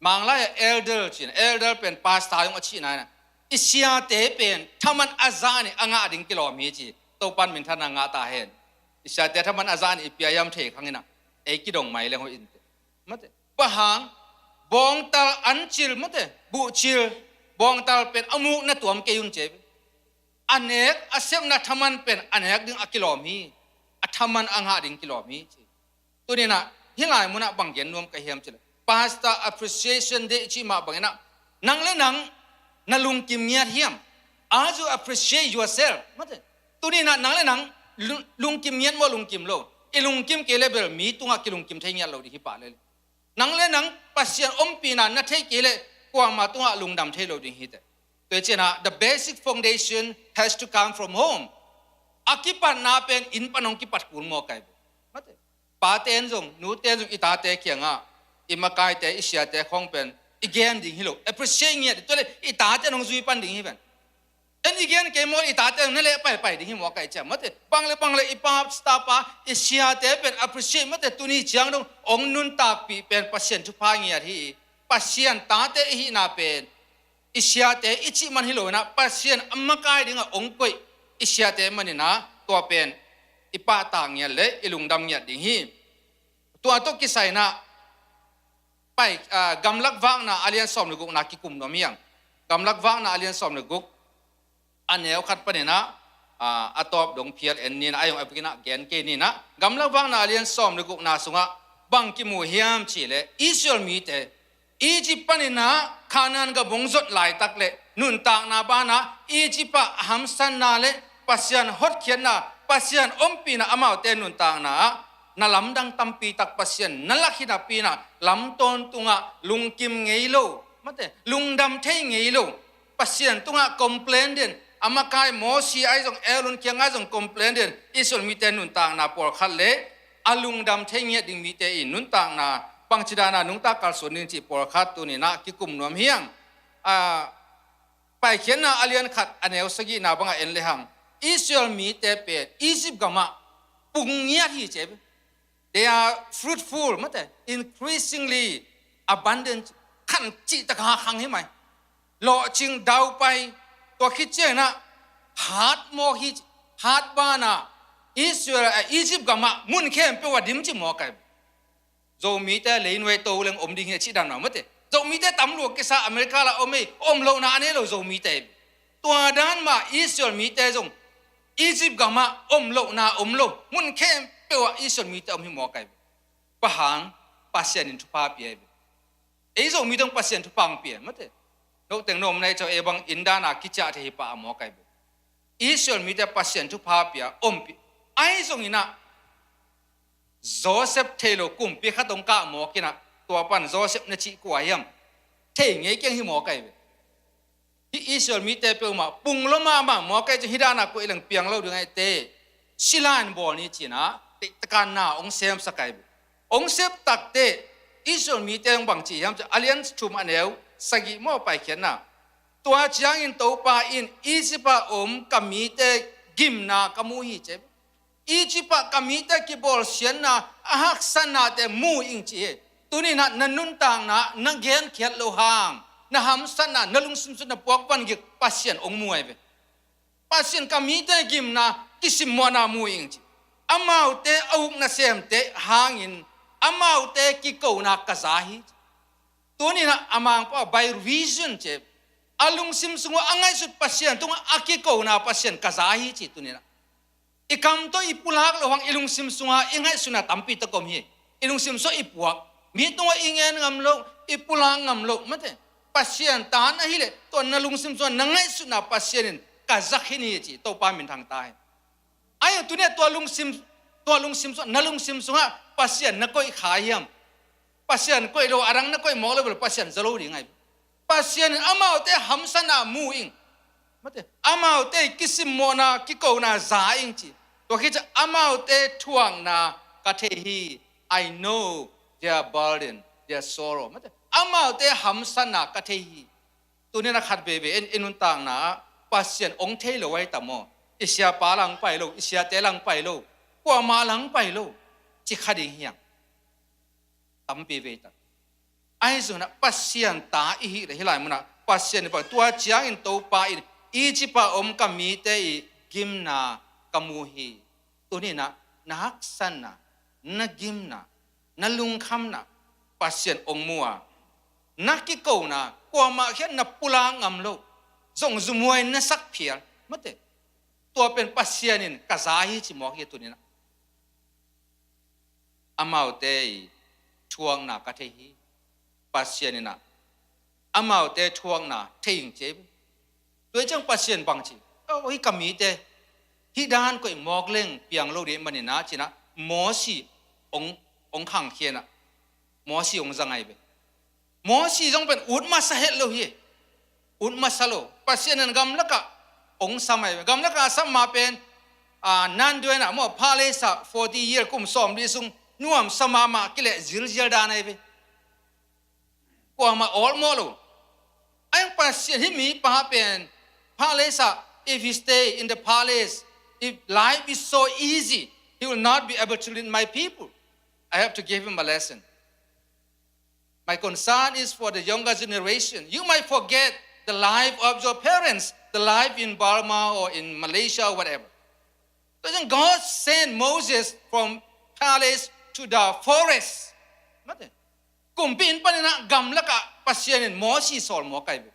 Manglai ah elder ci-in, elder pen pastor zong a cihna hi-in ah, i siate pen thaman a zah nih a ngah ding kilawm hi ci. Topa'n minthanna ngah ta hen. I siate thaman a zah nih i pia hiam thei khang in ah, ei kidong mai leng hoih inteh. Mate, bang hang? Bawngtal an cil mate, buhcil, bawngtal pen a mukna tuam kei un ci ve. A nek a sepna thaman pen a nek ding a kilawm hi. A thaman a ngah ding kilawm hi ci. Tuni-in ah hih lai munah bang gen nuam ka hiam cih leh, Pastor Appreciation Day i cih mah bangin ah, nang le nang na lungkim ngiat hiam? As you appreciate yourself mate, tuni-in ah nang le nang lung- lungkim ngiat maw, lungkim lo? I lungkim kei leh bel mi tungah kilungkim thei ngiat lo ding hi pah lel. Nang le nang Pasian ompihna na thei kei leh kuamah tungah lungdam thei lo ding hi teh. Tua hi ciang ah the basic foundation has to come from home. A kipatna pen inn pan hong kipat kul maw kai ve. Mate, pate'n zong nute'n zong i tate kiangah, i makaite, i siate khawng pen i gen ding hi lo, appreciate ngiat ding, tua leh i tate'n hong zui pan ding hi ven. En i gen kei maw, i tate na leh paipai ding hi maw kai ciang mate. Bang le bang le i pastor pa, i siate pen appreciate mate, tuni ciang dong ong nuntakpih pen Pasian thupha ngiat hi. Pasian tate i hihna pen i siate i cih man hi lo-in ah, Pasian a makai dingah ong koih i siate manin ah, tua pen i pahtak ngiat leh i lungdam ngiat ding hi. Tua tawh kisai-in ah Pai, ah, Gamlak Vakna a lian sawm le gukna kikum nuam hi hang. Gamlak Vakna a lian sawm le guk, a neu khat panin ah, ah, a tawp dong phial en ni in ah, a zong a bikin ah gen kei ni in ah. Gamlak Vakna a lian sawm le gukna sungah bang kimu hiam cih leh, Israel mite Egypt panin ah Canaan gam hong zot laitak leh nuntakna banah Egypt ah a hamsatna leh Pasian hotkhiatna, Pasian ompihna, amaute nuntakna ah na lamdang tampi tak Pasian na lak hi napi-in ah, lam tawntungah lungkim ngei lo mate, lungdam thei ngei lo, Pasian tungah complain den, a makai Mosi ahi zong, Aaron kiangah zong complain den Israel mite nuntakna pawlkhat leh a lungdam thei ngiat ding mite i nuntakna bangci dan a nungta kalsuan ding cih pawlkhat tuni-in ah kikum nuam hi hang. Ah, Paikhiatna a lian khat a neu sagihna bangah en le hang, Israel mite pen Egypt gamah pung ngiat hi ci. They are fruitful mate, increasingly abundant. Khan cih tak a khang hi mai. Lawhcing daupai, tua khit ciangin ah hat mawk hi. Hat banah Israel, eh, Egypt gamah mun khempeuh ah dim ci mawk ai. Zomite leinuai to leng om ding hi a cih dan mah mate. Zomite tam lua kisa America la om ei, om lohna a nei lo Zomite. Tua dan mah Israel mite zong Egypt gamah om lohna om lo, mun khempeuh ah Israel mite om hi mawk ai. Bang hang? Pasian in thupha pia ai. Ei Zomite zong Pasian thupha hong pia mate. Noteng na om nai cau ei bang in dan a kiciah thei hi pah a mawk ai. Israel mite Pasian thupha pia, ompih. Ahi zongin ah Joseph thei lo kumpi khat hong kah mawk in ah, tua pan Joseph na cih kua hiam? Thei ngei keng hi mawk ai ve. Hih Israel mite peuhmah pung lo mahmah mawk ai cih, hih dan a koih leng piang lo ding ai te. Sila in bawl ni ci-in ah, deihtak a na hong semsak ai ve. Hong sep takteh Israel mite hong bang ci hiam cih, a lian thum a neu sagih maw, Paikhiatna. Tua ciangin Topa in, Egypt ah om ka mite gimna ka mu hi ci. Egypt ah ka mite kibawlsiatna, a haksatnate mu ing ci hi. Tuni-in ah na nuntakna na genkhiat loh hang, na hamsatna, na lungsim sung na puak vangik Pasian hong mu ai ve. Pasian ka mite gimna, kisimmawhna mu ing ci. Amaute a uk nasemte hangin amaute kikona ka za hi ci. Tuni-in ah a mangpa by reason ci. A lungsim sungah a ngaihsut Pasian tungah a kikona Pasian ka za hi ci tuni-in ah. I kam tawh i pulak loh hang i lungsim sungah i ngaihsutna tampi tak om hi. I lungsim sungah i puak, mi tungah i ngen ngam loh, i pulak ngam loh mate. Pasian ta na hi leh tua na lungsim sungah na ngaihsutna Pasian in ka za khin hi ci, Topa minthang ta hen. Ahi zongin tuni-a tua lungsim, tua lungsim sungah, na lungsim sungah Pasian na koih kha hiam? Pasian koih lo, a dang na koih mawk lo bel Pasian za lo ding ahi. Pasian in amaute hamsatna mu ing. Mate, amaute kisimmawhna, kikona za ing ci. Tua khit ciang amaute thuakna ka thei hi. I know their burden, their sorrow. Mate, amaute hamsatna ka thei hi. Tuni-in a khat veve in i nuntakna ah Pasian ong thei lo ahi tam maw? I siapa lang pai lo, i siate lang pai lo, kuamah lang pai lo, ci kha ding hiam? Tampi vei tak. Ahi zongin ah Pasian ta i hih leh hih lai munah Pasian in bang, tua ciangin Topa in Egypt a om ka mite i gimna ka mu hi. Tuni-in ah na haksatna, na gimna, na lungkhamna Pasian ong mu a, na kikona, kuamah khiat na pulak ngam lo, zong zumhuai na sak phial. Mate, tua pen Pasian in ka za hi ci mawk hi. Tuni-in ah amaute i thuakna ka thei hi. Pasian in ah amaute thuakna thei ing ci hi. Tua ciang Pasian bang ci? Oh, hih ka mite hih dan koih mawk leng piang lo ding manin ah ci-in ah Mosi ong, ong khangkhia-in ah Mosi ong zang ahi ve. Mosi zong pen ut masa het lo hi. Ut masa lo. Pasian in gamlakah ong sam ahi ve. Gamlakah a sam ma pen, a, Nanduena maw, palace ah forty year, kum sawmli sung nuamsa mahmah, kileh zilzial dan ahi ve. Kuamah awlmawh lo. Ahi zongin Pasian, hih mipa pen palace ah, if he stay in the palace, if life is so easy, he will not be able to lead my people. I have to give him a lesson. My concern is for the younger generation. You might forget the life of your parents, the life in Burma or in Malaysia or whatever. So then God sent Moses from palace to the forest. Mate, kumpi inn panin ah gamlakah Pasian in Mosi sawlmawk ahi ve.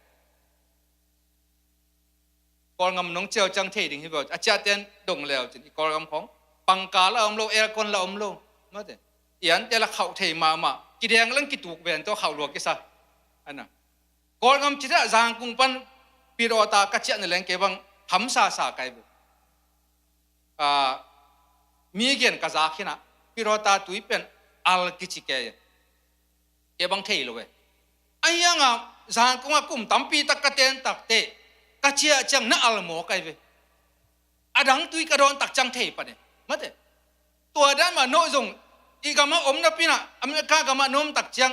Kawlgam nong ciau ciang thei ding hi ve. A ciahten dong leu cin, i Kawlgam khong pangkha la om lo, aircon la om lo. Mate, i ante la khauh thei mahmah. Kideng leng kituk ven tawh khauh lua kisa. Ana, Kawlgam cih ah Zangkung pan Pyithaw ta ka ciah ni leng kei bang hamsasa ka hi ve. A, mi gen ka za khin ah, Pyithaw ta tui pen al kici kei. Kei bang thei lo e. Ahi hangah Zangkung ah kum tampi tak ka ten tak teh, ka ciah ciang na al mawk ahi ve. A dang tui ka dawn tak ciang thei pan e. Mate, tua dan mah no zong i gamah om napi-in ah, America gamah na om tak ciang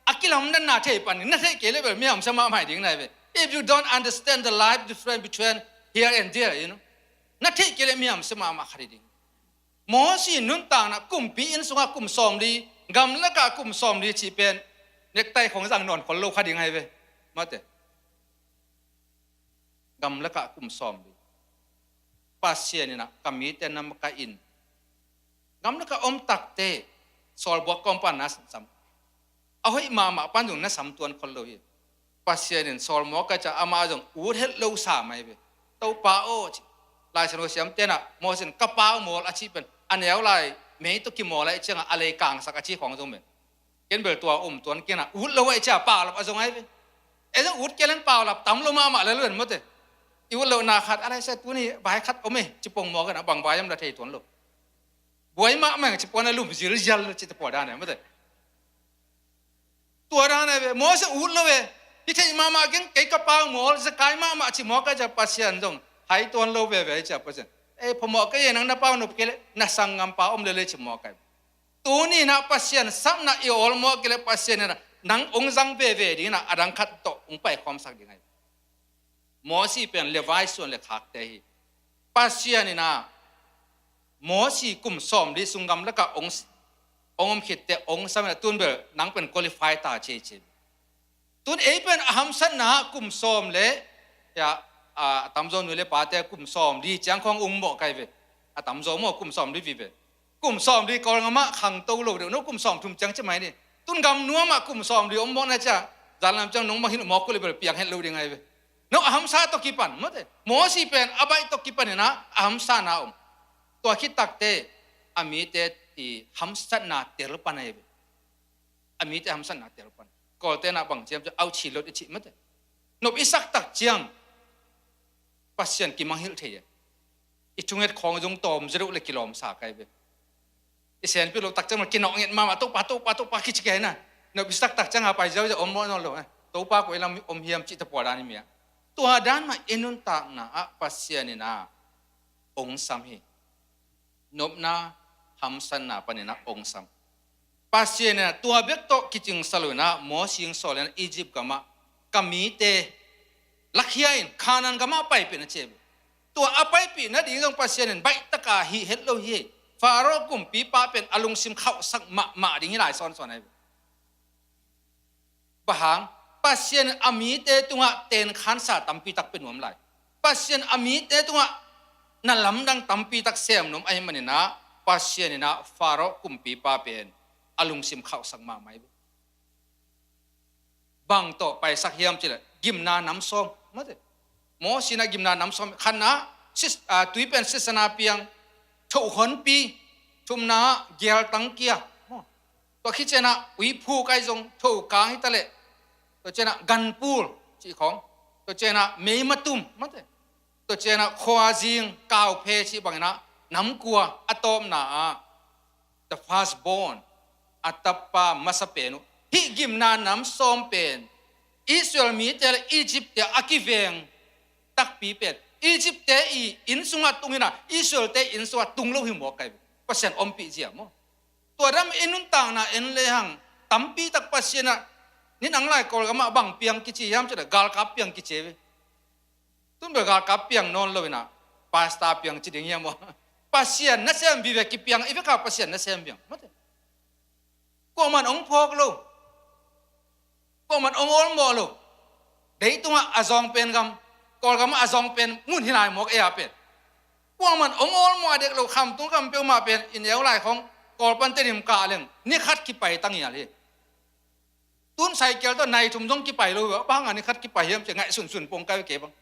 a kilamdanna thei pan e. Na theih kei leh bel mi hamsa mahmah ding na hi ve. If you don't understand the life difference between here and there, you know, na theih kei leh mi hamsa mahmah kha ding. Mosi nuntakna, kumpi inn sungah kum sawmli, gamlakah kum sawmli cih pen necktie khong zang nawn khol lo kha ding ahi ve. Mate, gamlakah kum sawmli. Pasian in ah ka mite na makaih in, gamlakah om tak teh sawlbuak kawm pan na sam, a hoih mahmah pan zong na sam tuan khol lo hi. Pasian in sawlmawk ka ciah amah zong ut het lo sa mai ve. Topa aw ci. Lai Siangtho siamte in ah Mosi in ka pau mawl a cih pen a neu lai mei tawh kimawl ahih ciangah a lei kangsak a cih khong zong pen, ken bel tua om tuan kei in ah, ut lo ahih ciah paulap a zong ahi ve. Ei zong ut kei leng paulap tam lo mahmah lel ven, mate. I ut lohna khat, a lai sia tuni vai khat om e ci pong mawk in ah, bang vai om la thei tuan lo. Buai mahmah ing ci pong a lum zilzial lo ci te pawl dan e, mate. Tua dan e ve, Mosi ut lo ve. Hi thei mahmah keng, kei ka pau mawl, zekai mahmah ci mawk a, ciah Pasian zong hai tuan lo veve, ciah Pasian, ei, phamawh kei e, nang na pau nop kei leh na sanggampa om lel e ci mawk a. Tuni-in ah Pasian sapna i awlmawh kei leh Pasian in ah nang ong zang veve ding in ah, a dang khat tawh ong paikhawmsak ding ahi. Mosi pen Levi suan le khakte hi. Pasian in ah Mosi kum sawmli sung gamlakah ong, ong om khit teh ong sam in ah, tun bel nang pen qualify ta ci ci. Tun ei pen a hamsatna ah kum sawm le, ya, a, a tamzaw nu le pate kum sawmli ciang khong um mawk ahi ve. A tamzaw maw kum sawmli vive. Kum sawmli Kawlgam ah khangto lo deuh, no kum sawmthum ciang ci mai ni. Tun gam nuam ah kum sawmli om mawk na ciah, zan lam ciang nong mah hin mawk uh leh bel piang het lo ding ahi ve. No a hamsa tawh kipan, mate. Mosi pen a baih tawh kipan in ah a hamsa na om. Tua khit tak teh a mite i hamsatna tel pan ahi ve. A mite hamsatna tel pan. Kawlte in ah bang ci hiam cih leh, au ci lot i cih, mate. Nop i sak tak ciang Pasian kimangngilh thei e. I thunget khawng zong tawm zia deuh le kilawmsa kai ve. I senpi lo tak ciang kinawh nget mahmah, Topa, Topa, Topa kici kei na. Nopsak tak ciang a pai ziau zia om mawh nawn lo eh. Topa koi lam om hiam cih te pawl dan i mia. Tua dan mah i nuntakna ah Pasian in ah ong sam hi. Nopna hamsatna panin ah ong sam. Pasian in ah tua bek tawh kicingsa lo in ah Moses sawl in ah Egypt gamah ka mite lakhia in Canaan gamah paipih na ci hi. Tua a paipih nading zong Pasian in baih taka hih het lo hi. Pharaoh kumpipa pen a lungsim khauhsak mahmah ding hi lai sawnsawn ahi. Bang hang? Pasian in a mite tungah tenkhansa tampi tak pia nuam lai. Pasian in a mite tungah na lamdang tampi tak sem nuam ahih manin ah Pasian in ah Pharaoh kumpipa pen a lungsim khauhsak mahmah hi. Bang tawh paisak hiam cih leh gimna nam sawm. Mate. Moses in ah gimna nam sawm. Khatna, sis-, ah, tui pen sisana piang, thoh honpi, thumna, gialtang kia. Maw. Tua khit ciangin ah uiphuk ahi zong, thokang hi ta leh. Tua ciangin ah ganpul cih khawng. Tua ciangin ah meimatum. Mate. Tua ciangin ah khuazing, kauphe cih bangin ah nam kua a tawpna ah the firstborn, a tapa masa pen uh. Hih gimna nam sawm pen Israel mite le Egypt te a kiveng takpi pen Egypt te i inn sungah tung hi a, Israel te inn sungah tung lo hi mawk ahi. Pasian ompih zia maw. Tua dan i nuntakna en lehang tampi tak Pasian in ah ni nang lai Kawlgam ah bang piang kici hiam cih leh galkap piang kici hi. Tun bel galkap piang nawn lo in ah pastor piang ci ding hiam maw. Pasian nasem vive kipiang, i vek a Pasian nasem piang. Mate. Kuaman ong phawk lo. Kuaman ong awlmawh lo. Deih tungah a zawng pen gam, Kawlgam ah a zawng pen mun hi lai mawk ei a pen. Kuaman ong awlmawh a dek lo, khamtung kam peuhmah pen i neu lai khawng Kawl pan Tedim kah leng ni khat kipai ta ngial hi. Tun cycle tawh nai thum zong kipai lo hi a, bang a ni khat kipai hiam ci ngaihsunsun pong kai kei bang.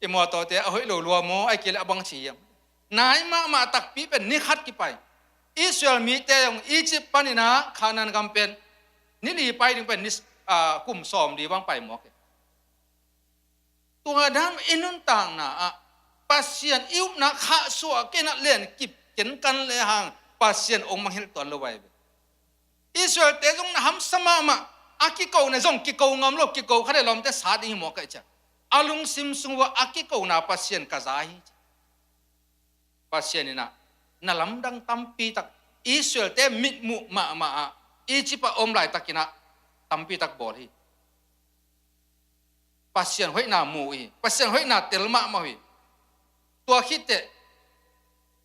I mawtawte a hoih lo lua maw, ahih kei leh a bang ci hiam. Nai mahmah takpi pen ni khat kipai. Israel mite zong Egypt panin ah Canaan gam pen ni li pai ding pen ni, ah, kum sawm li bang pai mawk hi. Tua dan i nuntakna ah Pasian i upna khahsuah kei in ah len kip kenkan lehang Pasian ong mangngilh tuan lo ahi ve. Israel te zong na hamsa mahmah, a kiko na zong kiko ngam lo, kiko kha leh lawmte sa ding hi mawk ahi cia. A lungsim sung uah a kikona Pasian ka za hi. Pasian in ah na lamdang tampi tak Israel te mitmuh mahmah ah Egypt ah om laitakin ah tampi tak bawl hi. Pasian hoihna mu uh hi. Pasian hoihna tel mahmah uh hi. Tua khit teh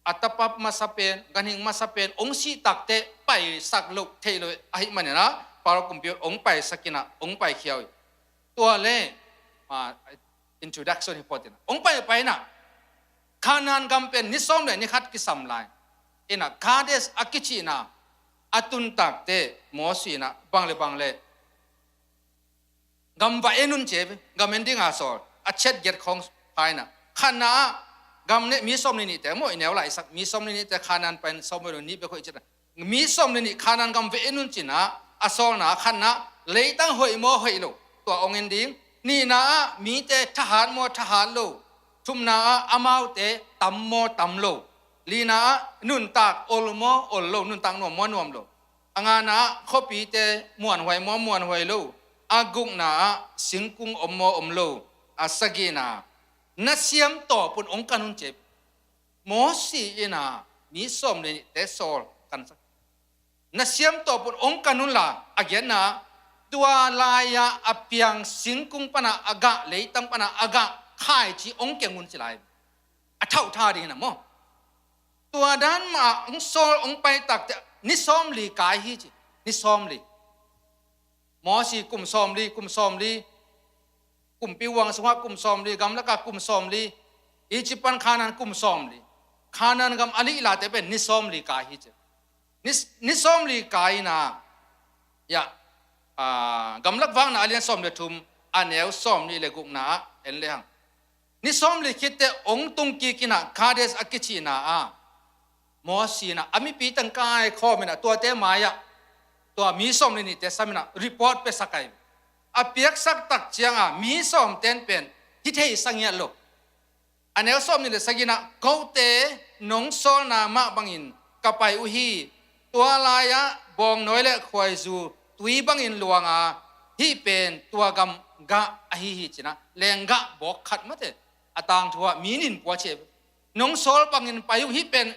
a tapa masa pen, ganhing masa pen ong sih tak teh paisak loh theih loh ahih manin ah Pharaoh kumpi ong paisak in ah ong paikhia uh hi. Tua leh, ah, introduction hi phot in ah ong paipai in ah Canaan gam pen ni sawm le ni khat kisam lai in ah Kadesh a kicihna a tun tak teh Moses in ah bang le bang le gam va en un ci hi. Gam en ding a sawl a, chet giat khawng pha in ah, khatna ah gam ne mi sawm le nihte maw, i neu laisak mi sawm le nihte Canaan pai in sawm le nih bek hoih ci in ah, mi sawm le nih Canaan gam va en un ci in ah a sawlna ah khatna leitang hoih maw hoih lo, tua ong en ding. Nihna ah mite thahat maw thahat lo, thumna ah amaute tam maw tam lo, lina ah nuntak ol maw ol lo, nuntak nuam maw nuam lo. A ngana ah khuapite muanhuai maw muanhuai lo, a gukna ah singkung om maw om lo, a sagihna ah nasiam tawpun ong kan un ci hi. Moses in ah mi sawm le nihte sawl kan sak. Nasiam tawpun ong kan un la, a giatna ah tua lai-ah a piang singkung pan ah a gah, leitang pan ah a gah khaici ong keng un ci lai. A thauhtha ding in ah maw. Tua dan mah ong sawl ong pai tak teh ni sawm li kai hi ci. Ni sawm li. Moses kum sawm li, kum sawm li. Kumpi uang sungah kum sawm li, gamlak ah kum sawm li. Egypt pan Canaan kum sawm li. Canaan gam a lihla teh pen ni sawm li kai hi ci. Ni, ni sawm li kai in ah, ya, ah, gamlak vakna a lian sawm le thum, a neu sawm nih le gukna ah en lehang. Ni sawm li khit teh ong tung kik in ah Kadesh a kicihna ah Moses in ah a mipi teng kaikhawm in ah tuate mai-ah tua mi sawm le nihte sam in ah report piasak ahi. A piaksak tak ciang ah mi sawm ten pen hi thei sa ngiat lo. A neu sawm nih le sagihna, kote nong sawlna mah bangin ka pai uh hi. Tua lai-ah bawngnawi le khuaizu tui bangin luanga, hih pen tua gam gah ahi hi, cinah lenggah bawk khat mate. A tangthu ah mi nin pua ci. Nong sawl bangin pai uh, hih pen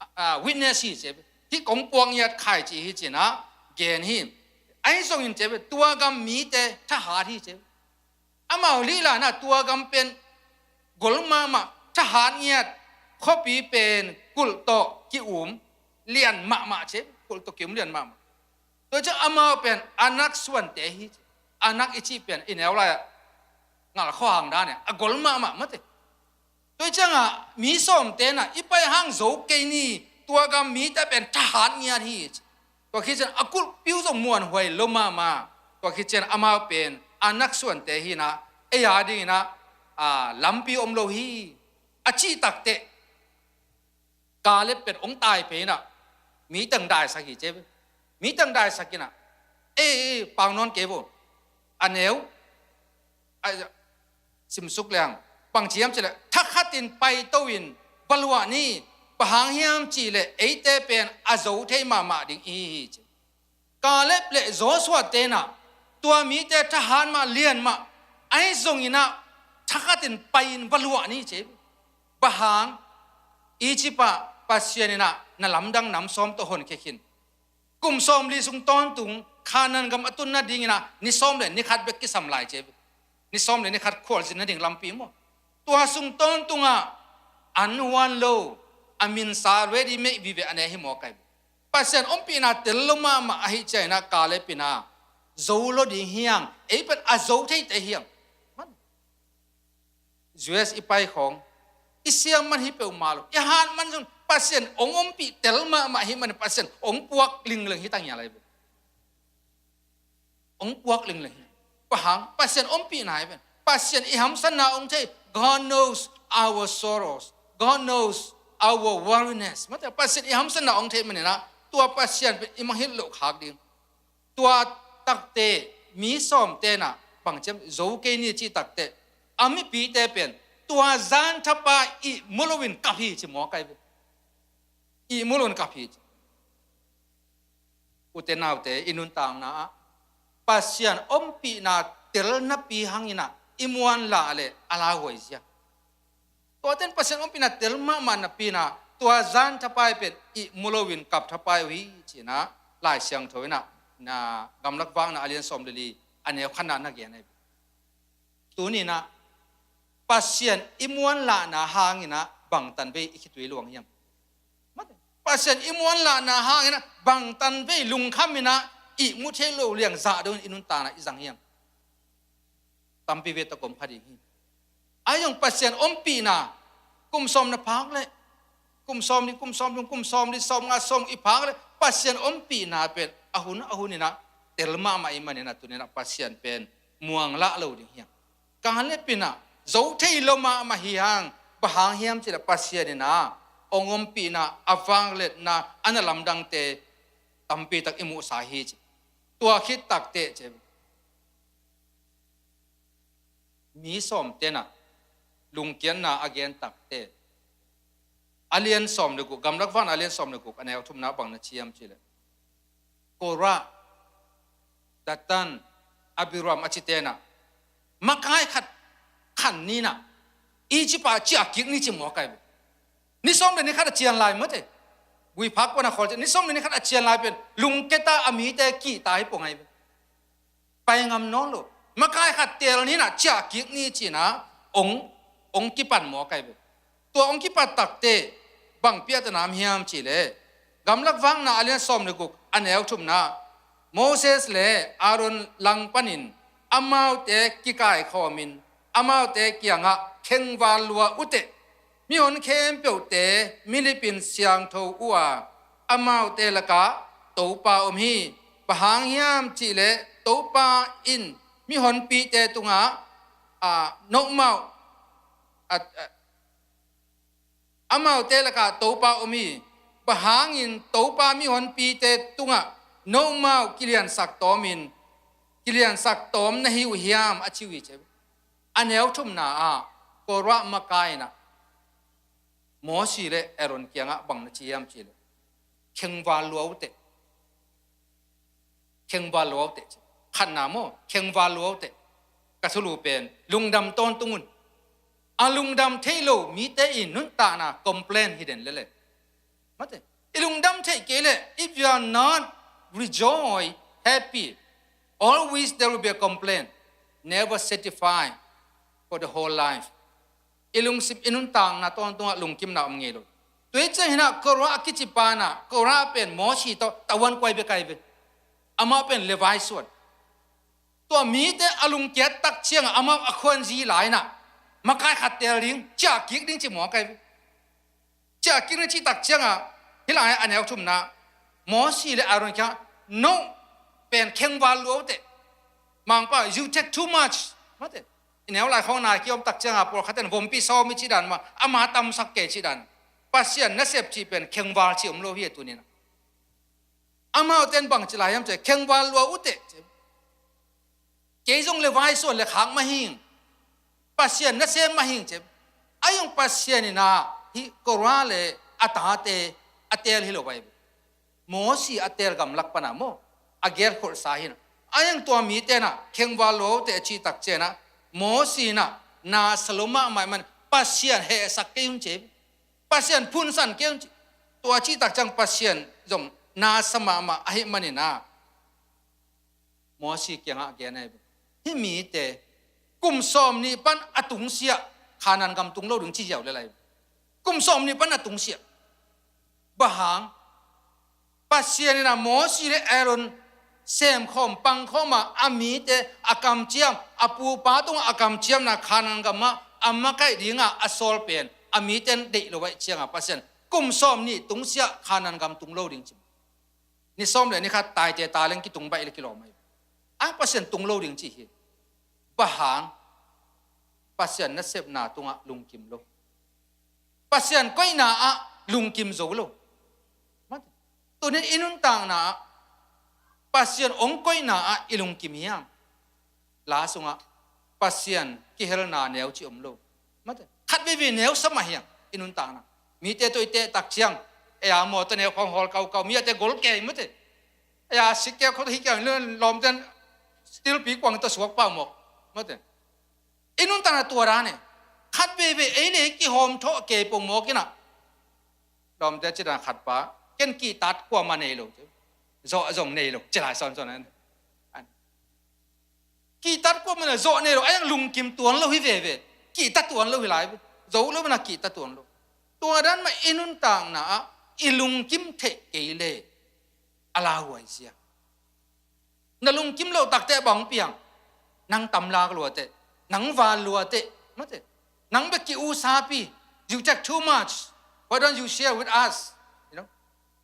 a, a, witness hi ci. Hih kong puak ngiat khai ci hi, cinah gen hi. Ahi zongin ci, tua gam mite thahat hi ci. Amau lihlanah tua gam pen gol mahmah, thahat ngiat, khuapi pen kulh tawh ki-um lian mahmah ci. Kulh tawh ki-um lian mahmah. Tua ciang amau pen Anak suante hi ci. Anak i cih pen i neu lai-ah ngal khuahang dan e, a gol mahmah mate. Tua ciangah mi sawmte nah, i pai hang zo kei ni, tua gam mite pen thahat ngiat hi ci. Tua khit ciang a kulhpi uh zong muanhuai lo mahmah. Tua khit ciang amau pen Anak suante hinah, ei a dinginah, a, lampi om lo hi, a cih takteh Kaleb pen hong tai phei inah, mi teng daisak hi ci. Mi teng daisak inah, ei, ei, pau nawn kei vo. A neu, a, simsuk leng, bang ci hiam cih leh, thakhatin paito in va luah ni, bang hang hiam cih leh eite pen a zo thei mahmah ding i hi hi ci. Kaleb le Joshua tenah tua mite thahat mah, lian mah, ahi zonginah thakhatin pai-in va luah ni ci. Bang hang? Egypt ah Pasian inah na lamdang nam sawm tawh honkhia khin. Kum sawmli sung tawntung Kanaan gam a tun nadinginah ni sawm le ni khat bek kisam lai ci. Ni sawm le ni khat khualzin nading lampi maw? Tua sung tawntungah an huan lo, a minsa ready made vive a ne hi mawk ai. Pasian ompihna tel lo mahmah ahi ciangin ah Kaleb in ah zo lo ding hi hang, ei pen a zo theite hi hang. Man. U S i pai khawng, i siam man hi peuhmah lo, i hat man zong Pasian hong ompih tel mahmah hi man, Pasian hong puak lingleng hi ta ngial ai ve. Hong puak lingleng hi. Bang hang? Pasian ompihna hi pen. Pasian i hamsatna hong thei. God knows our sorrows. God knows our weariness. Mate, Pasian i hamsatna hong thei manin ah tua Pasian pen i mangngilh loh khak ding. Tua takte mi sawmte in ah bang ci hiam, zo kei ni cih takte a mipite pen tua zan thapai ihmu loin kap hi ci mawk ai ve. Ihmu loin kap hi ci. Ute naute, i nuntakna ah Pasian ompihna tel napi hangin ah i muanlah leh a lauhuai zia. Tuate in Pasian ompihna tel mahmah napi in ah tua zan thapai pen ihmu loin kap thapai uh hi ci-in ah Lai Siangtho in ah, na, Gamlak Vakna a lian sawm le li, a neu khatna ah na gen ai. Tuni in ah Pasian i muanlahna hangin ah bangtan vei i khitui luang hiam? Mate. Pasian i muanlahna hangin ah bangtan vei lungkham in ah ihmu thei lo liang zahdo in i nuntakna i zang hiam? Tampi vei tawh om kha ding hi. Ahi zong Pasian ompihna kum sawm na phak leh, kum sawm li, kum sawm thum, kum sawm li, sawm nga, sawm i phak leh Pasian ompihna pen a hun a hun in ah tel mahmah i hih manin ah tuni in ah Pasian pen muang lah lo ding hi hang. Kaleb in ah zo thei lo mahmah hi hang. Bang hang hiam cih leh Pasian in ah hong ompihna, a vangliatna, a na lamdangte tampi tak i muhsa hi ci. Tua khit takteh ci. Mi sawmte in ah lungkiatna a gen takteh, a lian sawm le guk, Gamlak Vakna a lian sawm le guk, a neu thumna ah bang na ci hiam cih leh, Korah, Datan, Abiram a cite in ah makai khat khan ni in ah Egypt ah ciah kik ni ci mawk ai ve. Ni sawm le ni khat a cian lai mate. Gui phak pan a khawl ci, ni sawm le ni khat a cian lai pen lungkia ta, a mite kihta hi pong ai ve. Pai ngam nawn lo. Makai khat teel ni in ah ciah kik ni ci-in ah hong, hong kipan mawk ai ve. Tua hong kipan takteh bang piak ta nam hiam cih leh, Gamlak Vakna a lian sawm le guk, a neu thumna ah, Moses le Aaron langpanin amaute kikaikhawmin amaute kiangah khengval lua uh teh, mihon khempeuhte milipin siangtho uh a, amaute lakah Topa om hi. Bang hang hiam cih leh Topa in mihonpite tungah, a, nohmau, a, a, amaute lakah Topa om hi. Bang hangin Topa mihonpite tungah nohmau kiliansak tawmin, kiliansak tawm na hi uh hiam, a ci uh hi ci. A neu thumna ah Korah makai in ah Mosi le Aaron kiangah bang na ci hiam cih leh, khengval lua uh teh. Khengval lua uh teh ci. Khatna maw, khengval lua uh teh. Ka thulu pen lungdam tawntung un. A lungdam thei lo mite in nuntakna complain hi den lele. Mate, i lungdam theih kei leh, if you are not rejoice, happy, always there will be a complain. Never satisfy for the whole life. I lungsim, i nuntakna tawntungah lungkimna om ngei lo. Tua hi ciang hi in ah Korah a kici pa in ah, Korah pen Mosi tawh tavuan kua hi bek ahi ve. Amah pen Levi suan. Tua mite a lungkiat tak ciangah amah a khuanzi lai in ah, makai khat teel ding, ciah kik ding ci mawk ahi ve. Ciah kik ding cih tak ciangah, hih lai a neu thumna, Mosi le Aaron kiangah, no, pen khengval lua uh teh. Mangpa, you take too much. Mate, i neu lai khawng nai ki om tak ciangah pawlkhat in vompi sawm hi cih dan mah, ama tamsak kei cih dan. Pasian nasep cih pen khengval cih om lo hi a tuni in ah. Amaute in bang ci lai hiam cih leh, khengval lua uh teh ci. Kei zong Levi suan le khak mah hing. Pasian nasem mah hing ci. A zong Pasian in ah hih Korah le a tate a teel hi lo bai. Mosi a teel gamlak pan ah maw, a gelkholhsa hi in ah. A zong tua mite in ah khengval lua uh teh a cih tak ciang ah, Mosi in ah na sa lo mahmah ahih man Pasian hehsak kei un ci. Pasian phunsan kei un ci. Tua cih tak ciang Pasian zong na sa mahmah ahih manin ah, Mosi kiangah gen ahi ve. Hih mite kum sawmnih pan a tungsiah Kanaan gam tung lo ding ci ziau le lai. Kum sawmnih pan a tungsiah. Bang hang? Pasian in ah Mosi le Aaron semkhawm pangkhawm a, a mite a kamciam, a pupa tungah a kamciamna Kanaan gamah a makaih dingah a sawl pen a mite in deih lo ahih ciangah Pasian kum sawmnih tungsiah Kanaan gam tung lo ding ci. Ni sawm le ni khat taite taleng kitung baih le kilawm ahi. A Pasian tung lo ding ci hi. Bang hang? Pasian nasepna tungah lungkim lo. Pasian koihna ah lungkim zo lo. Mate, tunin i nuntakna ah Pasian hong koihna ah i lungkim hiam? La sungah Pasian kihelna neu ci om lo. Mate, khat veivei neu sa mah hiam i nuntakna? Mite tawh i teh tak ciang, ei a mawtaw neu khawng hawl kaukau, mi a te gol kei mate. Ei a sik keu khawng hi kei, lawmte in steel pi kuang tawh suak pah mawk. Mate, i nuntakna tua dan e. Khat veivei ei le ei kihawm thawh kei pong mawk in ah, lawmte ci dan khat pa, ken kihtat kuamah nei lo ci. Zawh zong nei lo ci lai sawnsawn an. Kihtat kuamah nei lo, zawh nei lo, a zong lungkim tuan lo hi veve. Kihta tuan lo hi lai ve. Zo lo in ah kihta tuan lo. Tua dan mah i nuntakna ah i lungkim theih kei le a lauhuai sia. Na lungkim loh tak teh bang piang? Nang tamlak lua teh, nang val lua teh, mate, nang bek ki-usapi. You take too much. Why don't you share with us? You know,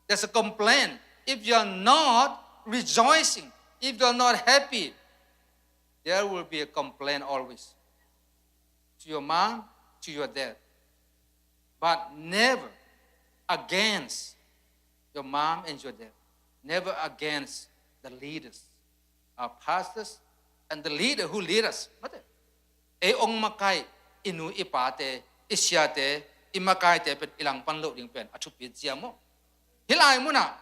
there's a complaint. If you are not rejoicing, if you are not happy, there will be a complaint always. To your mom, to your dad. But never against your mom and your dad. Never against the leaders, our pastors, and the leader who lead us. Mate, ei hong makaih i nu i pate, i siate, i makaite pen i langpan loh ding pen a thupi zia maw? Hih lai munah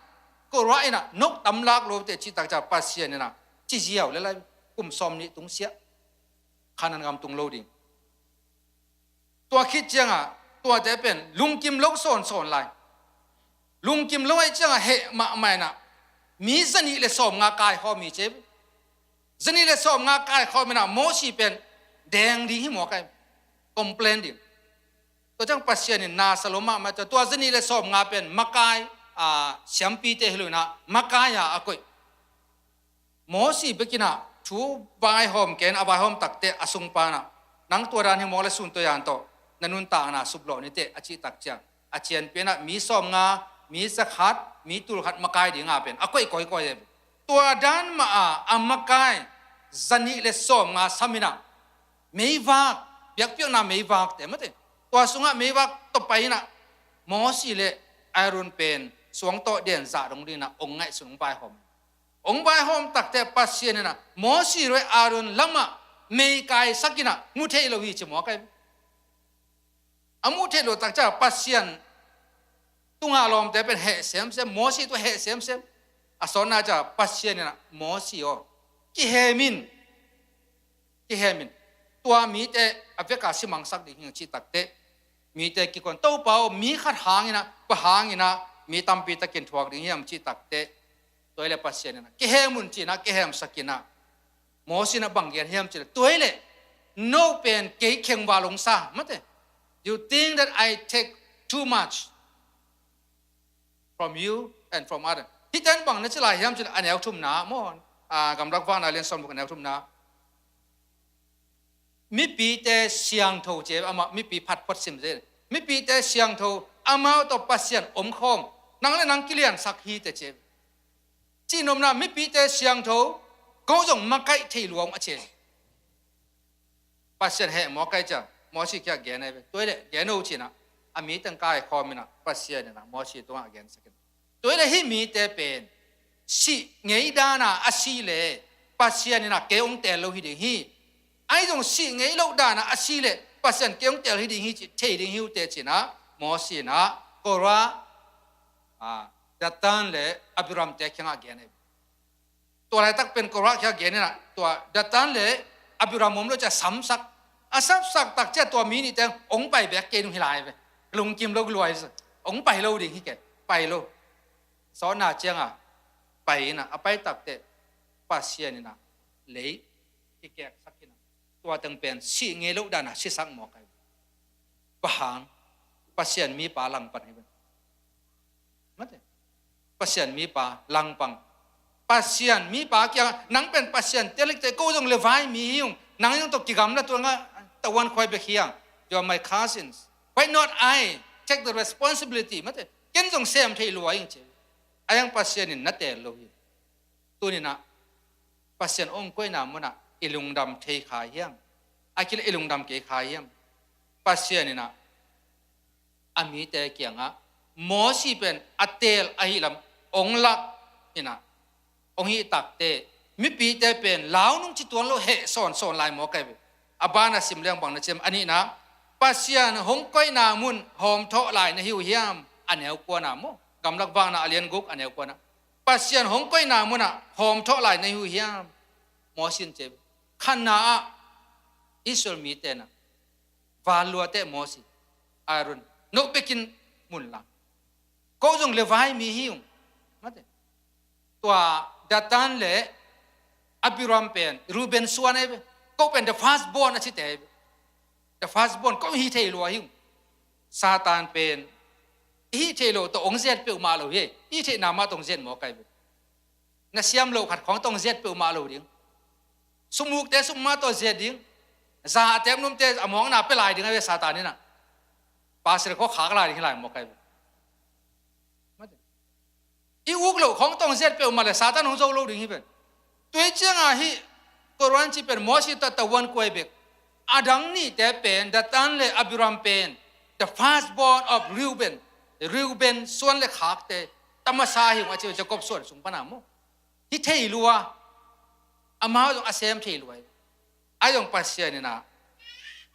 Korah in ah, nong tamlak lua teh cih tak ciang Pasian in ah ci ziau le lai, kum sawmnih tungsiah Kanaan gam tung lo ding. Tua khit ciangah tuate pen lungkim lo sawnsawn lai. Lungkim lo ahih ciangah heh mahmah in ah, mi zanih le sawmnga kaikhawm hi ci. Zanih le sawmnga kaikhawm in ah Mosi pen deng ding hi mawk ahi. Complain ding. Tua ciang Pasian in na sa lo mahmah ciang tua zanih le sawmnga pen makai, a, siampite hi lo in ah makai-a a koih. Mosi bek in ah thu vaihawm kei in, a vaihawm tak teh a sungpa in ah, nang tua dan hi mawk le sun tawh yan tawh na nuntakna suplawh ni teh a cih tak ciang, a cianpi in ah mi sawmnga, mi zakhat, mi tulkhat makai ding a pen a koih kawikawi e. Tua dan mah a a makai zanih le sawmnga sam in ah, meivak, biakpiakna meivakte mate, tua sungah meivak tawh pai in ah Mosi le Aaron pen suang tawh den zah dong ding in ah hong ngaihsun, hong vaihawm. Hong vaihawm tak teh Pasian in ah Mosi le Aaron lamah meikaisak in ah mu thei lo hi ci mawk ahi. A muh theih loh tak ciang Pasian tungah lawmte pen heh semsem, Mosi tungah heh semsem. A sawtna ciang Pasian in ah, Mosi aw, kihem in, kihem in. Tua mite a veka simangsak ding hi hang, ci takteh, mite kikuan, Topa aw, mi khat hangin ah, bang hangin ah mi tampi takin thuak ding hiam, ci takteh, tua hi leh Pasian in ah, kihem un, ci-in ah kihemsak in ah, Mosi in ah bang gen hiam cih leh, tua hi leh no pen kei khengval hong sa, mate. You think that I take too much from you and from other. Hih ten bang na ci lai hiam cih leh, a neu thumna maw, a, Gamlak Vakna lian sawmguk, a neu thumna. Mipite siangtho, ci, amah mipi phatphot sim zel. Mipite siangtho, amau tawh Pasian omkhawm, nang le nang kiliansak hi teh, ci. Cihnopna, mipite siangtho, ko zong makaih thei lua ung, a ci. Pasian heh mawk ai ciang Mosi kiang gen ai ve. Tua hi leh gen o, ci-in ah, a mi teng kaikhawm in ah, Pasian in ah Mosi tungah gensak in. Tua hi leh hih mite pen sih ngei dan a a si leh Pasian in ah kei hong teel lo hi ding hi. Ahi zong sih ngei loh dan a a si leh Pasian kei hong teel hi ding hi, ci, thei ding hi uh teh, ci-in ah Mosi in ah Korah, a, Datan le Abiram te kiangah gen ai ve. Tua laitak pen Korah kiang gen in ah, tua Datan le Abiram om lo ciang samsak. A samsak tak ciang tua mi nih teng hong pai bek kei nung hi lai ve. Lungkim lo, luai sa. Hong pai lo ding hi kei. Pai lo. Sawtna ciang a pai in ah, a pai takteh Pasian in ah lei kikeksak in ah, tua teng pen sih ngei loh dan a sisak mawk ai ve. Bang hang? Pasian mipa langpang hi ve. Mate. Pasian mipa langpang. Pasian mipa kiang, nang pen Pasian teel hi teh, ko zong levai mi hi ung. Nang zong tawh kigamla tuang a, tavuan khuai bek hi hang. You are my cousins. Why not I take the responsibility? Mate. Ken zong sem thei lua ing, ci. Ahi hang Pasian in na teel lo hi. Tuni-in ah Pasian hong koihna munah i lungdam thei kha hiam? A kile i lungdam kei kha hiam? Pasian in ah a mite kiangah Mosi pen a teel ahih lam hong lak in ah, hong hih takteh, mipite pen lau nung ci tuan lo, heh sawnsawn lai mawk ai ve. A ban a sim leng bang na ci hiam? A nihna, Pasian hong koihna mun hawmthawh lai na hi uh hiam? A neu kuana maw? Gamlak Vakna a lian guk, a neu kuana. Pasian hong koihna munah hawmthawh lai na hi uh hiam? Mosi in ci ve. Khatna ah Israel mite in ah, Vanluate Mosi, Aaron, no bekin mun la. Ko zong levai mi hi ung. Mate. Tua Datan le Abiram pen Reuben suan ai ve. Ko pen the firstborn a cite ai ve. The firstborn, ko hi thei lua hi ung. Satan pen i hih theih loh tawh hong ziat peuhmah lo hi. I hih theihna mah tawh hong ziat mawk ai ve. Na siam loh khat khawng tawh hong ziat peuhmah lo ding. Sumukte sum mah tawh ziat ding. Za a tepnumte a mawkna pia lai ding ai ve Satan in ah. Pasal khawng khak lai ding hi lai mawk ai ve. I uk loh khawng tawh hong ziat peuhmah leh Satan hong zo lo ding hi pen. Tua hi ciangah hih Korah cih pen Mosi tawh tavuan khuai bek. A dang nihte pen, Datan le Abiram pen, the firstborn of Reuben, Reuben suan le khakte, ta masa hi ung a ci, Jacob suan sung pana maw. Hi thei lua, amau zong a sem thei lua hi. Ahi zong Pasian in ah,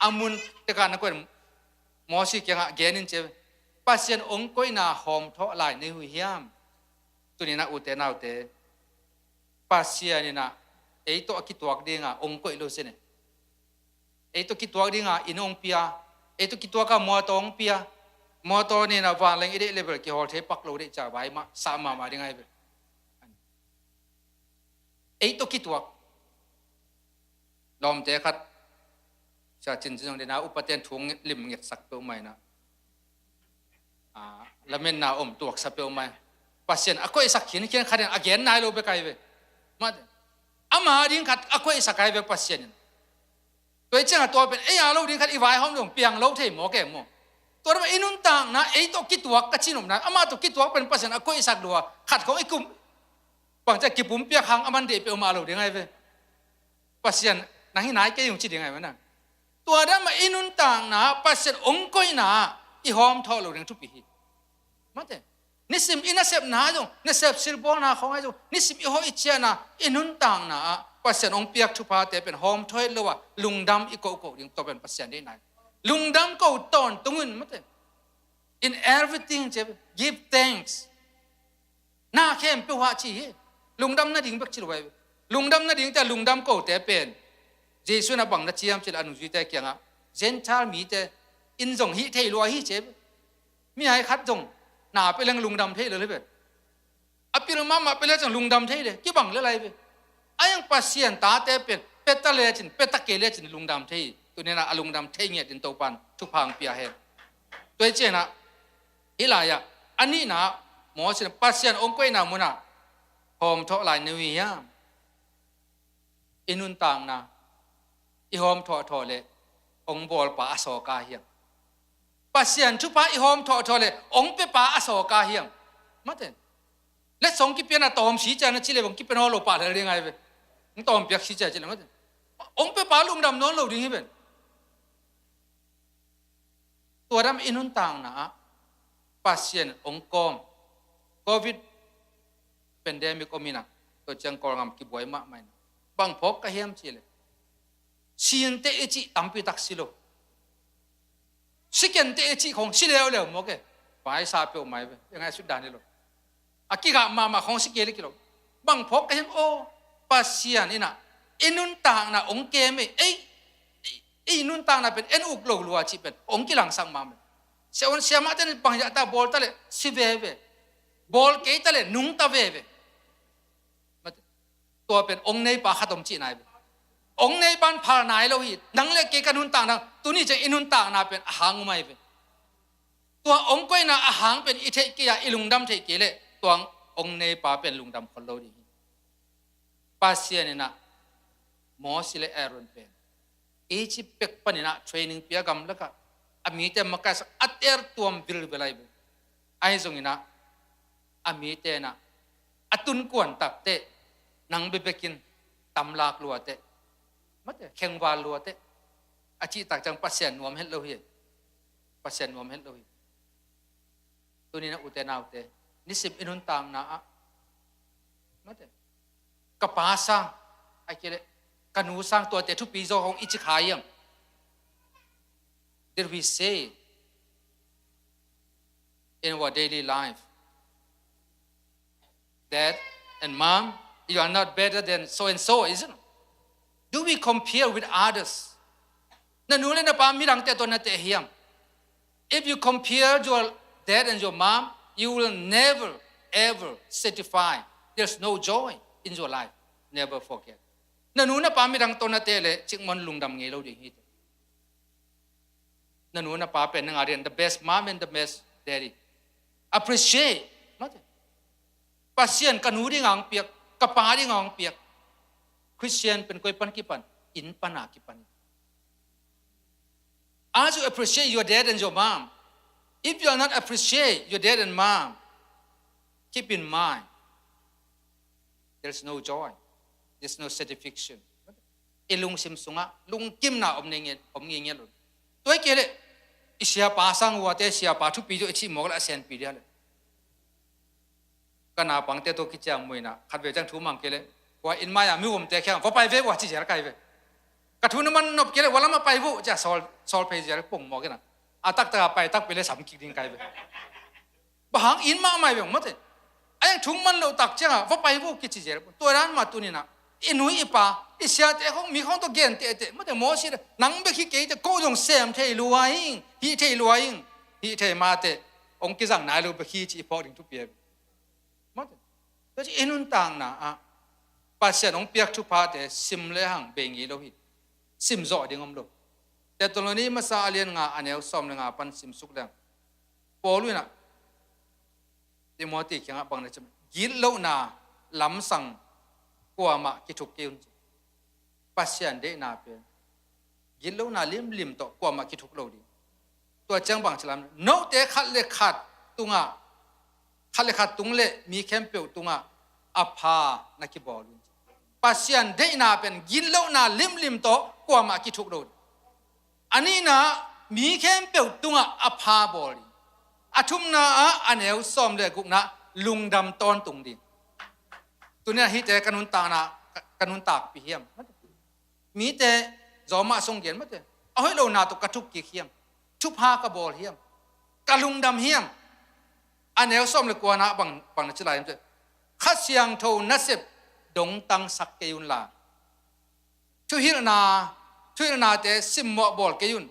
a mun tekah na koih, Mosi kiangah gen in ci ve. Pasian hong koihna hawmthawh lai na hi uh hiam? Tuni-in ah ute naute, Pasian in ah ei tawh a kituak dinga hong koih lo zen e. Ei tawh kituak dinga inn hong pia, ei tawh kituak a mawtaw hong pia. Mawtaw nih in ah vanleng i deih level kihawl thei pak lo deih ciang vai mah sa mahmah ding ai ve. Ei tawh kituak. Lawmte khat, Sia Cin Cin zong dena upaten thu lim ngetsak peuhmah in ah, a, lametna om tuaksa peuhmah. Pasian a koihsak khinkhian khat in a gen nai lo bek ai ve. Mate. Ama ding khat a koihsak ai ve Pasian in. Tua hi ciangah tua pen ei a lo ding khat i vaihawm dong piang lo thei mawk e maw. Tua dama i nuntakna ei tawh kituak ka cinopna, amah tawh kituak pen Pasian a koihsak lua, khat khawng i kum bangcia kipumpiak hang a man deih peuhmah lo ding ai ve. Pasian nang hi nai kei ung ci ding ai ve na. Tua dama i nuntakna Pasian hong koihna i hawmthawh lo ding thupi hi. Mate. Nisim i nasepna zong, nasep silbawlna khawng ai zong, nisim i hawh i ciahna, i nuntakna ah Pasian hong piak thuphate pen hawmthawh lo a lungdam i kohkoh ding, tua pen Pasian deihna hi. Lungdam ko tawntung un, mate. In everything, ci, give thanks. Na khempeuh ah ci hi. Lungdam nading bek ci lo ai. Lungdam nading te, lungdam kote pen Jesu in a bang na ci hiam cih leh a nungzuite kiangah, Gentile mite in zong hih thei lua hi, ci. Mihai khat zong na pia leng lungdam thei lo hi pen. A pil mahmah pia lecin lungdam thei le, kibang le lai ve. A hiang Pasian tate pen pia ta lecin, pia ta kei lecin lungdam thei. Tuni-in a lungdam thei ngiat dingin Topa'n thupha hong pia hen. Tua hi ciangin ah, hih lai-ah a nihna, Moses in Pasian hong koihna munah hawmthawh lai na hi hiam? I nuntakna i hawmthawhthawh leh hong bawlpa a sawk a hiam? Pasian thupha i hawmthawhthawh leh hong piapa a sawk a hiam? Mate. Letsong kipian a tawm si ciang na ci leh bang kipian aw lo pah lel ding ai ve. Hong tawm piak si ciang ci leh mate. Hong piapa lungdam nawn lo ding hi pen. Tua dam i nuntakna ah Pasian hong kawm. Covid pandemic om in ah, tua ciang Kawlgam kibuai mahmah in ah, bang phawk ka hiam cih leh, si inteh i cih tampi tak si lo. Si kei inteh i cih khong si leuleu mawk e. Paisa peuhmah hi ve, i ngaihsut dan hi lo. A kigah mahmah khong si kei leh ki lo. Bang phawk ka hiam aw, Pasian in ah i nuntakna hong kem e. Ei, ei, ei nuntakna pen en uk lo lua cih pen hong kilangsak mahmah. Sia un siamahte in bang hiah ta bawl ta leh si veve. Bawl kei ta leh nungta veve. Mate. Tua pen hong neipa khat om cihna hi ve. Hong neipa in phal nai lo hi. Nang leh kei ka nuntakna, tuni ciang i nuntakna pen a hang um ahi ve. Tua hong koihna a hang pen i theih kei a, i lungdam theih kei leh tua hong neipa pen lungdam khol lo ding hi. Pasian in ah Moses leh Aaron pen Egypt pek panin ah training pia, gamlakah a mite makaisak a, tertuam vilvel ahi ve. Ahi zongin ah a mite in ah a tunkuan takteh, nang bekbekin tamlak luateh, mate, khengval luateh a cih tak ciang Pasian nuam het lo hi. Pasian nuam het lo hi. Tuni-in ah ute naute, nisim i nuntakna ah, mate, ka pa sang, ahih kei leh ka nu sang, tuate thupi zaw hong i ci kha hiam? Did we say in our daily life, "Dad and Mom, you are not better than so and so, isn't it?" Do we compare with others? Na nu leh na pa midangte tawh na teh hiam? If you compare your dad and your mom, you will never, ever satisfy. There's no joy in your life. Never forget. Na nu na pa midang tawh na teh leh cikmah in lungdam ngei lo ding hi. Na nu na pa pen nang a ding the best mom and the best daddy. Appreciate. Mate. Pasian ka nu ding a hong piak, ka pa ding a hong piak. Christian pen koi pan kipan? Inn pan a kipan. As you appreciate your dad and your mom, if you are not appreciate your dad and mom, keep in mind, there's no joy, there's no satisfaction. I lungsim sungah lungkimna om ngei, om ngei lo. Tua hi kei leh i siapa sang uate, siapa thupi zaw i cih mawk leh a sianpi dia leh. Ka naupangte tawh kiciam muh in ah, khatvei ciang thu mang kei leh, kua inn mai-a mi umte kiang, "Va pai ve," va ci zel kai ve. Ka thu na man nop kei leh, "Va lam ah pai vo," ci-a sawl, sawl phei zel pong mawk in ah, a taktak a pai takpi leh sam kik ding kai ve. Bang hang, inn mahmah hi beng, mate. A hiang thu man loh tak ciangah, "Va pai vo," kici zel. Tua dan mah tuni-in ah i nu i pa, i siate khong, mi khong tawh gen tehteh, mate, Moses, nang bek hi kei teh, ko zong sem thei lua ing, hih thei lua ing, hih thei mah teh hong kizang nai lo bek hi, ci i phawk ding thupi hi. Mate. Tua ci i nuntakna ah Pasian hong piak thuphate sim lehang bei ngei lo hi. Sim zawh ding om lo. Thesalonika masa a lian nga, a neu sawm leh nga pan sim suk leng, Paul in ah Timothy kiangah bang na ci hiam? Gitlohna lamsang kuamah kithuk kei un, ci. Pasian deihna pen gitlohna limlim tawh kuamah kithuk lo ding. Tua ciang bang ci hiam? Note khat leh khat tungah, khat leh khat tung leh mi khempeuh tungah a pha na kibawl un, ci. Pasian deihna pen gitlohna limlim tawh kuamah kithuk lo ding. A nihna, mi khempeuh tungah a pha bawl ding. A thumna ah, a neu sawm leh gukna, lungdam tawntung ding. Tuni-in ah hihte ka nuntakna, ka, ka nuntakpih hiam? Mite, Rom ah sung gen, mate, A hoih lona tawh ka thuk kik hiam? Thupha ka bawl hiam? Ka lungdam hiam? A neu sawm le kuana bang, bang na ci lai hiam? Kha Siangtho nasep dongtangsak kei unla, thuhilhna, thuhilhnate simmawh bawl kei un.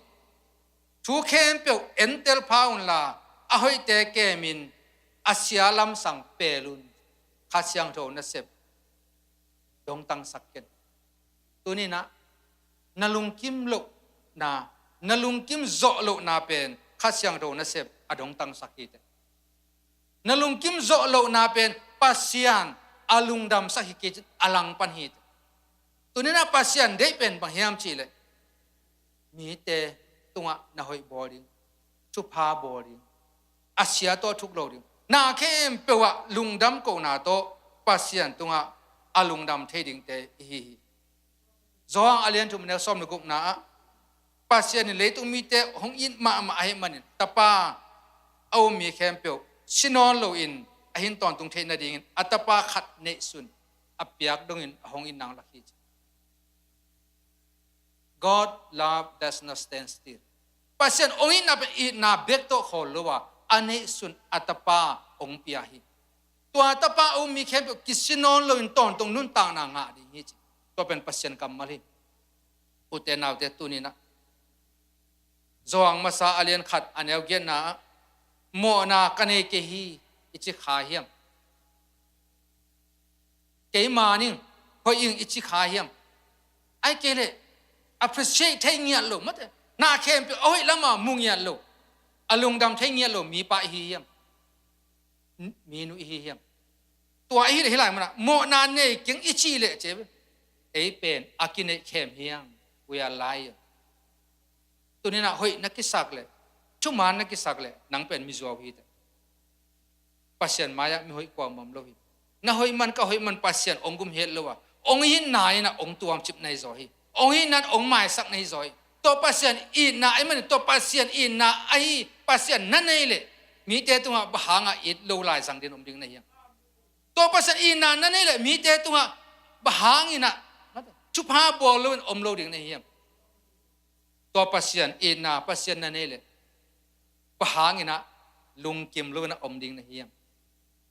Thu khempeuh entel pha unla, a hoihte kemin a sia lamsang pel un. Kha Siangtho nasep dongtangsak ken. Tuninah na lungkim lohna, na lungkim zawh lohna pen Kha Siangtho nasep a dongtangsak hi teh. Na lungkim zawh lohna pen Pasian a lungdamsak hi kei cin a langpan hi teh. Tuninah Pasian deih pen bang hiam cihleh, mite tungah na hoih bawl ding, thupha bawl ding, a sia tawh thuk lo ding, na khempeuh ah lungdam kohna tawh Pasian tungah a lungdam thei dingte i hi hi. Johan a lian thum neu sawm le gukna ah Pasian in leitung mite hong it mahmah ahih manin Tapa a um mi khempeuh si nawn loin a hin tawntung theih nadingin a Tapa khat neihsun a piak dongin a hong it nang lak hi ci. God love does not stand still. Pasian hong itna pen itna bek tawh khawl lo a, a neihsun a Tapa hong pia hi. Tua Tapa a um mi khempeuh kisi nawn loin tawntung nuntakna ngah ding hi ci. Tua pen Pasian kammal hi. Ute naute tuninah Johan masa a lian khat a neu giatna ah mawhna ka nei kei hi i ci kha hiam? Keiman ing, hoih ing i ci kha hiam? Ai kei leh appreciate thei ngiat lo, mate, na khempeuh a hoih lama mu ngiat lo, a lungdam thei ngiat lo mipa i hi hiam? Minu i hi hiam? Tua i hi leh hi lai manah mawhna nei keng i cih leh ci ve, ei pen a kineih khem hiam? We are liar. Tuninah hoih na kisak leh, thuman na kisak leh nang pen mizuau hi teh. Pasian mai-ah mi hoih kuamah om lo hi. Na hoih man ka hoih man Pasian hong gum het lo a, hong itna inah hong tuamcip na hi zaw hi. Hong itna in hong maisak na hi zaw hi. Tua Pasian itna ahih manin tua Pasian itna ahi Pasian na nei leh mite tungah bang hangah it lo lai zang dingin om ding na hiam? Tua Pasian itna na nei leh mite tungah bang hanginah thupha bawl loin om lo ding na hiam? Tua Pasian itna Pasian na nei leh bang hanginah lungkim loinah om ding na hiam?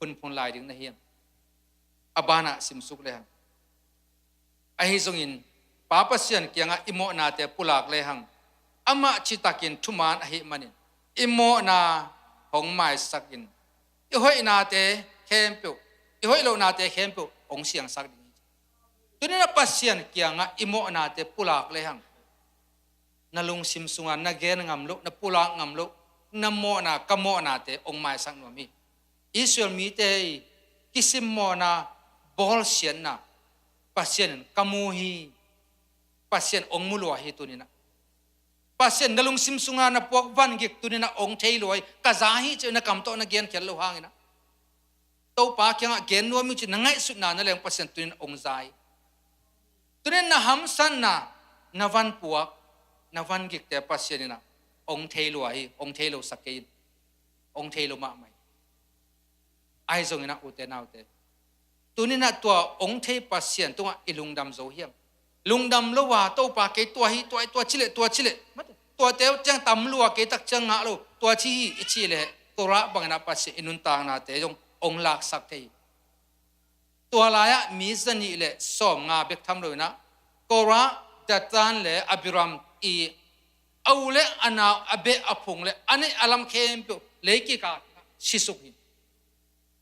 Phunphun lai ding na hiam? A banah simsuk lehang. Ahi zongin Pa Pasian kiangah i mawhnate pulak lehang, amah citakin thuman ahih manin i mawhna hong maisakin i hoihnate khempeuh, i hoih lohnate khempeuh hong siangsak ding hi. Tuninah Pasian kiangah i mawhnate pulak lehang, na lungsim sungah na gen ngam loh, na pulak ngam loh, na mawhna, ka mawhnate hong maisak nuam hi. Israel mite i kisimmawhna, bawlsiatna Pasian in ka mu hi. Pasian hong mu lua hi tuninah. Pasian na lungsim sungah na puak vangik tuninah hong thei lua hi. Ka za hi ci-in na kam tawh na genkhiat loh hanginah Topa kiangah gen nuam ing ci-in na ngaihsutna na leng Pasian tunin hong za hi. Tunin na hamsatna, na vanpuak, na vangikte Pasian inah hong thei lua hi, hong thei lo sak kei in, hong thei lo mahmah hi. Ahi zonginah ute naute, tuninah tua hong thei Pasian tungah i lungdam zo hiam? Lungdam lo a, Topa kei tua hi, tua hi, tua cileh, tua cileh, tuate ciang tam lua, kei tak ciang ngah lo, tua ci hi i cih leh Torah banginah Pasian i nuntaknate zong hong laksak thei hi. Tua lai-ah mi zanih le sawmnga bek tham loinah Korah, Datan le Abiram i a u le a nau, a beh a phung le a neih a lam khempeuh leikik ah sisuk hi.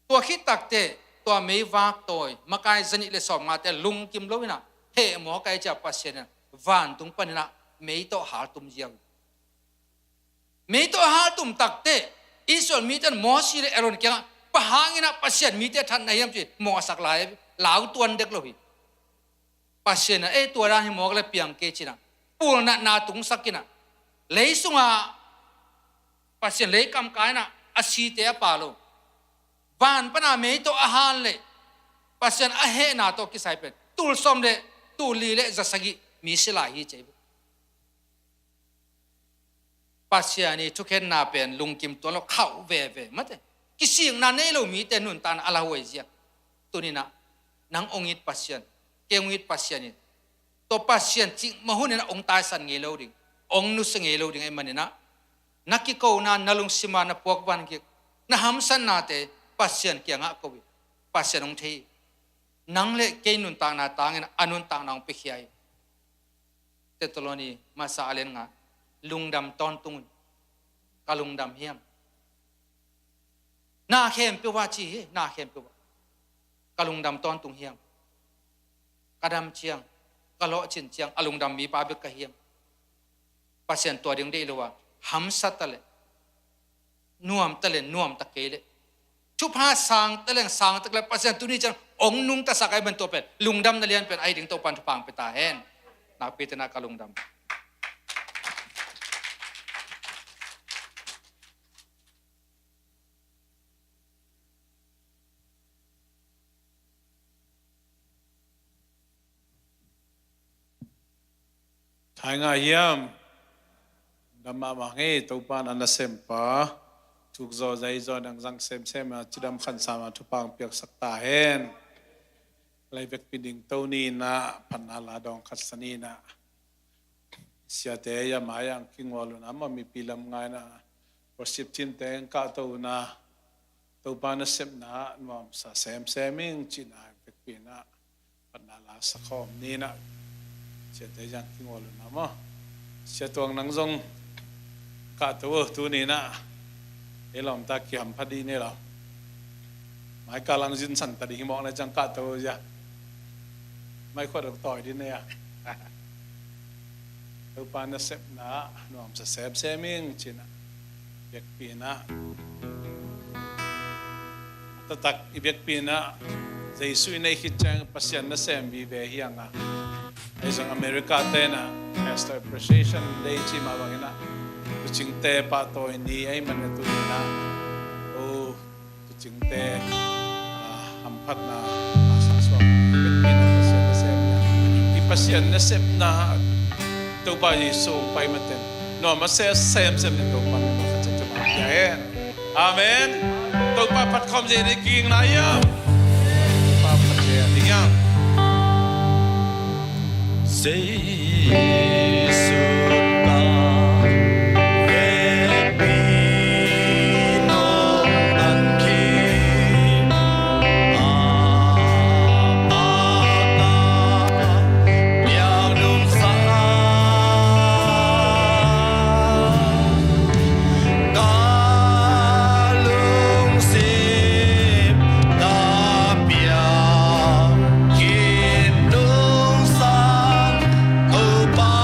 Tua khit takteh tua meivak tawi makai zanih le sawmngate lungkim loinah heh mawk a, i ciah Pasian in vantung paninah mei tawh haltum ziau hi. Mei tawh a haltum takteh Israel mite in Mosi le Aaron kiangah bang hanginah Pasian mite that na hiam ci mawhsak lai, lau tuan dek lo hi. Pasian in ei tua dan hi mawk le piang kei cinah pulnatna tungsak inah lei sungah Pasian lei kamkai inah a site a pha lo, van pana mei tawh a hal leh Pasian a hehna tawh kisai pen tul sawm le tul li le za sagih mi si lai hi ci. Pasian i thukhenna pen lungkim tuan lo khauh veve mate. Kisikna nei lo mite nuntakna a lauhuai zia. Tuninah nang hong it Pasian, kei hong it Pasian in tua Pasian cikmah huninah hong taisan ngei lo ding, hong nusia ngei lo ding ahih manin ah, na kikona, na lungsim a na puak van kik, na hamsatnate Pasian kiangah ko in, Pasian hong thei hi. Nang le kei nuntakna tangin a nuntakna hong piakhia hi. Thessaloni masa a lian nga, lungdam tawntung un. Ka lungdam hiam? Na khempeuh ah ci hi, na khempeuh ah. Ka lungdam tawntung hiam? Ka dam ciang, ka lawhcin ciang a lungdam mipa bek ka hiam? Pasian tua ding deih lo a, hamsa ta leh nuam ta leh nuam ta kei leh, thupha sang ta leh sang ta kei leh, Pasian tuni ciang hong nungtasak ahih manin tua pen lungdamna lianpen ahi ding Topa'n thupha hong pia ta hen. Nakpi takin ah ka lungdam. Thai ngah hiam? Dam mahmah ngei, Topa'n a nasempa thuk zaw zai zaw nang zang semsem a cidam khansam a thupha hong piaksak ta hen. Lai vekpi ding to ni in ah, phatna la dawng khat sa ni in ah. Siate a mai ah hong kingual un ah, mipi lam ngai in ah, worship team te hong kahto un ah, Topa nasepna ah nuamsa semsem ing ci in ah, vekpi in ah phatna la sa khawm ni in ah. Siate a hong kingual un ah maw. Sia Tuang, nang zong kahto uh, tuni in ah. Ei lawmta kihampha dih ni lo. Mai kal ah zin san ta ding hi mawk na ciang kahto uh zia. Mai khuat dong tawi dih ni a. Topa nasepna ah nuamsa semsem ing ci in ah, vekpi in ah. Taktak i vekpi in ah, Jesu i neih khit ciang Pasian nasem vive hi hang a. Ahi zong America te in ah Pastor Appreciation Day ci mah bangin ah, tuucingte pahtawi ni ahih manin ah, tuni in ah, oh, tuucingte, ah, hamphatna a sa suak, vekpi in ah Pasian nasem hi hang. I Pasian nasepna Topa Jesu hong pai maten nuam a se semsem in Topa in a khat ciat thupha pia hen. Amen. Topa phat khawm zia ding kiging lai hiam? Topa phat zia ding hiam? Jesu ka vekpi nong an khin, a pa ka piak nung sa. Ka lungsim ka piak khin nung sang, Topa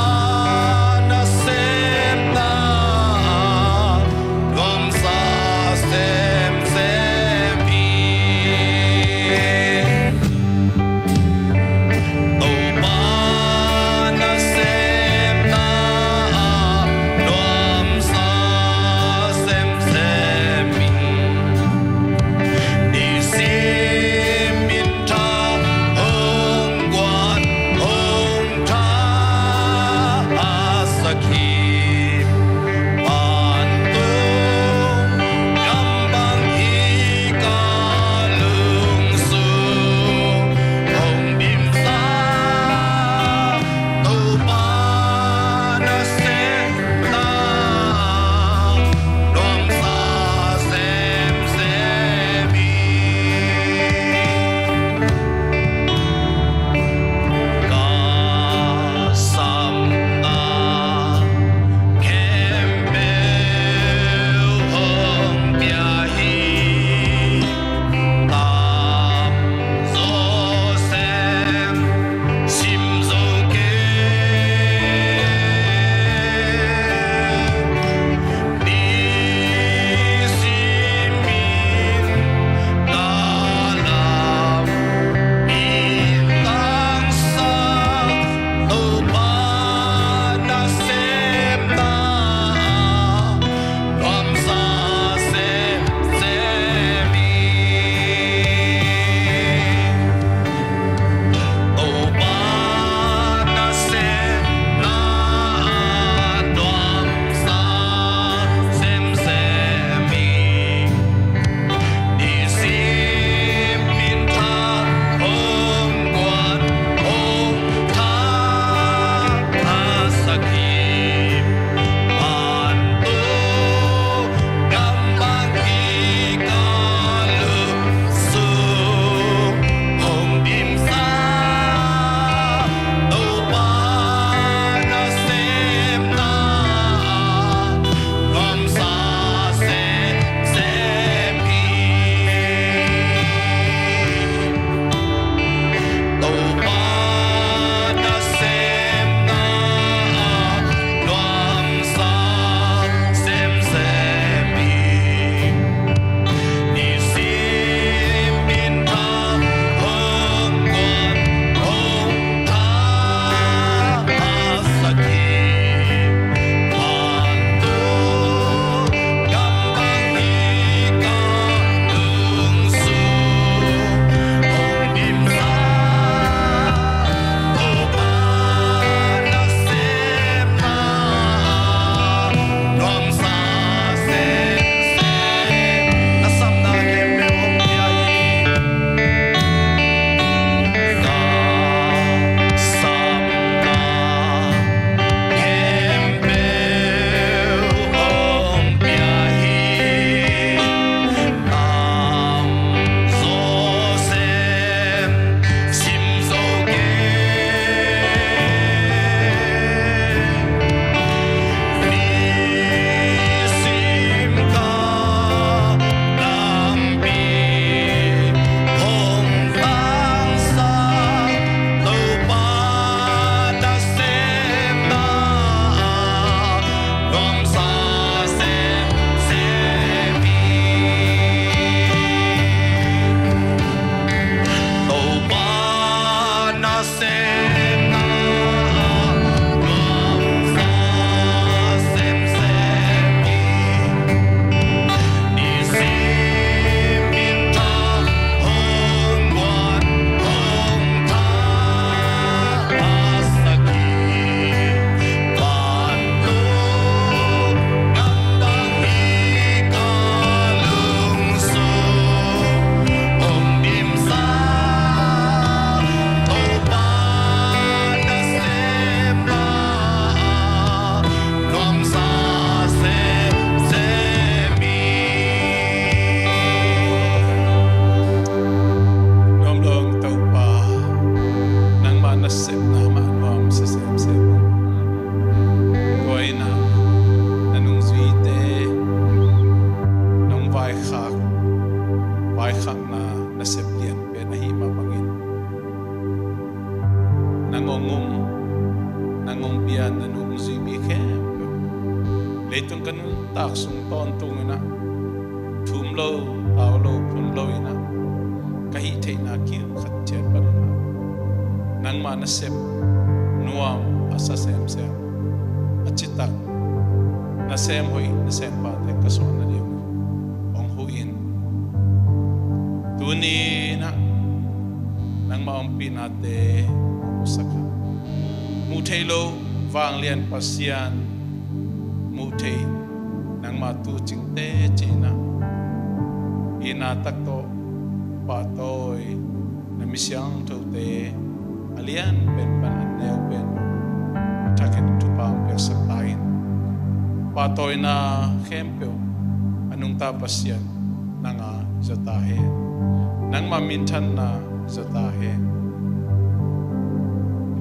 vaikhakna nasep lian pen ahih mah bangin, nang hong um, nang hong bia, na nungzui mi khempeuh, leitung ka nuntak sung tawntung in ah, thum lo, tau lo, phun lo in ah, ka hih theihna kim khat ciat panin ah, nangmah nasep nuam a sa semsem, a citak, nasem hoih, nasem pahte ka suah nading hong huh in. Tuni in ah nangmah ompihnate hong musak a, muh theih loh vanglian Pasian, muh theih nangmah tuucing teci in ah, itna tak tawh pahtawi na mi siangthote a lian pen pan a neu pen thakhat thupha hong piaksak ta in. Pahtawina khempeuh a nungta Pasian, nang a zaw ta hen. Nangmah minthanna zaw ta hen.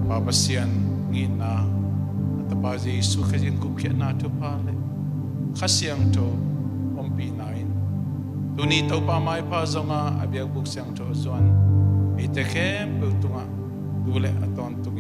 Pa Pasian ngitna, a Tapa Jesuh Khazih in gupkhiatna thupha le Kha Siangtho ompihna in, tuni Topa maipha zong a, a biakbuk siangtho a zuan eite khempeuh tungah tu le a tawntung